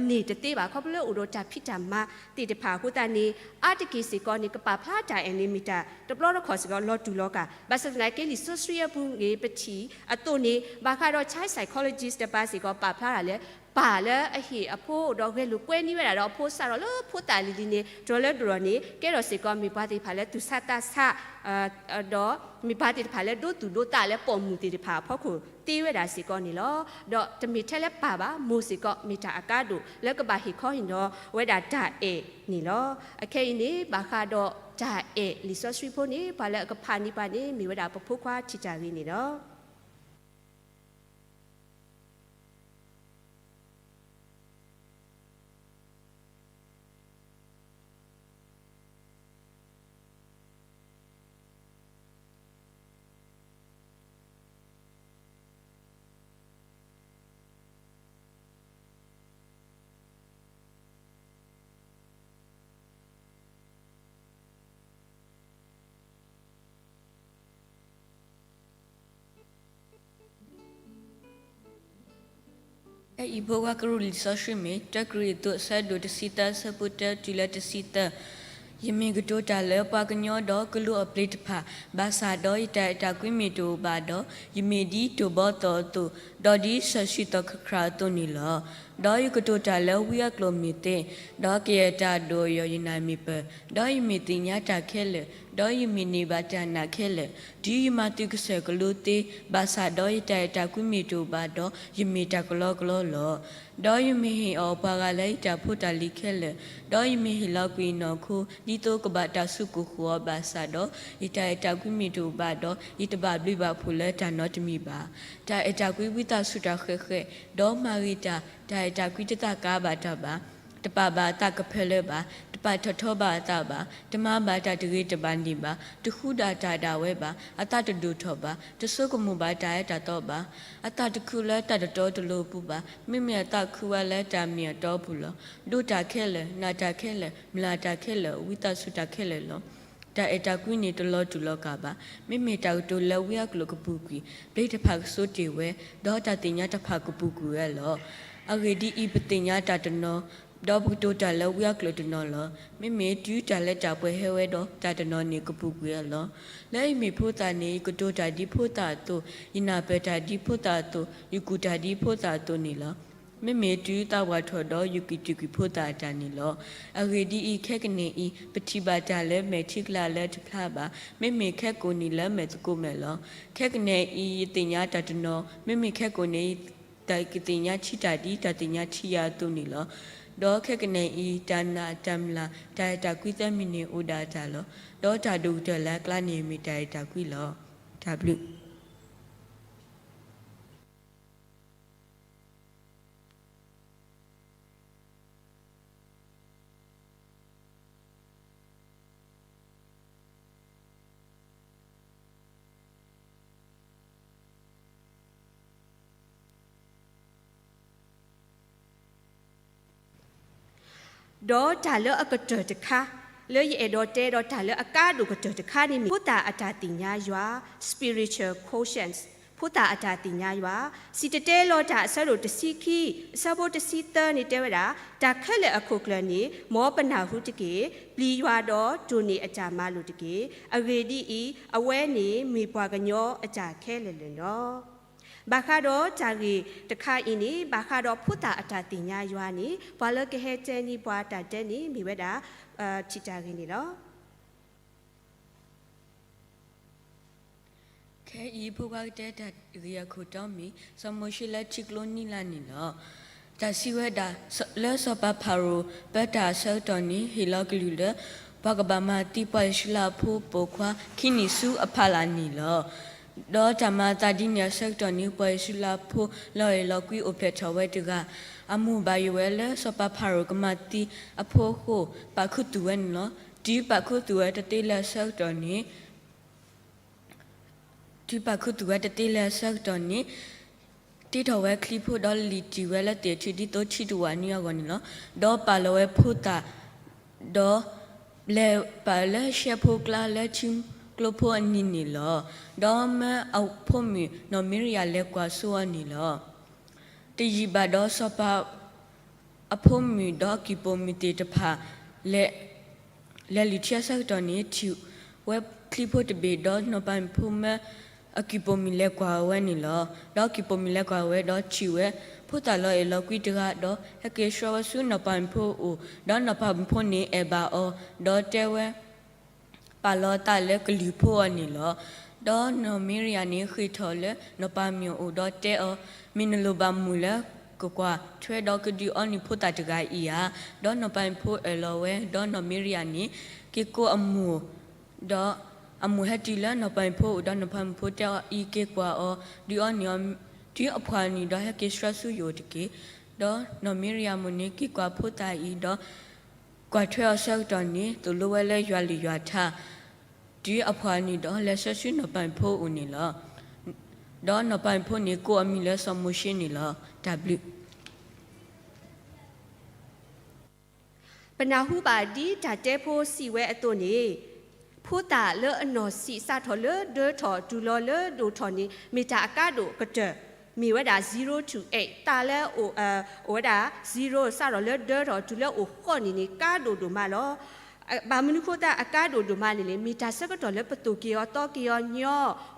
န့ၢ်တသ့ဘၣ် ခီဖျိလၢအိၣ်ဒီးတၢ်ဖံးတၢ်မၤသ့ၣ်တဖၣ်အဃိသတးန့ၣ် အါတက့ၢ်စ့ၢ်ကီးန့ၣ် ကပာ်ဖျါတၢ်အဲၣ်န့ၣ်မ့ၢ်တၢ်တဘျီတခီၣ်စ့ၢ်ကီးလီၤတူာ်လီၤကာ်, ဘၣ်ဆၣ်သနာ်က့လံာ်စီဆှံအပူၤန့ၣ် ပထံၣ်အသိးန့ၣ် ဘၣ်ဃးဒီး child psychologist တပၤစ့ၢ်ကီး ပာ်ဖျါတၢ်လၢ ပၢ်လၢအဟ့ၣ်အဖိဒီးဂဲၤလိာ်ကွဲန့ၢ်ဝဲဒၣ်ဒီးအဖိစးထီၣ်လၢဖိသၣ်လံၤလံၤန့ၣ် တုၤလီၤလၢဒိၣ်ထီၣ်န့ၣ် ကဲထီၣ်စ့ၢ်ကီးမ့ၢ်ပှၤသ့ၣ်တဖၣ်လၢသူၣ်ဆးသးဆး ဒီးမ့ၢ်ပှၤသ့ၣ်တဖၣ်လၢဒိသူၣ်ဒိသးလၢပိာ်မုၣ်သ့ၣ်တဖၣ်အဖီခိၣ်သ့ဝဲဒၣ်စ့ၢ်ကီးန့ၣ်လီၤ. ဒီးတမ့ၢ်ထဲလၢပၢ်ဘၣ် မိၢ်စ့ၢ်ကီးမ့ၢ်တၢ်အကါဒိၣ်လၢကဘၣ်ဟ့ၣ်ခီဟ့ၣ်နီၤဝဲဒၣ်တၢ်အဲၣ်န့ၣ်လီၤ. အခဲအံၤန့ၣ် ဘၣ်ဃးဒီးတၢ်အဲၣ်လံာ်စီဆှံဖိန့ၣ် ပှၤလၢအကဖးန့ၢ်ပှၤန့ၣ် မ့ၢ်ဝဲဒၣ်ပဖိခွါထံၣ်တၢ်ဂ့ၤန့ၣ်လီၤ. ဖဲအံၤဖိခွါကရူၢ်လံာ်စီဆှံမ့ၢ် တၢကရံၣ်သူး အဆၢဒိၣ်တဆံသၢ အဆၢဖိတၢတုၤလၢတဆံသၢ, ယမ့ၢ်ကတိၤတၢ်လၢပှၤကညီဒီးကလူးအပျ့ၤတဖၣ်, ဘၣ်ဆၣ်ဒီးယတၢ်အဲၣ်တၢ်ကွံမ့ၢ်တအိၣ်ဘၣ်ဒီး, ယမ့ၢ်ဒ်တိၢ်ဘီသီၣ်အသိး, ဒီးဒ်စီၤဆှံသီခါခရၣ်အသိးန့ၣ်လီၤ. ဒီးယကတိၤတၢ်လၢဝံအကျိာ်မ့ၢ်သ့, ဒီးကယဲၢ်တၢ်ဒိၣ်အယိာ်ယနာ်မ့ၢ်ပၢၢ်, ဒီးယမ့ၢ်သ့ၣ်ညါတၢ်ခဲလၢာ်, ဒီးယမ့ၢ်န့ၢ်ဘၣ်တၢ်နာ်ခဲလၢာ်, တုၤယမၤသုးကစၢၢ်ကလိသ့, ဘၣ်ဆၣ်ဒီးယတၢ်အဲၣ်တၢ်ကွံမ့ၢ်တအိၣ်ဘၣ်ဒီး, ယမ့ၢ်တၢ်ကလီကလီလီၤ. ဒီးယမ့ၢ်ဟ့ၣ်အီၣ်ပှၤဂၤလၢယတၢ်ဖိတၢ်လံၤခဲလၢာ်, ဒီးယမ့ၢ်ဟ့ၣ်လီၤကွံာ်ယနီၢ်ခိ ဒ်သိးကဘၣ်တၢ်စူးကိၢ်ဃုာ်အီၤဘၣ်ဆၣ်ဒီး, ယတၢ်အဲၣ်တၢ်ကွံမ့ၢ်တအိၣ်ဘၣ်ဒီး, ယတဘၣ်ဘျုးဘၣ်ဖှိၣ်လၢတၢ်နီတမံၤဘၣ်. တၢ်အဲၣ်တၢ်ကွံဝံသးစူၤတၢ်ဃဲးဃဲး, ဒီးမၤဂ့ၤတၢ်, တၢ်အဲၣ်တၢ်ကွံတသးကါဘၣ်တၢ်ဘၣ်. တပာ်ဘၣ်အသးကဖၢလၢဘၣ်, တပာ်ထီၣ်ထီဘၣ်အသးဘၣ်, တမၤဘၣ်တၢ်တဂ့ၤတဘၣ်န့ၣ်ဘၣ်, တဃူဒၣ်တၢ်ဒၣ်ဝဲဘၣ်, အသးတဒိၣ်ထီၣ်ဘၣ်, တဆိကမိၣ်ဘၣ်တၢ်အၢတၢ်သီဘၣ်, အသးတခုလၢတၢ်တတီတလိၤအပူၤဘၣ်, မ့မ့ၢ်အသးခုဝဲလၢတၢ်မ့ၢ်အတီအပူၤလီၤ. ဒိးတၢ်ခဲလၢာ်, နာ်တၢ်ခဲလၢာ်, မျၢ်တၢ်ခဲလၢာ်, ဝံသးစူၤတၢ်ခဲလၢာ်လီၤ. တၢ်အဲၣ်တၢ်ကွံန့ၣ်တလီၤတူာ်လီၤကာ်ဘၣ်. မ့မ့ၢ်တၢ်ကတိၤလၢဝံအကျိာ်ကပူၤကွံာ်, ပျ့ၤတဖၣ်ကဆိတ့ၢ်ဝဲ, ဒီးတၢ်သ့ၣ်ညါတဖၣ်ကပူၤကွံာ်ဝဲလီၤ. အဂ့ၢ်ဒ်အံၤ, ပသ့ၣ်ညါတၢ်တနီၤ, ဒီးပကတိၤတၢ်လၢဝံအကျိာ်တနီၤလီၤ. မ့မ့ၢ်တုၤတၢ်လၢတၢ်ပှဲၤဟဲဝဲဒီး, တၢ်တနီၤန့ၣ်ကပူၤကွံာ်ဝဲလီၤ. လၢယမ့ၢ်ဖိသၣ်န့ၣ်, ယကတိၤတၢ်ဒ်ဖိသၣ်အသိး, ယနၢ်ပၢၢ်တၢ်ဒ်ဖိသၣ်အသိး, ယကူၣ်တၢ်ဒ်ဖိသၣ်အသိးန့ၣ်လီၤ. မ့မ့ၢ်တုၤသးပှၢ်ထီၣ်ဒီး, ယကံးတံာ်ကွံာ်ဖိသၣ်အတၢ်န့ၣ်လီၤ. အဂ့ၢ်ဒ်အံၤ, ခဲကနံၣ်အံၤ, ပထံၣ်ဘၣ်တၢ်လၢမဲာ်ထံကလၤလၢတဖျါဘၣ်, မ့မ့ၢ်ခဲကိာ်န့ၣ်လၢမဲာ်သကိးမဲာ်လီၤ. ခဲကနံၣ်အံၤ, ယသ့ၣ်ညါတၢ်တနီၤ, မ့မ့ၢ်ခဲကိာ်န့ၣ်, ယကသ့ၣ်ညါထံတၢ်ဒ်တၢ်သ့ၣ်ညါထံယၤအသိးန့ၣ်လီၤ. ဒီးခဲကနံၣ်အံၤ, တၢ်နာ်, တၢ်မျၢ်, တၢ်အဲၣ်တၢ်ကွံသၢမံၤန့ၣ်အိၣ်ဒၣ်တၢ်လီၤ. ဒီးတၢ်ဒိၣ်ကတၢၢ်လၢအကျါန့ၣ် မ့ၢ်တၢ်အဲၣ်တၢ်ကွံလီၤ. တၢ်ဘျုးဒီးတၢ်လၢအကတၢၢ်တခါ, လၢယအဲၣ်ဒိးတဲဒီးတၢ်လၢအကါဒိၣ်ကတၢၢ်တခါန့ၣ်မ့ၢ် ဖိသၣ်အတၢ်သ့ၣ်ညါယွၤ, spiritual quotient, ဖိသၣ်အတၢ်သ့ၣ်ညါယွၤ, စံၣ်တဲၤတဲလီၤတၢ်အဆၢဒိၣ်တဆံခံ, အဆၢဖိတဆံသၢန့ၣ်တဲဝဲဒၣ်, တၢ်ခဲလၢာ်အခိၣ်ကျၢၢ်န့ၣ် မ်ပနၢ်ဟူတက့ၢ်. ပျံၤယွၤဒီးတိၢ်န့ၢ်အတၢ်မၤလိာ်တက့ၢ်. အဂ့ၢ်ဒ်အံၤ, အဝဲန့ၣ်မ့ၢ်ပှၤကညီအတၢ်ခဲလၢာ်လီၤ. ဘၣ်ဃးဒီးတၢ်ဂ့ၢ်တခါအံၤန့ၣ် ဘၣ်ဃးဒီးဖိသၣ်အတၢ်သ့ၣ်ညါယွၤန့ၣ် ပှၤလၢကဟဲတဲန့ၢ်ပှၤတၢ်တဲန့ၣ် မ့ၢ်ဝဲဒၣ် ထံၣ်တၢ်ဂ့ၢ်န့ၣ်လီၤ. ခဲအံၤဖိခွါကတဲတၢ်ဂ့ၢ်အခိၣ်တီမ့ၢ် စီၤမိၤၡ့လၢထံကျိနံလၤန့ၣ်လီၤ. တၢ်စံးဝဲဒၣ် လၢစီၤပၤဖၤရိၤပၢတၢ်အဆၢကတီၢ်န့ၣ် ဟ့ၣ်လီၤကလုၢ်လၢ ပှၤကဘၣ်မၤသံပှၤအံၣ်စရ့လးဖိပိာ်ခွါခံနံၣ်ဆူအဖီလာ်န့ၣ်လီၤ. ဒီးတၢ်မၤအသးဒ်န့ၣ်အဆၢကတီၢ်န့ၣ် ပှၤအံၣ်စရ့လးဖိလီၤအဲၣ်လီၤကွံအိၣ်ဖျဲၣ်ထီၣ်ဝဲတဂၤ အမိၢ်ဘၣ်ယိၣ်ဝဲလၢစီၤပၤဖၤရိၤကမၤသံအဖိအဃိ ပာ်ခူသူၣ်ဝဲန့ၣ်လီၤ. တုၤပာ်ခူသူၣ်ဝဲတသ့လၢၤအဆၢကတီၢ်န့ၣ် တုၤပာ်ခူသူၣ်ဝဲတသ့လၢၤအဆၢကတီၢ်န့ၣ် တ့ထီၣ်ဝဲချံဖိဒီးလံၣ်တံၢ်ဝဲလၢသ့ၣ်အထူၣ် ဒ်သိးထံတဝာ်နွံအဂီၢ်န့ၣ်လီၤ. ဒီးပာ်လီၤဝဲဖိသၣ် ဒီးလဲၤပာ်လၢရှဲဖိကျါလၢထံကျိဖိအနံၤန့ၣ်လီၤ. ဒီးမၢအဖိမုၣ်နီၢ်မံရယၤလဲၤကွၢ်စိအီၤန့ၣ်လီၤ. တယံာ်ဘၣ်ဒီးစီၤပၤ အဖိမုၣ်ဒီးအကံၢ်ပိာ်မုၣ်သ့ၣ်တဖၣ် လဲၤလုၢ်ထံအဆၢကတီၢ်န့ၣ် ထံၣ်ဝဲချံဖိတဘ့ၣ် ဒီးနီၢ်ပၤမုၣ်ဖိမၢအကံၢ်ပိာ်မုၣ်လဲၤကွၢ်ဝဲန့ၣ်လီၤ. ဒီးကံၢ်ပိာ်မုၣ်လဲၤကွၢ်ဝဲဒီးထံၣ်ဝဲ ဖိသၣ်လီၤအဲၣ်လီၤကွံတဂၤဒီး ဟဲက့ၤဆှၢဝဲဆူနီၢ်ပၤမုၣ်ဖိအအိၣ်, ဒီးနီၢ်ပၤမုၣ်ဖိန့ၣ်အဲၣ်ဘၣ်အီၤ, ဒီးတဲဝဲ ပာ်လီၤအသးလၢကလုၢ်ဖိအီၤန့ၣ်လီၤ. ဒီးနီၢ်မံရယၤန့ၣ်ဃ့ၢ်ထီၣ်လၢနီၢ်ပၤမုၣ်အအိၣ်ဒီးတဲအီၤ, မ့ၢ်နလိၣ်ဘၣ်မုၢ်လၢကကွၢ်ထွဲဒီးကဒုးအီန့ၢ်ဖိသၣ်တဂၤအံၤဧါ. ဒီးနီၢ်ပၤမုၣ်ဖိအၢၣ်လီၤဝဲ, ဒီးနီၢ်မံရယၤန့ၣ် က့ၤကိးအမိၢ် ဒီးအမိၢ်ဟဲတုၤလၢနီၢ်ပၤမုၣ်ဖိအအိၣ်ဒီးနီၢ်ပၤမုၣ်ဖိတဲအီၤ, အံၤက့ၤကွၢ်အီၤ, ဒုးအီန့ၢ်အီၤ တုၤအဖှၣ်နံၤဒီးဟဲက့ၤဆှၢဆူယအိၣ်တက့ၢ်. ဒီးနီၢ်မံရယၤအမိၢ်န့ၣ် က့ၤကွၢ်ဖိသၣ်အံၤဒီး ကွၢ်ထွဲအီၤဆၢကတီၢ်န့ၣ် သိၣ်လိဝဲလၢယွၤလုၢ်ယွၤထါ, တုၤအဖှၣ်နံၤဒီးလဲၤဆှၢဆူနီၢ်ပၤမုၣ်ဖိအအိၣ်န့ၣ်လီၤ. ဒီးနီၢ်ပၤမုၣ်ဖိန့ၣ်ကိးအမံၤလၢစီၤမိၤၡ့န့ၣ်လီၤ. တၢ်ဘျုး ပနၢ်ဟူဘၣ်ဒ်တၢ်တဲဖိစံးဝဲအသိးန့ၣ်, ဖိသၣ်လၢအနီၢ်ဆံးစးထီၣ်လၢဒၢထီၣ်တုၤလီၤလၢဒိၣ်ထီၣ်န့ၣ် မ့ၢ်တၢ်အကါဒိၣ်ကတၢၢ်, မ့ၢ်ဝဲဒၣ် zero to eight, သးလၢအအိၣ်ဝဲဒၣ် zero စးထီၣ်လၢဒၢထီၣ်တုၤလၢအိၣ်ဃိးနံၣ်န့ၣ် ကါဒိၣ်ဒိၣ်မးလီၤ. ဘၣ်မနုၤဃိသတးအကါဒိၣ်ဒိၣ်မးန့ၣ်လဲၣ်, မ့ၢ်တၢ်ဆၢကတီၢ်လၢပသိၣ်က့ၤအီၤသီက့ၤအီၤညီ,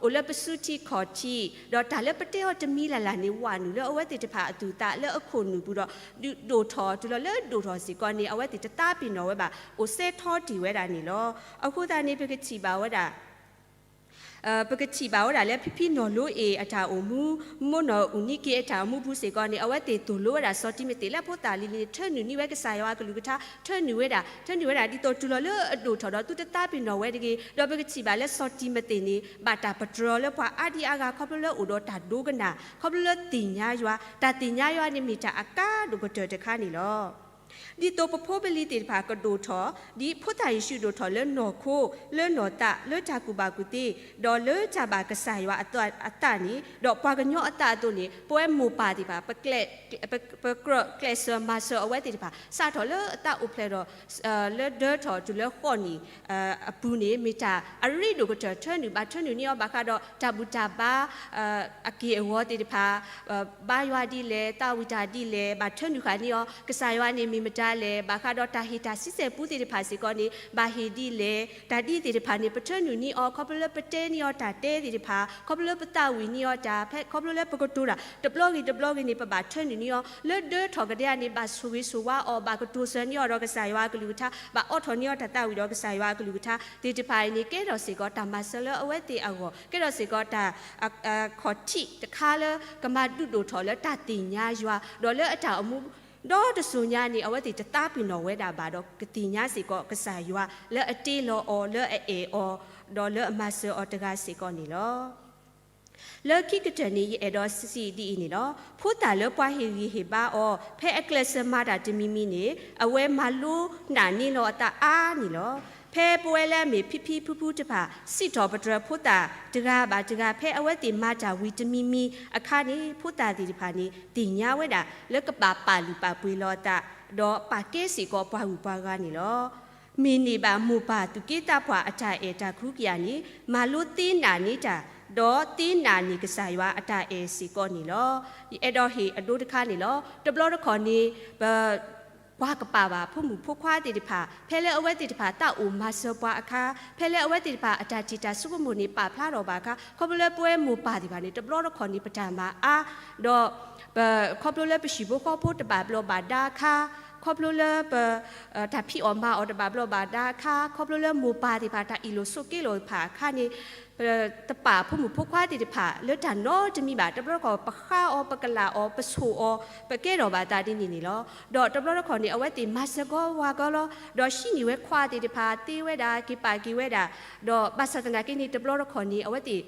အိၣ်လၢပစုထံခီၣ်ထံး, ဒီးတၢ်လၢပတဲအီၤတမံၤလၢ်လၢ်န့ၣ် ဝးနုာ်လၢအဝဲသ့ၣ်တဖၣ်အသူၣ်အသးလၢအခိၣ်နူာ်ပူၤဒီး ဒုးဒိၣ်ထီၣ်တုၤလီၤလၢဒိၣ်ထီၣ်စ့ၢ်ကီးန့ၣ် အဝဲသ့ၣ်တသးပ့ၤနီၣ်ဝဲဘၣ် အိၣ်စဲထီတ့ၢ်ဝဲဒၣ်န့ၣ်လီၤ. အဃိသတးန့ၣ် ပကထံၣ်ဘၣ်ဝဲဒၣ် ပကထံၣ်ဘၣ်ဝဲဒၣ်လၢဖံဖံနီၢ်လိအ့ၣ်အတၢ်အိၣ်မူ, မိၢ်နီၢ်အူနံက့အတၢ်အိၣ်မူပူၤစ့ၢ်ကီးန့ၣ် အဝဲသ့ၣ်သိၣ်လိဝဲဒၣ်စီၤတံၤမသ့းလၢဖိသၣ်လံၤလံၤန့ၣ် ထၢနုာ်န့ၢ်ဝဲကစၢ်ယွၤအကလုၢ်ကထါ, ထၢနုာ်ဝဲဒၣ်, ထၢနုာ်ဝဲဒၣ်ဒ်သိးတုၤလီၤလၢအဒိၣ်ထီၣ်ဒီး သုတသးပ့ၤနီၣ်ဝဲတဂ့ၤ. ဒီးပကထံၣ်ဘၣ်လၢစီၤတံၤမသ့းန့ၣ် ဘၣ်တၢ်ပတြၢၤလၢပှၤအါဒံအါဂၤ ခီဖျိလၢအိၣ်ဒီးတၢ်ဒိကနၣ်, ခီဖျိလၢသ့ၣ်ညါယွၤ, တၢ်သ့ၣ်ညါယွၤန့ၣ်မ့ၢ်တၢ်အကါဒိၣ်ကတၢၢ်တခါန့ၣ်လီၤ. ဒ်သိးပဖိပလံၤသ့ၣ်တဖၣ်ကဒိၣ်ထီၣ်, ဒ်ဖိသၣ်ယ့ၣ်ၡူးဒိၣ်ထီၣ်လၢနီၢ်ခိ, လၢနီၢ်သး, လၢတၢ်ကူၣ်ဘၣ်ကူၣ်သ့, ဒီးလၢတၢ်ဘၣ်ကစၢ်ယွၤအသးန့ၣ်, ဒီးပှၤကညီအသးအသိးန့ၣ် ပဝဲမိၢ်ပၢ်သ့ၣ်တဖၣ် ပကြၢး, ပကြၢးကျဲးစၢးမၤစၢၤအဝဲသ့ၣ်တဖၣ် စးထီၣ်လၢအသးအိၣ်ဖျဲၣ်ဒီး လၢဒၢထီၣ်တုၤလၢဃိးနံၣ် အပူၤန့ၣ် မ့ၢ်တၢ်အရ့ဒိၣ်ကတၢၢ် ထၢနုာ်ဘၣ်ထၢနုာ်န့ၢ်အီၤ ဘၣ်ဃးဒီးတၢ်ဘူၣ်တၢ်ဘါ အက့ၢ်အဂီၤသ့ၣ်တဖၣ် ဘါယွၤဒ်လဲၣ်, သးဝံၣ်တၢ်ဒ်လဲၣ်, ဘၣ်ထၢနုာ်ဃာ်န့ၢ်အီၤ ကစၢ်ယွၤန့ၣ်မ့ၢ်မတၤလဲၣ်, ဘၣ်ဃးဒီးတၢ်ဟ့ၣ်တၢ်ဆံဆဲၣ်ပူသ့ၣ်တဖၣ်စ့ၢ်ကီးန့ၣ် ဘၣ်ဟ့ၣ်ဒ်လဲၣ်, တၢ်ဒ်သ့ၣ်တဖၣ်န့ၣ် ပထၢနုာ်န့ၢ်အီၤ ခီဖျိလၢပတဲန့ၢ်အီၤတၢ်တဲသ့ၣ်တဖၣ်, ခီဖျိလၢပသးဝံၣ်န့ၢ်အီၤတၢ်, ခီဖျိလၢပကတိၤတၢ် တဘျီဂ့ၤတဘျီဂ့ၤန့ၣ် ပဘၣ်ထၢနုာ်န့ၢ်အီၤ လၢဒၢထီၣ်ကဒါန့ၣ် ဘၣ်ဆိၣ်ဂ့ၤဆိၣ်ဝါအီၤ, ဘၣ်ကတိၤဆၢန့ၢ်အီၤဒီးကစၢ်ယွၤအကလုၢ်ကထါ, ဘၣ်အိးထီၣ်န့ၢ်အီၤတၢ်သးဝံၣ်ဒီးကစၢ်ယွၤအကလုၢ်ကထါသ့ၣ်တဖၣ်အံၤန့ၣ် ကဲထီၣ်စ့ၢ်ကီးတၢ်မၤစၢၤလၢအဝဲသ့ၣ်အဂီၢ်, ကဲထီၣ်စ့ၢ်ကီးတၢ် ခီၣ်ထံးတခါလၢကမၤဒုးဒိၣ်ထီၣ်လၢတၢ်သ့ၣ်ညါယွၤ, ဒီးလၢအတၢ်အိၣ်မူ ဒီတစိၤညါန့ၣ် အဝဲသ့ၣ်တသးပ့ၤနီၣ်ဝဲဒၣ်ဘၣ်ဒီး ကသ့ၣ်ညါစ့ၢ်ကီးကစၢ်ယွၤ လၢအတ့လီၤအီၤ လၢအအဲၣ်အီၤ ဒီးလၢအမၤစၢၤအီၤတဂၤစ့ၢ်ကီးန့ၣ်လီၤ. လၢခံကတၢၢ်န့ၣ် ယအဲၣ်ဒိးစံးဒ်အံၤန့ၣ်လီၤ. ဖိသၣ်လၢပှၤဟ့ၣ်ဂံၢ်ဟ့ၣ်ဘါအီၤ ဖဲအကျဲးစၢးမၤတၢ်တမံၤမံၤန့ၣ် အဝဲမၤလိနာ်န့ၢ်လီၤအသးအါန့ၣ်လီၤ. ဖဲပဝဲလၢအမ့ၢ်ဖံဖံဖုဖုတဖၣ် စံးထီၣ်ပတြၢၤဖိသၣ်တဂၤဘၣ်တဂၤ ဖဲအဝဲသ့ၣ်မၤတၢ်ဝံၤတမံၤမံၤအခါန့ၣ် ဖိသၣ်သ့ၣ်တဖၣ်န့ၣ် သ့ၣ်ညါဝဲဒၣ် လၢကဘၣ်ပာ်လုၢ်ပာ်ပှ့ၤလီၤအသး ဒီးပာ်ကဲစ့ၢ်ကီးပှၤဂုၤပှၤဂၤန့ၣ်လီၤ. မ့ၢ်န့ၢ်ဘၣ်မိၢ်ပၢ်သူၣ်က့သးပှၢ်အတၢ်အဲၣ်တၢ်ကွံကယၤန့ၣ် မၤလိသ့နာ်န့ၢ်တၢ် ဒီးသ့နာ်န့ၢ်ကစၢ်ယွၤအတၢ်အဲၣ်စ့ၢ်ကီးန့ၣ်လီၤ. ယအဲၣ်ဒိးဟ့ၣ်အဒိတခါန့ၣ်လီၤ. တဘျီတခီၣ်န့ၣ် ပ ကွၢ်ကပၤဘၣ် ဖိမုၣ်ဖိခွါသ့ၣ်တဖၣ် ဖဲလၢအဝဲသ့ၣ်တဖၣ် တၢ်အိၣ်မၤစၢၤပှၤအခါ, ဖဲလၢအဝဲသ့ၣ်တဖၣ် အတၢ်ထံၣ်တၢ်ဆိကမိၣ်န့ၣ် ပာ်ဖျါထီၣ်ဘၣ်အခါ, ခီဖျိလၢပဝဲမိၢ်ပၢ်သ့ၣ်တဖၣ်န့ၣ် တဘျီတခီၣ်န့ၣ် ပတၢ်မၤအါ, ဒီး ပ ခီဖျိလၢပဟံၣ်ဖိဃီဖိတဘၣ်ဘျီးဘၣ်ဒါအခါ, ခီဖျိလၢပ တၢ်ဖံးအီၣ်မၤအီၣ်တဘၣ်ဘျီးဘၣ်ဒါအခါ, ခီဖျိလၢမိၢ်ပၢ်သ့ၣ်တဖၣ် တၢ်အ့ၣ်လိာ်ဆိးက့လိာ်တဖၣ်အခါန့ၣ် ပတပာ်ဖိမုၣ်ဖိခွါသ့ၣ်တဖၣ် လၢတၢ်နီတမံၤဘၣ်. တဘျီတခီၣ် ပဃါအီၤ, ပကလာ်အီၤ, ပဆိၣ်အီၤ, ပကဲထီၣ်ဘၣ်သးဒ်န့ၣ်န့ၣ်လီၤ. ဒီးတဘျီတခီၣ်န့ၣ် အဝဲသ့ၣ်မၤစၢၤကီးဝၤကီးလီၤ. ဒီးဟံးန့ၢ်ဝဲခွါသ့ၣ်တဖၣ် သ့ဝဲဒၣ် က့ၤပာ်က့ၤဝဲဒၣ်, ဒီးဘၣ်ဆၣ်သနာ်က့န့ၣ် တဘျီတခီၣ်န့ၣ် အဝဲသ့ၣ်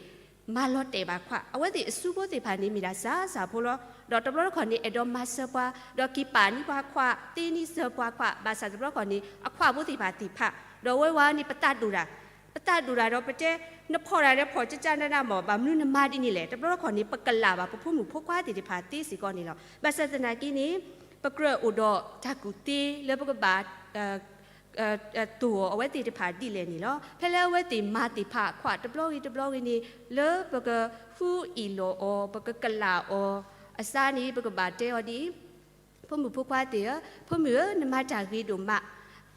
မၤလီၤတဲာ်ဘၣ်ခွါ, အဝဲသ့ၣ်အစုဖိသ့ၣ်တဖၣ်န့ၣ် မ့ၢ်ဒၣ်စၢ်စၢ်ဖိလီၤ. ဒီးတဘျီတခီၣ်န့ၣ် အဲၣ်ဒိးမၤစၢၤပှၤ, ဒီးက့ၤပာ်န့ၢ်ပှၤခွါ, သ့န့ၢ်စၢၤပှၤခွါ, ဘၣ်ဆၣ်တဘျီတခီၣ်န့ၣ် အခွါဖိသ့ၣ်တဖၣ်သ့ၣ်ဖး, ဒီးဝဲဝၤန့ၣ် ပသးဒိၣ်တၢ်, ပသးဒိၣ်တၢ်ဒီးပတဲ, နဖီၣ်တၢ်ဒီးဖီၣ်ကကနနမၢ်, ဘၣ်မနုၤနမၤဒ်န့ၣ်လဲၣ်. တဘျီတခီၣ်န့ၣ် ပကလာ်ဘၣ်ပဖိမုၣ်ဖိခွါသ့ၣ်တဖၣ်သ့စ့ၢ်ကီးန့ၣ်လီၤ. ဘၣ်ဆၣ်သနာ်က့န့ၣ် ပကြၢးအိၣ်ဒီးတၢ်ကူၣ်သ့လၢပကဘၣ် တိၢ်အီၤအဝဲသ့ၣ်တဖၣ်ဒ်လဲၣ်န့ၣ်လီၤ. ဖဲလၢအဝဲသ့ၣ်မၤသ့ၣ်ဖးအခွါတဘျီဂ့ၤတဘျီဂ့ၤန့ၣ် လၢပကဃုအ့ၣ်လိာ်အီၤ ပကကလာ်အီၤအစါန့ၣ် ပကဘၣ်တဲအီၤဒ်အံၤ, ဖိမုၣ်ဖိခွါသ့ၣ်ဧၢ, ဖိမုၣ်ဧၢ, နမၤတၢ်ဂ့ၤဒိၣ်မး,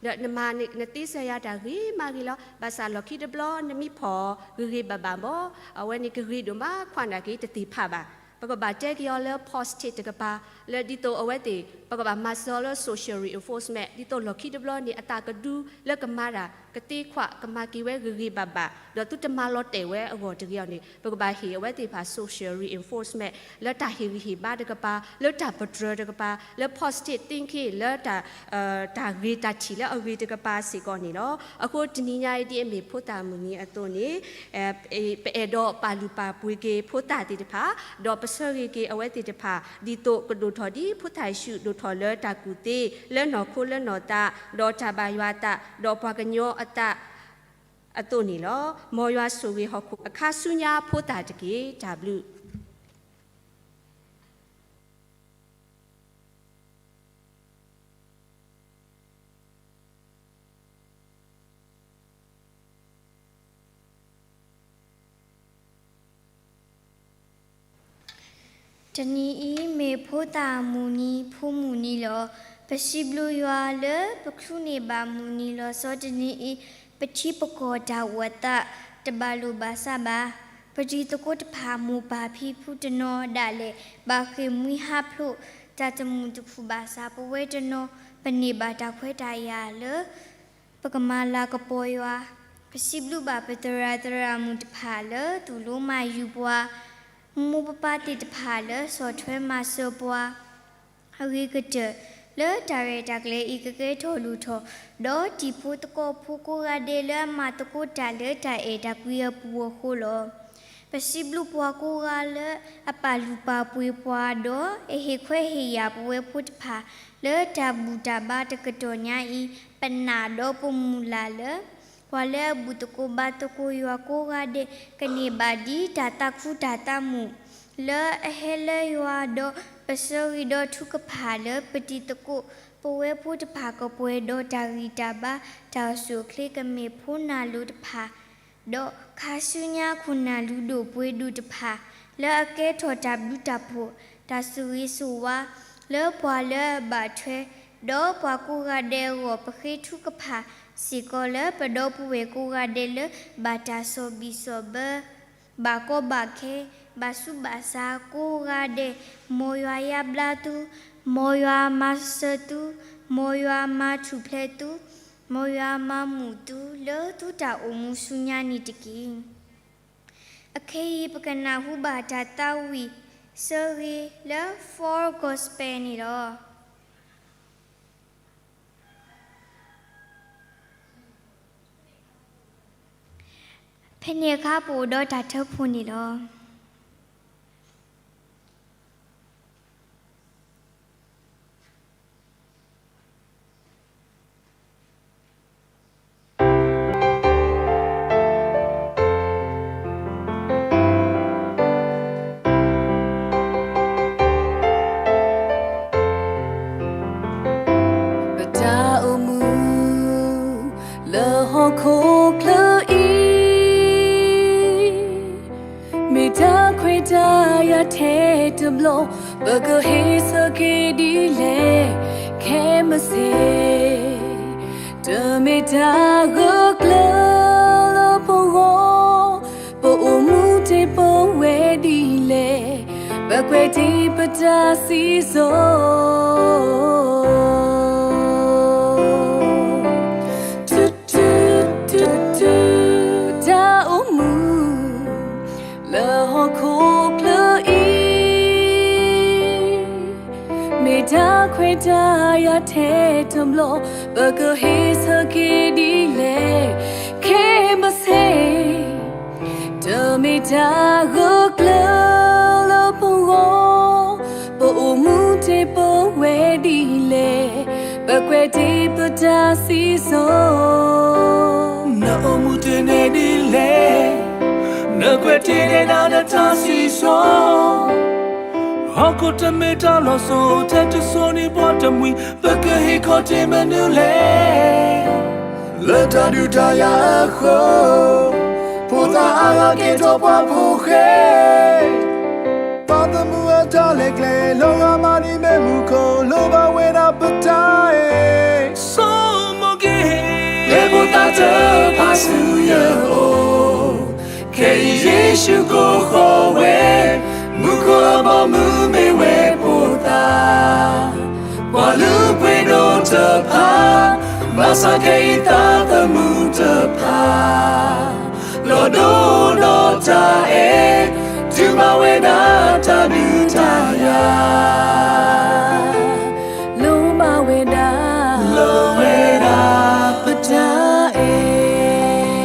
ဒီးနမၤနသ့စၢၤယၤတၢ်ဂ့ၤမးဂ့ၤလီၤ. ဘၣ်ဆၣ်လီၢ်ခံတဘျီ နမ့ၢ်ဖီၣ်ဂ့ၤဂ့ၤဘၣ်ဘၣ်မၢ်, အဝဲန့ၣ်ကဂ့ၤဒိၣ်မး ခွါနာ်က့တသ့ၣ်ဖးဘၣ်. ပကဘၣ်တဲက့ၤအီၤလၢ positive တကပၤ, လၢဒ်သိးအဝဲသ့ၣ် ပကဘၣ်မၤစၢၤအီၤလၢ social reinforcement ဒ်သိးလီၢ်ခံတဘျီန့ၣ် အသးကဒုလၢကမၤတၢ်ကသ့ခွါ ကမၤက့ၤဝဲဂ့ၤဂ့ၤဘၣ်ဘၣ်, ဒီးသုတမၤလီၤတဲာ်ဝဲအဂီၢ်တဂ့ၤအီၤန့ၣ် ပကဘၣ်ဟ့ၣ်အဝဲသ့ၣ်တဖၣ် social reinforcement လၢတၢ်ဟ့ၣ်ဂံၢ်ဟ့ၣ်ဘါတကပၤ, လၢတၢ်ပတြၢၤတကပၤ, လၢ positive thinking လၢ တၢ်ဂ့ၤတၢ်ထံၣ်လၢအဂ့ၤတကပၤစ့ၢ်ကီးန့ၣ်လီၤ. အဃိတနံၤညါအံၤဒ်အမ့ၢ်ဖိသၣ်မုၢ်နံၤအသိးန့ၣ် ပအဲၣ်ဒိးပာ်လုၢ်ပာ်ပှ့ၤက့ၤဖိသၣ်သ့ၣ်တဖၣ်, ဒီးပဆၢဂ့ၤက့ၤအဝဲသ့ၣ်တဖၣ် ဒ်သိးကဒိၣ်ထီၣ်ဒ်ဖိသၣ်ယ့ၣ်ၡူးဒိၣ်ထီၣ်လၢတၢ်ကူၣ်သ့ လၢနီၢ်ခိလၢနီၢ်သး, ဒီးတၢ်ဘၣ်ယွၤအသး, ဒီးပှၤကညီအသးအသိးန့ၣ်လီၤ. မ်ယွၤဆိၣ်ဂ့ၤဟီၣ်ခိၣ်အခါဆူညါဖိသၣ်တက့ၢ်. တၢ်ဘျုး တနံၤအံၤမ့ၢ်ဖိသၣ်မုၢ်နံၤ ဖိမုၢ်နံၤလီၤ. ပစံးဘျုးယွၤလၢပချုးန့ၢ်ဘၣ်မုၢ်နံၤလီၤဆီတနံၤအံၤ, ပထံပကီၢ်တၢ်အိၣ်အသးတဘၣ်လိာ်ဘၣ်စးဘၣ်. ပတံၤသကိးတဖၣ် မိၢ်ပၢ်ဖံဖုတနီၤဒၣ်လဲာ် ဘၣ်ဃ့ၢ်မှံဟးဖျိးတၢ်တမုာ်တခုၣ်ဘၣ်ဆၣ် ပဝဲတနီၤ ပန့ၢ်ဘၣ်တၢ်ခွဲးတၢ်ယာ်လၢ ပကမၤလၤကပီၤယွၤ, ပစံးဘျုးဘၣ်ပသရၣ်သရၣ်မုၣ်တဖၣ်လၢသူၣ်လိမၤယုၤပှၤ, မိၢ်မိၢ်ပၢ်ပၢ်သ့ၣ်တဖၣ်လၢဆီၣ်ထွဲမၤစၢၤပှၤ, အဂ့ၤကတၢၢ် လၢတၢ်ရဲၣ်တၢ်ကျဲၤအံၤကကဲထီၣ်လိၣ်ထီၣ်, ဒီးတံၤဖိသကိးဖိကိးဂၤဒဲးလၢအမၤသကိးတၢ်လၢတၢ်အဲၣ်တၢ်ကွံအပူၤအဃိလီၤ. ပစံးဘျုးပှၤကိးဂၤလၢအပာ်လုၢ်ပာ်ပှ့ၤပှၤဒီး အဟ့ၣ်ခွဲးဟ့ၣ်ယာ်ပဝဲဖိတဖၣ် လၢတၢ်ဘူၣ်တၢ်ဘါတကတီၢ်ညါအံၤ, ပနာ်ဒီးပမုၢ်လၢ်လၢ ပှၤလၢအဘူၣ်သကိးဘါသကိးယွၤကိးဂၤဒဲး ကန့ၢ်ဘၣ်ဒ်တၢ်သးခုတၢ်သးမုာ် လၢအဟဲလၢယွၤဒီး ပဆၢဂ့ၤဒီးထုကဖၣ်လၢပတံၤသကိး ပဝဲဖိတဖၣ်ကပှဲၤဒီးတၢ်ဂံၢ်တၢ်ဘါ တၢ်အိၣ်ဆူၣ်အိၣ်ချ့ကမ့ၢ်ဖိနၢ်လိၤတဖၣ် ဒီးခါဆူညါခိၣ်နၢ်လူၤဒိၣ်ပှ့ၤဒိၣ်တဖၣ် လၢအကဲထီၣ်တၢ်ဘျုးတၢ်ဖှိၣ် တၢ်ဆိၣ်ဂ့ၤဆိၣ်ဝါ လၢပှၤလၢအဘၣ်ထွဲ ဒီးပှၤကိးဂၤဒဲးအဂီၢ် ပဃ့ထုကဖၣ်စ့ၢ်ကီးလၢပဒီပုၢ်ဝဲၢ်ကိးဂၤဒဲးလၢ ဘၣ်တၢ်ဆီၣ်ဘံၣ်ဆီၣ်ဘၢ ဘၣ်ကီဘၣ်ခဲ ဘၣ်ဆူးဘၣ်ဆါကိးဂၤဒဲး, မ်ယွၤယါဘျါသု, မ်ယွၤမၤစၢၤသု, မ်ယွၤမၤထူၣ်ဖျဲးသု, မ်ယွၤမၤမုာ်သု လၢသုတၢ်အိၣ်မူဆူညါန့ၣ်တက့ၢ်. အခဲအံၤပကနၢ်ဟူဘၣ်တၢ်သးဝံၣ်ဆၢဂ့ၤလၢ Four Gospel န့ၣ်လီၤ. ဖဲန့ၣ်အခါပအိၣ်ဒီးတၢ်ထၢဖှိၣ်န့ၣ်လီၤ. ပတၢ်အိၣ်မူလၢဟီၣ်ခိၣ်ချၢအံၤ မ့ၢ်တၢ်ခွဲးတၢ်ယာ်ထဲတဘျီ, ပကဟ့ၣ်ဆၢက့ၤဒ်လဲၣ်, ခဲမုၢ်ဆ့ၣ်, တမ့ၢ်တၢ်ဂၢၢ်ကျၢၤလၢပဂီၢ်, ပအိၣ်မူတ့ၢ်ပဝဲဒ်လဲၣ်, ပကွဲးတ့ၢ်ပတၢ်စံၣ်စိၤ တၢ်အိၣ်မူ လၢဟီၣ်ခိၣ်ချၢအံၤ, မ့ၢ်တၢ်ခွဲးတၢ်ယာ်ထဲတဘျီ, ပကဟ့ၣ်ဆၢက့ၤဒ်လဲၣ်, ခဲမုၢ်ဆ့ၣ်, တမ့ၢ်တၢ်ဂၢၢ်ကျၢၤလၢပဂီၢ်, ပအိၣ်မူတ့ၢ်ပဝဲဒ်လဲၣ်, ပကွဲးတ့ၢ်ပတၢ်စံၣ်စိၤ နအိၣ်မူတ့ၢ်န့ၣ်ဒ်လဲၣ်, နကွဲးတ့ၢ်ဒဲးနၤနတၢ်စံၣ်စိၤ, ဟီၣ်ခိၣ်တမ့ၢ်တၢ်လီၤစိၤထဲတစိၤန့ၣ်ပှၤတမှံၤ, ပကဟ့ၣ်ခီၣ်တ့ၢ်မနုၤလဲၣ်, လၢတၢ်ဒုးတၢ်ယၤအဃၢၤ, ဖိသၣ်အါဂၤကဲထီၣ်ပှၤဖိဃဲ ပှၤသမူအတၢ်လဲၤကျဲ, လီၤဂာ်မးဒ်မ့ၣ်မူခိၣ်, လိၣ်ဘၣ်ဝဲဒၣ်ပတၢ်အဲၣ်, ဆိကမိၣ်က့ၤ, လၢဖိသၣ်တဖၣ်ဆူယအိၣ်, ခဲအံၤယ့ၣ်ၡူးကိးဃီၤဝဲ, မူခိၣ်အဘီအမုၢ်မ့ၢ်ဝဲဖိသၣ်, ပှၤလုၢ်ပှ့ၤဒိၣ်တဖၣ်, ဘၣ်ဆၣ်ခဲအံၤသးသမူတဖၣ် လီၤဒိဒီးတၢ်အဲၣ်, တုၤဘၣ်ဝဲဒၣ်တၢ်ဒုးတၢ်ယၤ, လိၣ်ဘၣ်ဝဲဒၣ်, လိၣ်ဝဲဒၣ်ပတၢ်အဲၣ်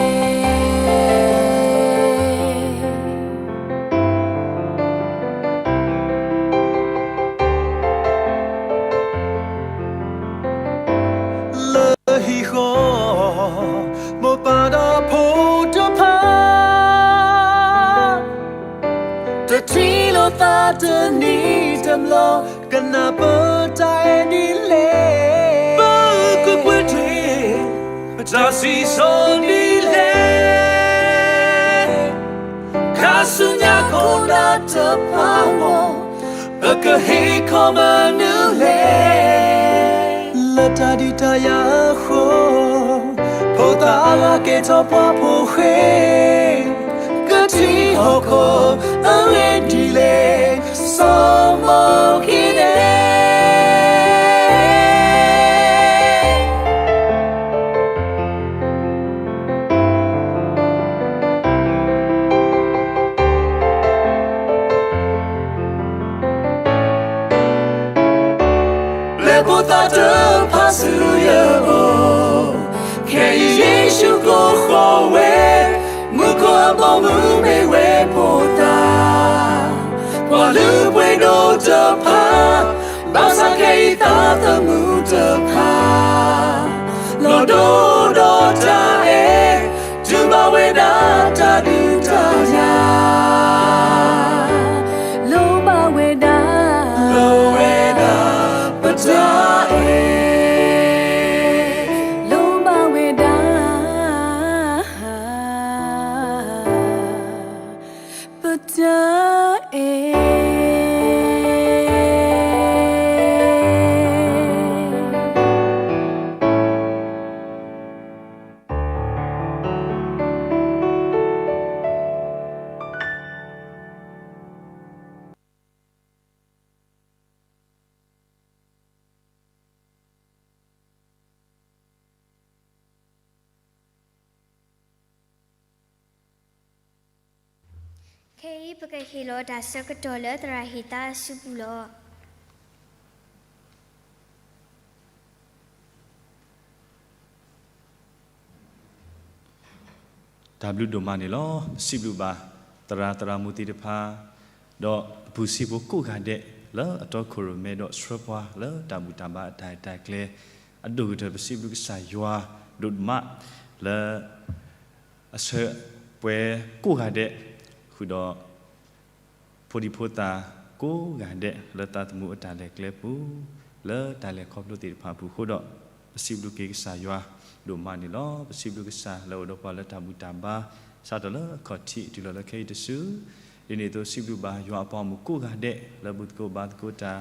လၢဟံၣ်ဃီ, မိၢ်ပၢ်ဒီးဖိတဖၣ်, တထံၣ်လိာ်သးတနံၤတဘျီ, ကနၣ်ပတၢ်အဲၣ်ဒ်လဲၣ်, ပကကွဲးတ့ၢ် ပတၢ်စံၣ်စိၤဒ်လဲၣ်, ခါဆူညါခိၣ်နၢ်တဖၣ်အဂီၢ်, ပကဟ့ၣ်ခီၣ်မနုၤလဲၣ်, လၢတၢ်ဒုးတၢ်ယၤအဃိ, ဖိသၣ်အါဂၤကဲထီၣ်ပှၤဖိဃဲ, ကထံၣ်ဟီၣ်ခိၣ်အဂ့ၢ်ဒ်လဲၣ်, ဆိကမိၣ်က့ၤန့ၣ် ပျဲၢ်ဖိသၣ်တဖၣ်ဆူယအိၣ်, ခဲအံၤယ့ၣ်ၡူးကိးဃီၤဝဲ, မူခိၣ်အဘီအမုၢ်မ့ၢ်ဝဲဖိသၣ်, ပှၤလုၢ်ပှ့ၤဒိၣ်တဖၣ်, ဘၣ်ဆၣ်ခဲအံၤသးသမူတဖၣ်, လီၤဒိဒီးတၢ်အဲၣ်, တုၤဘၣ်ဝဲဒၣ်တၢ်ဒုးတၢ်ယၤ, လိၣ်ဘၣ်ဝဲဒၣ်, လိၣ်ဝဲဒၣ်ပတၢ်အဲၣ်, လိၣ်ဘၣ်ဝဲဒၣ် ပတၢ်အဲၣ်. ခဲအံၤ ပကဟ့ၣ်လီၤတၢ်ဆၢကတီၢ်လၢသရၣ်ဟ့ၣ်သါအစုပူၤလီၤ. တၢ်ဘျုးဒိၣ်မးန့ၣ်လီၤ. ပစံးဘျုးဘၣ် သရၣ်သရၣ်မုၣ်သ့ၣ်တဖၣ်, ဒီးအပူၤစံးဖိကိးဂၤဒဲး လၢအတီခိၣ်ရိၣ်မဲဒီးဆှၢပှၤလၢတၢ်ဘူၣ်တၢ်ဘါအတၢ်အဲၣ်တၢ်ကျဲ အဒိၣ်ကတၢၢ် ပစံးဘျုးကစၢ်ယွၤဒိၣ်မး လၢ အဆှၢပှဲၤကိးဂၤဒဲး, ဃုာ်ဒီး ဖိဒံဖိသၣ်ကိးဂၤဒဲး လၢသးသမူအတၢ်လဲၤကျဲပူၤ, လၢတၢ်လဲၤခီဖျိသ့ၣ်တဖၣ်အပူၤအဃိဒီး, ပစံးဘျုးက့ၤကစၢ်ယွၤဒိၣ်မးန့ၣ်လီၤ. ပစံးဘျုးကစၢ်လၢအိၣ်ဒီးပှၤလၢတၢ်ဘူၣ်တၢ်ဘါ စးထီၣ်လၢအခီၣ်ထံးတုၤလီၤလၢခဲအံၤတစု, ဒ်န့ၣ်အသိးစံးဘျုးဘၣ်ယွၤအပှၤဂီၢ်မုၢ်ကိးဂၤဒဲး လၢဘူၣ်သကိးဘါသကိးတၢ်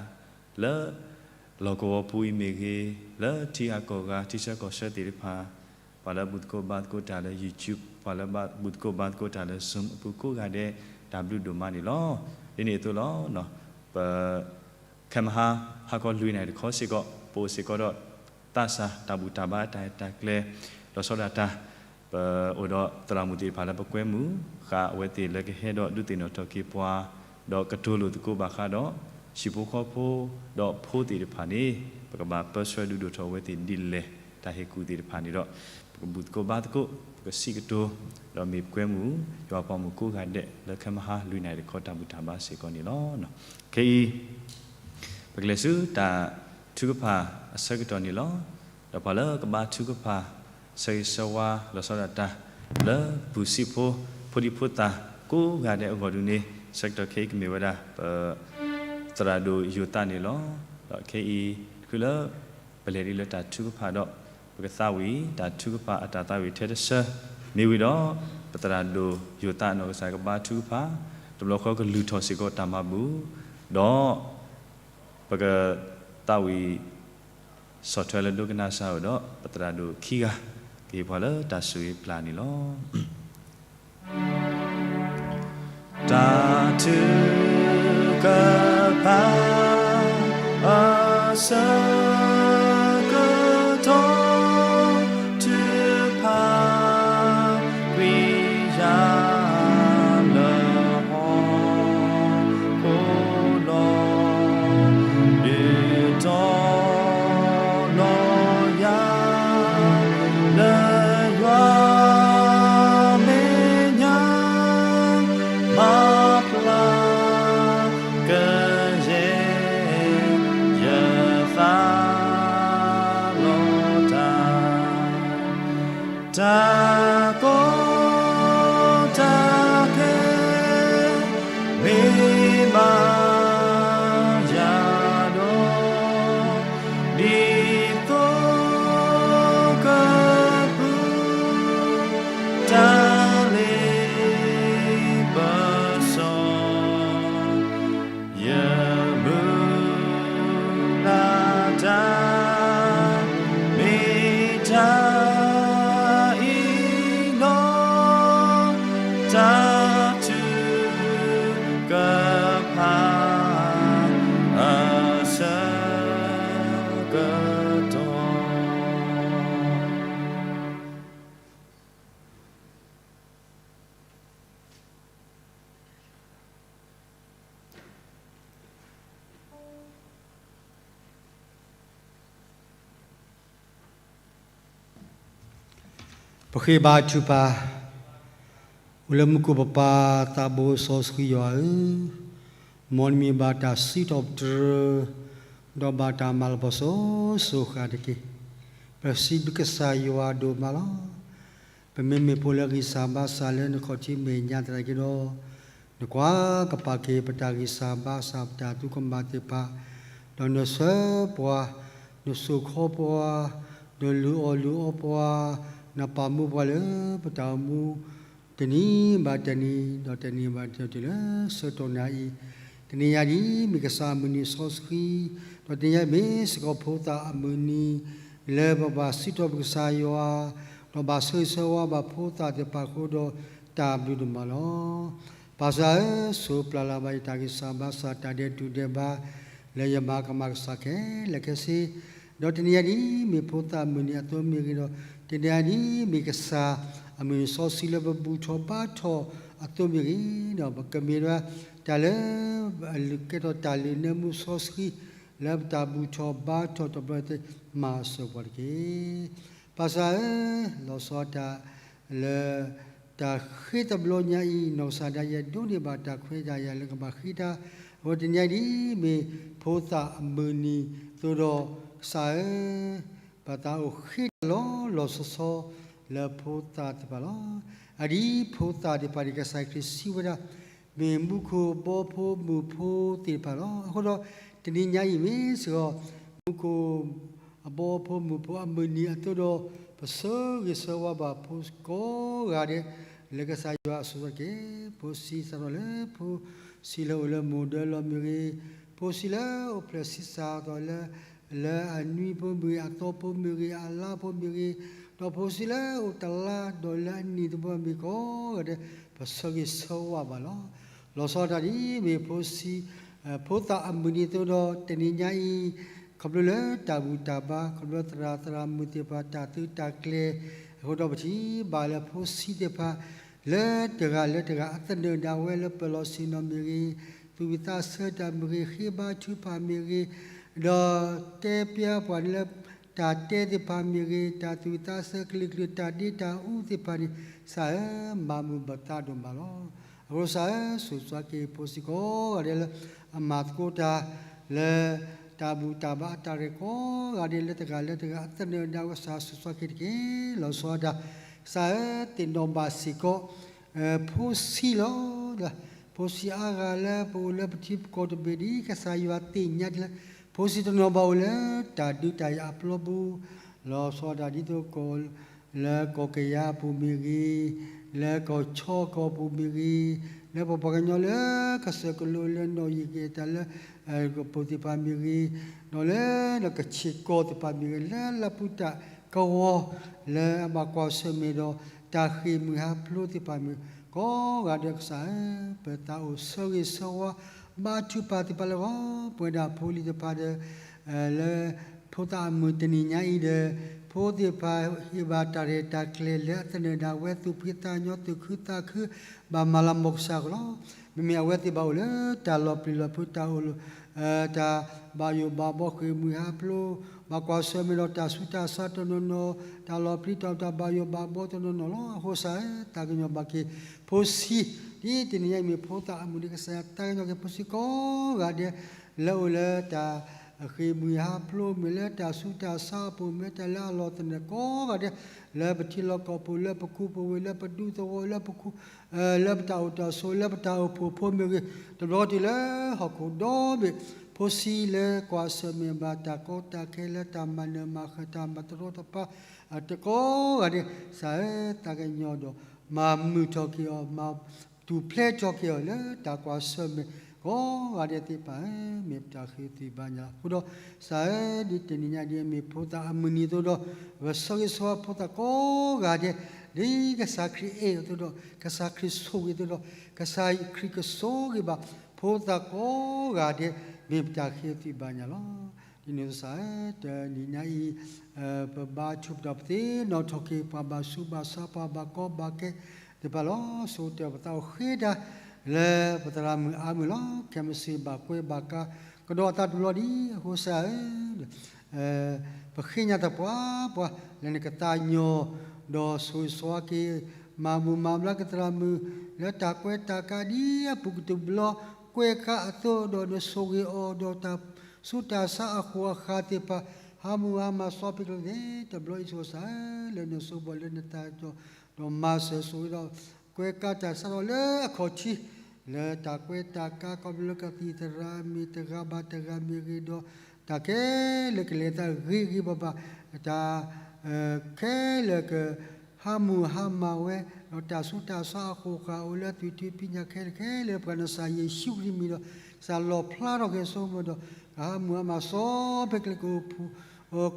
လၢ လီၢ်ကဝီၤပူၤအံၤမ့ၢ်ဂ့ၤ, လၢထံဂၤကီၢ်ဂၤ ထံဆၢကီၢ်ဆၢသ့ၣ်တဖၣ်, ပှၤလၢဘူၣ်သကိးဘါသကိးတၢ်လၢ YouTube, ပှၤလၢဘူၣ်သကိးဘါသကိးတၢ်လၢ Zoom အပူၤကိးဂၤဒဲး, တၢ်ဘျုးဒိၣ်မးန့ၣ်လီၤ. ဒ်န့ၣ်အသိးလီၤ. ပ ခဲမဟါ ဟါခီလွံၢ်နၣ်ရံၣ်တခီစ့ၢ်ကီး ပအိၣ်စ့ၢ်ကီးဒီး သးစၢ်တၢ်ဘူၣ်တၢ်ဘါအတၢ်ရဲၣ်တၢ်ကျဲၤ လီၤဆီဒၣ်တၢ်, ပအိၣ်ဒီးသရၣ်မုၣ်သ့ၣ်တဖၣ်လၢပကွဲမုာ်ဃာ်အဝဲသ့ၣ်လၢကဟဲဒီးဒုးသ့ၣ်နီၣ်ထီၣ်က့ၤပှၤ, ဒီးကတိၤလိာ်သကိးဘၣ်ဃးဒီး ဟံၣ်ဖိဃီဖိ ဒီးဖိသ့ၣ်တဖၣ်န့ၣ် ပကဘၣ်ပၢဆှၢဒုးဒိၣ်ထီၣ်အဝဲသ့ၣ်ဒ်လဲၣ် တၢ်ဟ့ၣ်ကူၣ်သ့ၣ်တဖၣ်န့ၣ်ဒီး ပကဘူၣ်သကိးဘါသကိး ပကစံးကတိၤ ဒီးမ့ၢ်ပကွဲမုာ် ယွၤပှၤမုၣ်ကိးဂၤဒဲး လၢခဲမဟါလွံၢ်နၣ်ရံၣ်တခီတၢ်ဘူၣ်တၢ်ဘါစ့ၢ်ကီးန့ၣ်လီၤ. ခဲအံၤ ပကလဲၤဆူတၢ်ထုကဖၣ်အဆၢကတီၢ်န့ၣ်လီၤ. ဒီးပှၤလၢကဘါထုကဖၣ် ဆၢဂ့ၤဆၢဝါလီၤဆီဒၣ်တၢ် လၢပူၤစံးဖိ ဖိဒံဖိသၣ်ကိးဂၤဒဲးအဂီၢ်ဒုန့ၣ် ဆၢကတီၢ်ခဲအံၤကမ့ၢ်ဝဲဒၣ် ပ သရၣ်ဒိၣ်ယိၤသးန့ၣ်လီၤ. ဒီးခဲအံၤ တချုးလၢ ပလဲၤဒ်လၢတၢ်ထုကဖၣ်ဒီး ပကသးဝံၣ် တၢ်ထုကဖၣ်အတၢ်သးဝံၣ်ထဲတဆၢ မ့ၢ်ဝံၤဒီး ပသရၣ်ဒိၣ်ယိၤသးအနီၢ်ကစၢ်ကဘါထုကဖၣ် တဘျီဃီကလုၢ်ထီၣ်စ့ၢ်ကီးတၢ်မၤဘူၣ် ဒီး ပကသးဝံၣ် ဆီၣ်ထွဲလၢဒိကနၣ်စၢ်အိၣ်ဒီး ပသရၣ်ဒိၣ်ခံဂၤ ကဟ့ၣ်ပှၤလၢတၢ်ဆိၣ်ဂ့ၤပျၢ်န့ၣ်လီၤ. တၢ်ထုကဖၣ် အဆၢကတီၢ် ထုကဖၣ် ကွံာ်ယၤလၢဟီၣ်ခိၣ်လီၤ. ဒုးတီၤလီၤယၤ လၢယွၤမဲာ်ညါ မၤပျၢ်ကယဲၢ် ယသးလီၤတၢ် တၢ်ကီတၢ်ခဲ မ့ၢ်မၤယၤဒီး ဒ်သိးကပူၤ တၢ်လ့ပစီ ယမုၢ်လၢ်တၢ် မ့ၢ်တၢ်အံၤလီၤ. တၢ်ထုကဖၣ် အဆၢကတီၢ် ပဃ့ဘါထုကဖၣ်, အိၣ်လၢမူခိၣ်ပပၢ် သးဘိစီဆှံယွၤဧၢ, မ်နမံၤဘၣ်တၢ်စံးထီၣ်ပတြၢၤ, ဒီးဘၣ်တၢ်မၤလၤကပီၤစိၤစိၤဃၣ်ဃၣ်တက့ၢ်. ပစံးဘျုးကစၢ်ယွၤဒိၣ်မးလီၤ. ပမ့မ့ၢ်ဖိလၢအဂံၢ်စၢ်ဘါစၢ်လၢနခီၣ်ထံးမဲာ်ညါသနာ်က့ဒီး, နကွၢ်ကပာ်က့ၤပတၢ်ဂံၢ်စၢ်ဘါစၢ် ပတၢ်သူၣ်ကမၣ်သ့ၣ်တဖၣ်, ဒီးနဆှၢပှၤ, နစိာ်ခီပှၤ, နလုၢ်အီၣ်လုၢ်အီပှၤ, နပာ်မူပှၤလၢပတၢ်အိၣ်မူ တနံၤဘၣ်တနံၤ, ဒီးတနံၤဘၣ်တနံၤတုၤလၢဆၢကတီၢ်နၤအံၤ, တနံၤညါဒ်အံၤ မ့ၢ်ကစၢ်အမုၢ်နံၤစီဆှံ, ဒီးတနံၤညါအံၤမ့ၢ်စ့ၢ်ကီးဖိသၣ်အမုၢ်နံၤ, လၢပဘၣ်စံးထီၣ်ပကစၢ်ယွၤ, ဒီးဘၣ်ဆၢဂ့ၤဆၢဝါဘၣ်ဖိသၣ်သ့ၣ်တဖၣ်အဃိဒီး တၢ်ဘျုးဒိၣ်မးလီၤ. ပၢ်ကစၢ်ဧၢ, ဆိးပျၢ်လၢ်ဘၣ်ယတၢ်ဂံၢ်စၢ်ဘါစၢ် တၢ်ဒဲးတူၢ်ဒဲးဘါ လၢယမၤကမၣ်ကစၢ်ခဲလၢာ်ခဲဆ့, ဒီးတနံၤညါဒ်အံၤ မ့ၢ်ဖိသၣ်အမုၢ်နံၤအသိးမ့ၢ်ဂ့ၤဒီး, တနံၤညါဒ်အံၤ မ့ၢ်ကစၢ်အမုၢ်နံၤစီဆှံလၢပဘူၣ်ထီၣ်ဘါထီၣ်အသိးမ့ၢ်ဂ့ၤဒီး, ပကမ့ၢ်ဒၣ်တၢ်လၢ အကဲထီၣ်တၢ်လုၢ်နၢမူစီဆှံ လၢပတၢ်ဘူၣ်ထီၣ်ဘါထီၣ်တဘျီသ့ၣ် မၤစၢၤပှၤတက့ၢ်. ပၢ်ကစၢ်ဧၢ, လီၤဆီဒၣ်တၢ်လၢ တၢ်ဃ့တဘျီညါအံၤ နီၢ်ကစၢ်ဒၣ်ယဲ ဒိးန့ၢ်ဘၣ်တၢ်ခွဲးတၢ်ယာ်လၢကဘၣ်ဃ့တၢ်, အဃိတနံၤညါဒ်အံၤ မ့ၢ်ဖိသၣ်အမုၢ်နံၤအသိးဒီး, ကစၢ်ဧၢ, ပသးအိၣ်ဃ့တၢ်လီၤလီၤဆီဆီ လၢဖိသၣ်သ့ၣ်တဖၣ်လီၤ. အဒ်ဖိသၣ်သ့ၣ်တဖၣ်န့ၣ် ကစၢ်ခရံာ်စံးဝဲဒၣ်, မ့ၢ်မူခိၣ်ဘီဖိမုၣ်ဖိသ့ၣ်တဖၣ်လီၤ. အဃိဒီး တနံၤညါအံၤမ့ၢ်စ့ၢ်ကီး မူခိၣ် အဘီဖိမုၣ်ဖိအမုၢ်နံၤအသိးဒီး, ပဆၢဂ့ၤဆၢဝါဘၣ်ဖိကိးဂၤဒဲး လၢကစၢ်ယွၤအစိၤစိၤတက့ၢ်. ဖိဆံးစးထီၣ်လၢ ဖိဆံးလၢအိၣ်လၢမုၢ်ဒၢလီၢ်မ့ၢ်ဂ့ၤ, ဖိဆံးလၢအိၣ်ဖျဲၣ်ဆံးစးထီၣ်လၢ လၢအနွံဖိမ့ၢ်ဂ့ၤ, အသီဖိမ့ၢ်ဂ့ၤ, အလါဖိမ့ၢ်ဂ့ၤ, ဒီးဖိဆံးလၢအအိၣ်တလါ, ဒီးလၢအနံၣ်တဘျီမ့ၢ်ဂ့ၤ, ကိးဂၤဒဲး ပဆၢဂ့ၤဆၢဝါဘၣ်လီၤ. လီၤဆီဒၣ်တၢ်ဒ်အံၤ, မ့ၢ်ဖိဆံး, ဖိသၣ်အမုၢ်နံၤအသိးဒီး တနံၤညါအံၤ, ခီဖျိလၢတၢ်ဘူၣ်တၢ်ဘါ, ခီဖျိသရၣ်သရၣ်မုၣ်သ့ၣ်တဖၣ် တၢ်သုးတၢ်ကျဲၤ, အဃိဒီးပထံၣ်ဘၣ်လၢဖိဆံးသ့ၣ်တဖၣ် လၢတဂၤလၢတဂၤအသနၢၣ်ဒၣ်ဝဲ လၢပၢၤလီၢ်ဆ့ၣ်နီၤမ့ၢ်ဂ့ၤ, သူၣ်ဝံၣ်သးဆၢတၢ်မ့ၢ်ဂ့ၤ, ဃ့ဘါထုကဖၣ်မ့ၢ်ဂ့ၤ, ဒီးတဲပျါပှၤလၢတၢ်တဲသ့ၣ်တဖၣ်မ့ၢ်ဂ့ၤ, တၢ်သူၣ်ဝံၣ်သးဆၢကလုာ်ကလုာ် တၢ်ဒ့တၢ်အူသ့ၣ်တဖၣ်န့ၣ်, ကစၢ်ဧၢ, မၤမုာ်ဘၣ်သးဒိၣ်မးလီၤ. အဃိကစၢ်ဧၢ, ဆိၣ်ဂ့ၤဆိၣ်ဝါက့ၤဖိဆံးကိးဂၤဒဲးလၢအမၤသကိးတၢ် လၢတၢ်ဘူၣ်တၢ်ဘါအတၢ်ရဲၣ်ကိးဂၤဒဲး လၢတဂၤလၢတဂၤအသနၢၣ်ဒၣ်ဝဲ ကစၢ်ဆိၣ်ဂ့ၤဆိၣ်ဝါက့ၤတက့ၢ်. လီၤဆီဒၣ်တၢ်, ကစၢ်ဧၢ, သ့ၣ်နီၣ်ဘၣ်စ့ၢ်ကီး ဖိဆံးလီၤ. ဖိဆံးအါဂၤလၢပအိၣ်လၢပထံပကီၢ်တဘ့ၣ်ဒ် ကစၢ်ယွၤသ့ၣ်ညါဒ်လဲၣ်, ဖိဆံးတနီၤဘၣ်အိၣ်လၢတၢ်ဒုးတၢ်ယၤအပျီပူၤ, လီၤဆီဒၣ်တၢ်ဒ်သိး လၢကီၢ်ကယၤအပူၤမ့ၢ်ဂ့ၤ, လၢကီၢ်ခၠီကီၢ်ပူၤမ့ၢ်ဂ့ၤ, လၢပပှၤကညီလၢကစၢၢ်ကလိလၢနီၣ်ယံာ်က့ၤတၢ်လၢ ကပိာ်သ့ၣ်တဖၣ်မ့ၢ်ဂ့ၤ, ဒီးလၢကဆ့ၣ်ကီၢ်သ့ၣ်တဖၣ်မ့ၢ်ဂ့ၤ, လၢလၢပူၤတၢ်ကဝီၤ လၢအဘၣ်ကွၢ်ဆၢၣ်မဲာ်ဒီး တၢ်ဃ့ၢ်မှံဟးဖျိးသ့ၣ်တဖၣ်မ့ၢ်ဂ့ၤ, ကိးဂၤဒဲးကစၢ်ဧၢ, ပသးအိၣ်ဆၢဂ့ၤဆၢဝါ ဘါထုကဖၣ်သ့ၣ်တဖၣ်လၢဂီၢ်, ပဝဲဒၣ်ဖိလံၤသ့ၣ်တဖၣ်ဒီး လၢဖိသၣ်အမုၢ်တနံၤညါအံၤဒီး ဖိသ့ၣ်တဖၣ်ဟ့ၣ်ဘၣ်တၢ်ရဲၣ်တၢ်ကျဲၤလၢအသနၢၣ်ဒၣ်ဝဲ သူၣ်ဖှံသးညီ သူၣ်ခုသးခု ဘၣ်မၤလၤမၤကစၢ်အဃိလီၤ. မ့မ့ၢ်အဝဲသ့ၣ်ဘၣ်အိၣ်လၢတၢ်လီၤပျံၤလီၤဖုး တၢ်အိၣ်လၢ တၢ်ဘၣ်ယိၣ်ဘၣ်ဘှီ ဃ့ၢ်မှံဟးဖျိး, ဘၣ်ကွၢ်ဆၢၣ်မဲာ်ဒီးတၢ်ဆူးတၢ်ဆါတနီၤနီၤ, တၢ်လီၤပျံၤတၢ် တၢ်ဘၣ်ယိၣ်ဘၣ်ဘှီတနီၤနီၤလီၤ. အဃိကစၢ်ဧၢ, သးကညီၤဘၣ်က့ၤဖိဆံး, ဒ်တနံၤညါအံၤမ့ၢ်ဖိသၣ်အမုၢ်နံၤ ကစၢ်ယွၤ သးကညီၤက့ၤဖိဆံးကိးဂၤဒဲး လၢအိၣ်လၢတၢ်ဃ့ၢ်မှံဟးဖျိး မ့ၢ်လၢတၢ်ဆူးတၢ်ဆါအပူၤ မ့ၢ်လၢတၢ်လၢအလီၢ်သနၢၣ်ကိးဂၤဒဲး, လၢပထံလီၢ်ကီၢ်ပူၤ လၢပခူပဝ့ၢ် လၢပဒူသဝီ လၢပခူ လၢပတၢ်အိၣ်တၢ်ဆိး လၢပတၢ်အိၣ်ဖှိၣ်ဖိမ့ၢ်ဂ့ၤ, တဘျီတုၤလၢဟီၣ်ခိၣ်ဒီဘ့ၣ်, ဖိဆံးလၢကွၢ်ဆၢၣ်မဲာ်ဘၣ်တၢ်ကီတၢ်ခဲ လၢတၢ်မၤနၢၤမၤဃၣ် တၢ်မၤတရီတပါ ကိးဂၤဒဲး, ကစၢ်ဧၢ, သးကညီၤဒီး မၤမုာ်ထီၣ်က့ၤအီၤ, မၤထူၣ်ဖျဲးထီၣ်က့ၤအီၤ လၢတၢ်ကွၢ်ဆၢၣ်မဲာ်ကိးဂၤဒဲးသ့ၣ်တဖၣ်ဧၢ, မ့ၢ်ပတၢ်ဃ့ၢ်သုးဘါညါလီၤ. အဃိဒီးကစၢ်ဧၢ, ဒ်တနံၤညါဒ်အမ့ၢ်ဖိသၣ်အမုၢ်နံၤအသိးဒီး, ပဆၢဂ့ၤဆၢဝါဖိသၣ်ကိးဂၤဒဲး, ဒ်ကစၢ်ခရံာ်အဲၣ်အီၤအသိးဒီး, ကစၢ်ခရံာ်ဆိၣ်ဂ့ၤအသိးဒီး, ကစၢ်ခရံာ်ကဆိၣ်ဂ့ၤဘၣ် ဖိသၣ်ကိးဂၤဒဲး, မ့ၢ်ပတၢ်ဃ့ၢ်သုးဘါညါလီၤ. ဒ်န့ၣ်ကစၢ်ဧၢ, တနံၤညါအံၤ, ပဘါထုကဖၣ်ဒီးပသ့ၣ်နီၣ်ထီၣ်က့ၤ ပှၤဘၣ်ဆူးဘၣ်ဆါ ပှၤဘၣ်ကီဘၣ်ခဲသ့ၣ်တဖၣ်လီၤ. ဆိကတၢၢ်ပသးအိၣ်ဃ့တၢ် လၢပသရၣ်မုၣ်အါမုၢ်လီၤ. ခဲမုၢ်ဆ့ၣ်ဘၣ်ကွဲဘၣ်ကး ကဒီးအသးတဘျီဒံး အဃိကစၢ်ဧၢ, ပဃ့ညါသပှၢ်ပှၢ် လၢနကသးကညီၤ, ဒီးဆိၣ်ဂ့ၤဆိၣ်ဝါက့ၤ, မၤမုာ်မၤဘျါက့ၤသရၣ်မုၣ်, လၢတၢ်ကွဲးတၢ်ကးဒ်အပူၤကတၢၢ်တဘျီ, ကွဲးကးအသိးဒီးနဆိၣ်ဂ့ၤအီၤ, ဒီးတၢ်ဆူးတၢ်ဆါအဃိာ်အဃာ်သ့ၣ်တဖၣ်, ဟးမုၢ်ဟါမၢ်စီဖ့ကလၢာ်န့ၣ် တဘျီအံၤဆိၣ်ဂ့ၤကစၢ်ဧၢ, လၢနဆိၣ်ဂ့ၤလၢနသးဒီး, ဒီးမၤစၢၤဆိၣ်ဂ့ၤဒီး, ကွဲးကးတၢ်ဆါဒီးလၢအခီၣ်ထံး, လၢတၢ်ကွဲးတၢ်ကး ခီဖျိလၢကသံၣ်သရၣ်မ့ၢ်တဂၤဘၣ်တဂၤမ့ၢ်ဂ့ၤဒီး, တၢ်ခဲလၢာ်ကလဲၤသးဂ့ၤဂ့ၤဘၣ်ဘၣ်, တၢ်ခဲလၢာ်ကဟးမုၢ်ဟါမၢ်ဝဲ, ဒီးတၢ်ဆူးတၢ်ဆါအဃိာ်ဃာ်အိၣ်လၢအသွံၣ်ထံဖံးညၣ်ခဲလၢာ်ခဲလၢာ် ပှၤနၤစၤယ့ၣ်ၡူးခရံာ်မံၤဒီး, ကစၢ်လီၣ်ဖျါထီၣ်က့ၤအစိကမီၤဒီး, ကဟးမုၢ်ဟါမၢ်စီဖ့ကလၢာ်ကအိၣ်ဖှိၣ်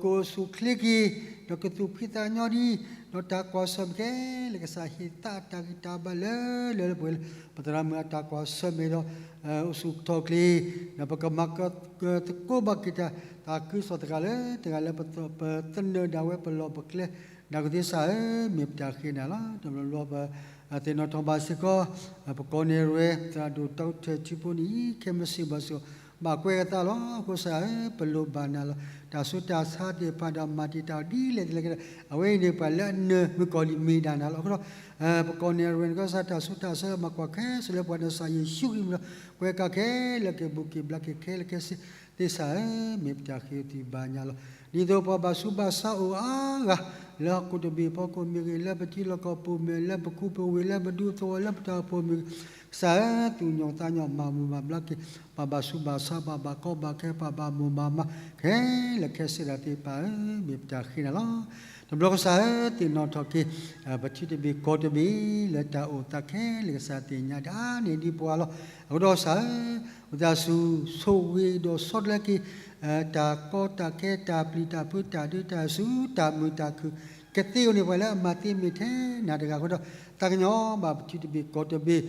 ကအိၣ်ဆူၣ်ချ့က့ၤ, ဒီးကသူၣ်ဖှံသးညီဒံး, ဒီးတၢ်ကွၢ်ဆၢၣ်မဲာ်ခဲလၢာ် ကစၢ်ဟ့ၣ်သးအတၢ်ဂံၢ်တၢ်ဘါလၢလၢပှဲၤပှဲၤလၢ ပသရၣ်မုၣ်အတၢ်ကွၢ်ဆၢၣ်မဲာ်ဒီး, အိၣ်ဆူၣ်ထီၣ်ချ့, ဒီးပကမၤကသကိးဘၣ်က့ၤတၢ်, တၢ်ကစီၣ်တဂၤလၢတဂၤလၢပသနၢၣ်ဒၣ်ဝဲပလီၢ်ပကျဲ, နကသ့ကစၢ်ဧၢ, မ့ၢ်ပတၢ်ဃ့နၤလီၤ. တဘျီဘျီပ သ့ၣ်နီၣ်ထီၣ်ဘၣ်စ့ၢ်ကီး, ပကိးန့ၢ်ရဲၣ် သရၣ်ဒိၣ်တီထၢၣ်ထံဖိန့ၣ် ခဲမုၢ်ဆ့ၣ်ဘၣ်စ့ၢ်ကီး, ဘၣ်ကွဲးအသးလီၤ. အဃိကစၢ်ဧၢ, ပလိၣ်ဘၣ်နၤလီၤ. တၢ်ဆူးတၢ်ဆါသ့ၣ်တဖၣ်ဒီးမၤတံာ်တာ်အီၤဒ်လဲၣ်ဒ်လဲၣ်ကဒီး, အဝဲအံၤန့ၣ် ပှၤလၢအနၢၤမုၣ်ကီၤလံၢ်မ့ၢ်ဒၣ်နၤလီၤ. အဃိဒီး, ပကိးန့ၢ်ရဲၣ်န့ၣ်ကစၢ် တၢ်ဆူးတၢ်ဆါမၤကွၢ်ခဲစ့ၢ်လၢပှၤနၤစၤယ့ၣ်ၡူးခရံာ်မံၤလီၤ. ကွဲးကးခဲလၢာ်က့ၤဘူးက့ၤဘျါက့ၤခဲလၢာ်ခဲဆ့, သ့ကစၢ်ဧၢ, မ့ၢ်ပတၢ်ဃ့သုးဘါညါလီၤ. ဒ်သိးပှၤဘၣ်ဆူးဘၣ်ဆါအိၣ်အါဂၤ, လၢဟီၣ်ခိၣ်တဘ့ၣ်ဖီခိၣ်မ့ၢ်ဂ့ၤ, လၢပထံလီၢ်ကီၢ်ပူၤမ့ၢ်, လၢပခူပဝ့ၢ်, လၢပဒူသဝီ, လၢပတၢ်အိၣ်ဖှိၣ်မ့ၢ်ဂ့ၤ, ကစၢ်ဧၢ, သူၣ်ကညီၤသးကညီၤ မၤမုာ်မၤဘျါက့ၤ ပှၤဘၣ်ဆူးဘၣ်ဆါ, ပှၤဘၣ်ကီဘၣ်ခဲ, ပှၤဘၣ်မိၢ်ဘၣ်မး ခဲလၢာ်ခဲဆ့ဒၣ်သ့ၣ်တဖၣ်ဧၢ, မ့ၢ်ပတၢ်ဃ့နၤလီၤ. တဘျီကစၢ်ဧၢ, သ့ၣ်နီၣ်ထီၣ်က့ၤ, ပထံတဘ့ၣ်ကီၢ်တဘ့ၣ် လၢတၢ်အိၣ်သးခဲလၢာ် ကစၢ်သ့ၣ်ညါဒၣ်န့ၣ်ဒ်ပှၤလီၤ. အဃိဒီးကစၢ်ဧၢ, ဝံသးစူၤဆိၣ်ဂ့ၤဒီးဆီတလဲက့ၤ တၢ်ကီတၢ်ခဲ တၢ်ပျံၤတၢ်ဖုး တၢ်ဒုးတၢ်ဆူး တၢ်မုာ်တၢ်ခုၣ် ကသ့အိၣ်န့ၣ် ပှၤလၢအမၤသ့မ့ၢ်ထဲနၤတဂၤအဃိဒီး သးကညီၤဘၣ်ပထံတဘ့ၣ်ကီၢ်တဘ့ၣ်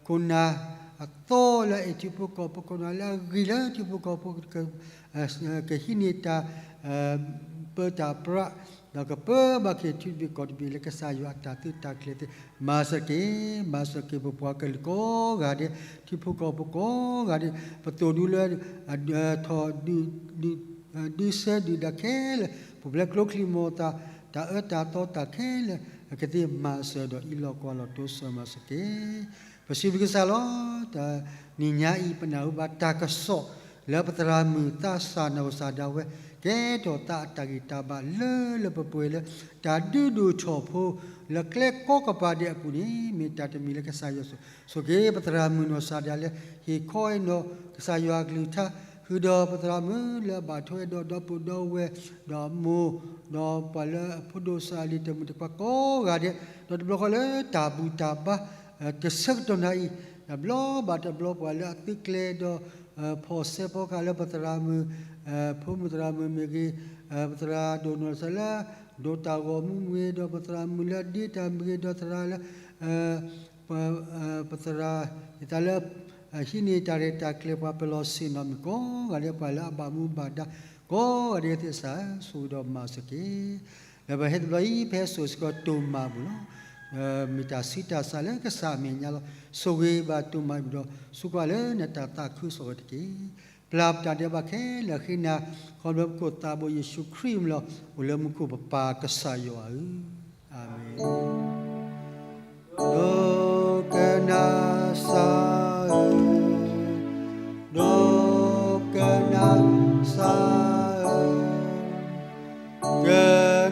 ခိၣ်နၢ်အသီလၢအအဲၣ်ထံဖိကီၢ်ဖိ ခိၣ်နၢ်လၢအဂ့ၤလၢထံဖိကီၢ်ဖိ ကဟံးန့ၢ်တၢ်ပၢတၢ်ပြး ဒီးကပၢဘၣ်က့ၤထံတဘ့ၣ်ကီၢ်တဘ့ၣ်လၢကစၢ်ယွၤအတၢ်သုးတၢ်ကျဲၤသ့ၣ် မၤစၢၤက့ၤ မၤစၢၤက့ၤပပှၤကလုာ်ကိးဂၤဒဲး ထံဖိကီၢ်ဖိကိးဂၤဒဲး ပသိၣ်ဒူလၢ ထီၣ် ဒုးဆၢဒုၣ်ဒါခဲလၢာ် ပူၤဖျဲးကျိချံမျိာ်သၣ် တၢ်အၢတၢ်သီတၢ်ခဲလၢာ် အကသ့မၤစၢၤဒီးအံးလီၤကွၢ်လီၤတိစၢၤမၤစၢၤက့ၤ ပစံးဘျုးကစၢ်လီၤ. တနံၤညါအံၤ ပနၢ်ဟူဘၣ်တၢ်ကစီၣ်လၢပသရၣ်မုၣ်သးစၢ်နီၢ်ကစၢ်ဒၣ်ဝဲ ကဲထီၣ်သးအတၢ်ဂံၢ်တၢ်ဘါလၢလၢပှဲၤပှဲၤလၢ တၢ်ဒုးဒိၣ်ထီၣ်ဖိလၢကျဲကိးကပၤဒဲးအပူၤန့ၣ် မ့ၢ်တၢ်တမံၤလၢကစၢ်ယွၤဆိၣ်ဂ့ၤပသရၣ်မုၣ်နီၢ်ကစၢ်ဒၣ်လၢ ဟ့ၣ်ခီဟ့ၣ်နီၤကစၢ်ယွၤအကလုၢ်ကထါ ဃုာ်ဒီးပသရၣ်မုၣ်လၢအဘၣ်ထွဲဒီးဒီပုၢ်ဒီဝဲၢ် ဒီးအမိၢ် ဒီးပှၤလၢအဖိဒိၣ်စၢ်လံၤတၢ်မုၢ်တပှၤကိးဂၤဒဲး ဒီးတဘျီဃီလၢတၢ်ဘူၣ်တၢ်ဘါ တဆၢကတီၢ်နၤအံၤ တဘျီဘၣ်တဘျီပှၤလၢအသုးကျဲၤဒီး ဖီၣ်စဲဖီကဟၣ်လၢပသရၣ်မုၣ် ဖိမုၣ်သရၣ်မုၣ်မ့ၢ်ဂ့ၤ ပသရၣ်ဒိၣ်နီၢ်ကစၢ်လၢ ဒိၣ်တၢ်ဂီၤမူမ့ၢ်ဂ့ၤ ဒီးပသရၣ်မုၣ်လၢဒ့တၢ်မ့ၢ်ဂ့ၤ ဒီးသရၣ်လၢ ပသရၣ် ယသးလၢ ဟံးန့ၢ်တၢ်ရဲၣ်တၢ်ကျဲၤ ပှၤပလီၢ်ဆ့ၣ်နီၤမ့ၢ်ကိးဂၤဒဲး ပှၤလၢအဘၣ်မူဘၣ်ဒါ ကိးဂၤဒဲးသ့ၣ်စၢ် ဆိၣ်ဂ့ၤဒီးမၤစၢၤက့ၤ လၢပဟဲတဘျီအံၤ ဖဲစိၤစ့ၢ်ကီးတိၢ်မၤဘူၣ်လီၤ. မ့ၢ်တၢ်ဆံးတၢ်ဆါလၢကစၢ်အမဲာ်ညါလီၤ. ဆိၣ်ဂ့ၤဘၣ်တိၢ်မၤဘူၣ်ဒီး စူးကွၢ်လၢနတၢ်သးခုကစီၣ်ဝဲတက့ၢ်. ပျၢ်ပတၢ်ဒဲးဘးခဲလၢာ်ဃ့နၤ ခီဖျိပခိၣ်သးဘိယ့ၣ်ၡူးခရံာ်မံၤလီၤ. အိၣ်လၢမူခိၣ်ပပၢ်ကစၢ်ယွၤဧၢ, အၤမ့ၣ်. ဒိကနၣ်စၢ်ဧၢ, ဒိကနၣ်စၢ်ဧၢ, က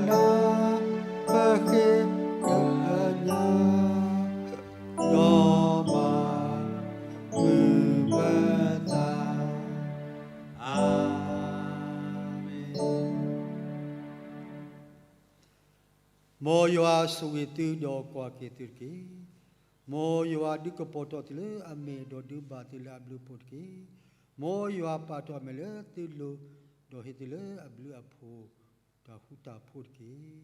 နၣ်ပဃ့ကညး ဒီးမၤမုာ်ပသး, အၤမ့ၣ်. မ်ယွၤဆိၣ်ဂ့ၤသုဒီးကွၢ်က့ၤသုတက့ၢ်. မ်ယွၤဒုးကပီၤထီၣ်သုလၢအမဲာ်ဒီးဒုးဘၣ်သုလၢအဘျုးအဖှိၣ်တက့ၢ်. မ်ယွၤပာ်ထီၣ်အမဲာ်လၢသုလိၤ ဒီးဟ့ၣ်သုလၢအဘျုးအဖှိၣ် တၢ်ဃူတၢ်ဖိးတက့ၢ်.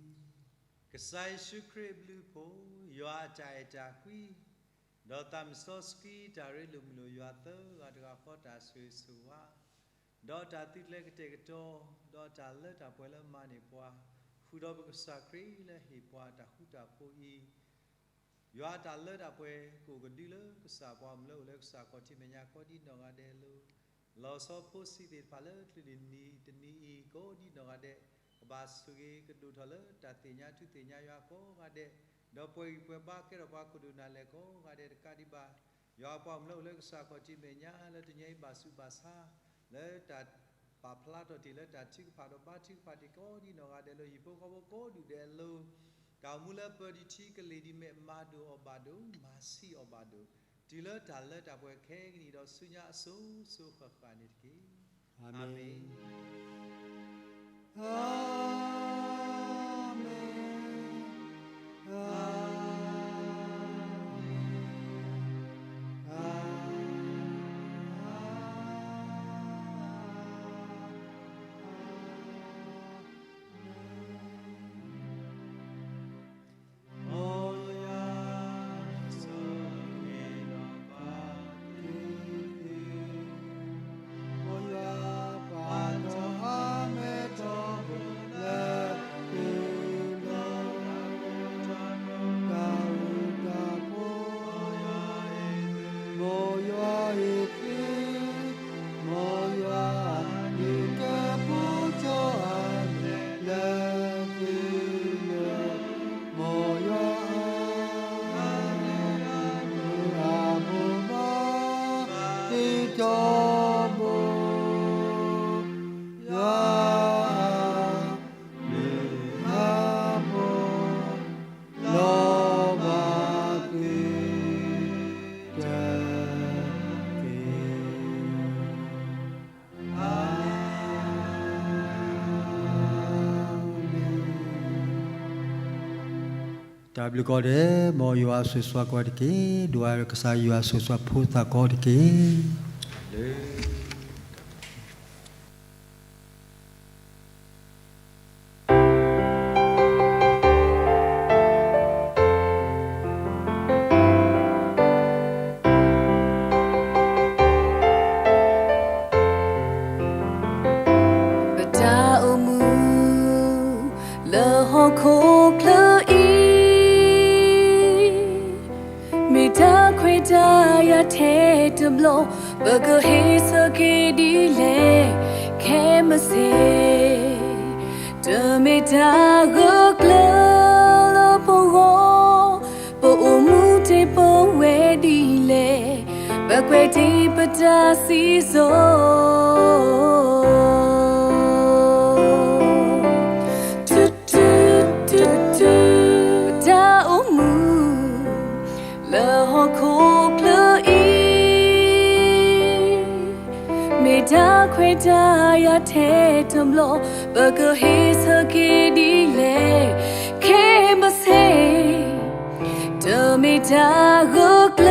ကစၢ်ယ့ၣ်ၡူးခရံာ်အဘျုးအဖှိၣ်, ယွၤအတၢ်အဲၣ်တၢ်ကွံ, ဒီးသးစီဆှံတၢ်ရ့လိာ်မုာ်လိာ်ယွၤသၢဂၤတဂၤဃီ တၢ်ဆိၣ်ဂ့ၤဆိၣ်ဝါ, ဒီးတၢ်သုးကျဲၤကတဲာ်ကတီၤ, ဒီးတၢ်လၢတၢ်ပှဲၤလၢမၤန့ၢ်ပှၤ, ဃုာ်ဒီးပကစၢ်ခရံာ်လၢဟ့ၣ်ပှၤတၢ်ဃူတၢ်ဖိးအံၤ, ယွၤအတၢ်လၢတၢ်ပှဲၤ ကအိၣ်ကဒုလၢကစၢ်ပှၤမုၢ်လၢအိၣ်လၢကစၢ်ခီၣ်ထံးမဲာ်ညါကိးဒ်နီၢ်ဂၤဒဲးအလိၤ, လီၤဆီဖိဆံးသ့ၣ်တဖၣ်လၢချုးတနံၤအံၤကိးဒ်နီၢ်ဂၤဒဲး, ကဘၣ်ဆိၣ်ဂ့ၤကဒိၣ်ထီၣ်လၢတၢ်သ့ၣ်ညါထူသ့ၣ်ညါယွၤကိးဂၤဒဲး, ဒီးပှဲၤဂံၢ်ပှဲၤဘါကဲထီၣ်ပှၤခိၣ်ဒိၣ်နၢ်လဲၢ်ကိးဂၤဒဲးတကးဒံးဘၣ်, ယွၤပှၤမုၢ်လၢအိၣ်လၢကစၢ်ခီၣ်ထံးမဲာ်ညါလၢတနံၤအံၤဘၣ်ဆူးဘၣ်ဆါ, လၢတၢ် ပာ်ဖျါထီၣ်တ့ၢ်လၢတၢ်ထုကဖၣ်ဒီးဘါထုကဖၣ်တ့ၢ်ကိးဒ်နီၢ်ဂၤဒဲးလၢ ဟံၣ်ဖိဃီဖိကိးဒူၣ်ဒဲးအလိၤ, တၢ်အိၣ်မူလၢပၢၤဒံးထံကလံၤဒံးမဲာ် မၤဒိၣ်အီၤဘၣ်ဒိၣ် မၤဆံးအီၤဘၣ်ဒိၣ်, တုၤလၢတၢ်လၢတၢ်ပှဲၤခဲကနံၣ်ဒီးဆူညါအစိၤစိၤဃၣ်ဃၣ်န့ၣ်တက့ၢ်. အၤမ့ၣ်. အၤမ့ၣ်. အၤမ့ၣ်. အၤမ့ၣ်. တၢ်ဘျုးကိးဂၤဒဲး, မ်ယွၤဆိၣ်ဂ့ၤဆိၣ်ဝါကိးဂၤတက့ၢ်. ဒိးဝဲကစၢ်ယွၤဆိၣ်ဂ့ၤဆိၣ်ဝါဖိသၣ်ကိးဂၤတက့ၢ်. တၢ်ဒုးတၢ်ယၤထဲတဘျီ, ပကဟ့ၣ်ဆၢက့ၤဒ်လဲၣ်, ခဲမုၢ်ဆ့ၣ်, တမ့ၢ်တၢ်ဂၢၢ်ကျၢၤလၢပဂီၢ်, ပအိၣ်မူတ့ၢ်ပဝဲဒ်လဲၣ်, ပကွဲးတ့ၢ်ပတၢ်စံၣ်စိၤ တူၢ်တူၢ်တူၢ်တူၢ်, တၢ်အိၣ်မူလၢဟီၣ်ခိၣ်ချၢအံၤ, မ့ၢ်တၢ်ခွဲးတၢ်ယာ်ထဲတဘျီ, ပကဟ့ၣ်ဆၢက့ၤဒ်လဲၣ်, ခဲမုၢ်ဆ့ၣ်, တမ့ၢ်တၢ်ဂၢၢ်ကျၢၤ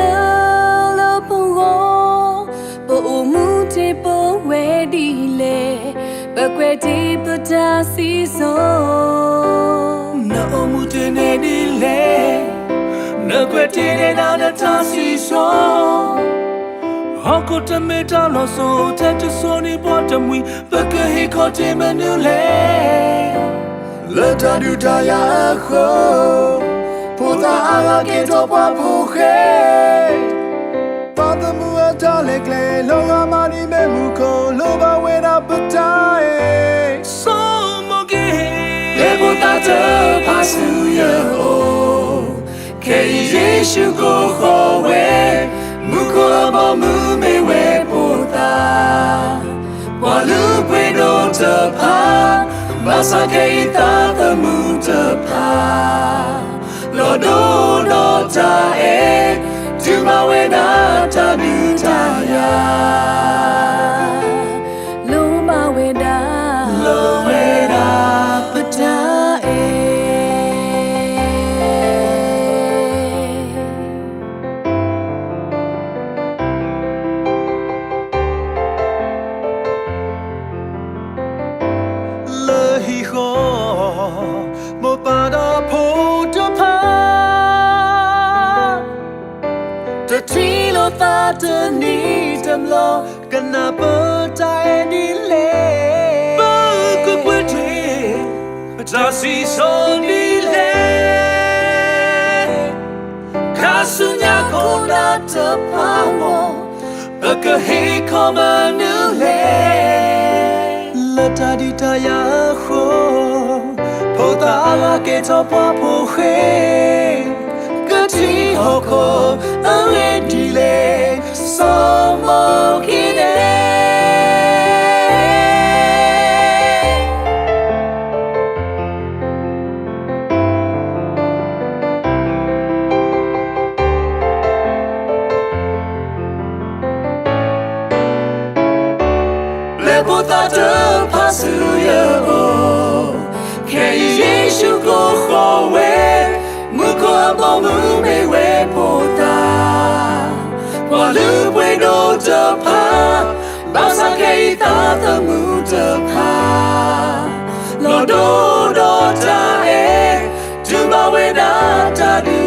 လၢပဂီၢ်, ပအိၣ်မူတ့ၢ်ပဝဲဒ်လဲၣ်, ပကွဲးတ့ၢ်ပတၢ်စံၣ်စိၤ နအိၣ်မူတ့ၢ်န့ၣ်ဒ်လဲၣ်, နကွဲးတ့ၢ်န့ၢ်နတၢ်စံၣ်စိၤ, ဟီၣ်ခိၣ်တမ့ၢ်တၢ်လီၤစိၤ ထဲတစိၤန့ၣ်ဘီတမှံၤ, ပကဟ့ၣ်ခီၣ်တ့ၢ်မနုၤလဲၣ်, လၢတၢ်ဒုးတၢ်ယၤအဃိ, ဖိသၣ်အါဂၤကဲထီၣ်ပှၤဖိဃဲ သးသမူအတၢ်လဲၤကျဲ, လီၤဂာ်မးဒ်မ့ၣ်မူခိၣ်, လိၣ်ဘၣ်ဝဲဒၣ်ပတၢ်အဲၣ်, ဆိကမိၣ်က့ၤ, လၢဖိသၣ်တဖၣ်ဆူယအိၣ်, ခဲအံၤယ့ၣ်ၡူးကိးဃီၤဝဲ, မူခိၣ်အဘီအမုၢ်မ့ၢ်ဝဲဖိသၣ် ပှၤလုၢ်ပှ့ၤဒိၣ်တဖၣ်, ဘၣ်ဆၣ်ခဲအံၤသးသမူတဖၣ်, လီၤဒိဒီးတၢ်အဲၣ်, တုၤမၤဝဲဒၣ်တၢ်ဒုးတၢ်ယၤ, လိၣ်ဘၣ်ဝဲဒၣ်, လိၣ်ဝဲဒၣ်ပတၢ်အဲၣ် လၢဟံၣ်ဃီ, မိၢ်ပၢ်ဒီးဖိတဖၣ်, တထံၣ်လိာ်သးတနံၤတဘျီ, ကနၢ်ပၢၢ်တၢ်အဲၣ်ဒ်လဲၣ်, ပကကွဲးတ့ၢ် ပတၢ်စံၣ်စိၤဒ်လဲၣ်, ခါဆူညါခိၣ်နၢ်တဖၣ်အဂီၢ်, ပကဟ့ၣ်ခီၣ်မနုၤလဲၣ်, လၢတၢ်ဒုးတၢ်ယၤအဃိ, ဖိသၣ်အါဂၤကဲထီၣ်ပှၤဖိဃဲ, ကထံၣ်ဟီၣ်ခိၣ်အဂ့ၢ်ဒ်လဲၣ်, ဆိကမိၣ်က့ၤန့ၣ် လၢဖိသၣ်တဖၣ်ဆူယအိၣ်, ခဲအံၤယ့ၣ်ၡူးကိးဃီၤဝဲ, မူခိၣ်အဘီအမုၢ်မ့ၢ်ဝဲဖိသၣ်, ပှၤလုၢ်ပှ့ၤဒိၣ်တဖၣ်, ဘၣ်ဆၣ်ခဲအံၤသးသမူတဖၣ်, လီၤဒိဒီးတၢ်အဲၣ်, တုၤမၤဝဲဒၣ်တၢ်ဒုး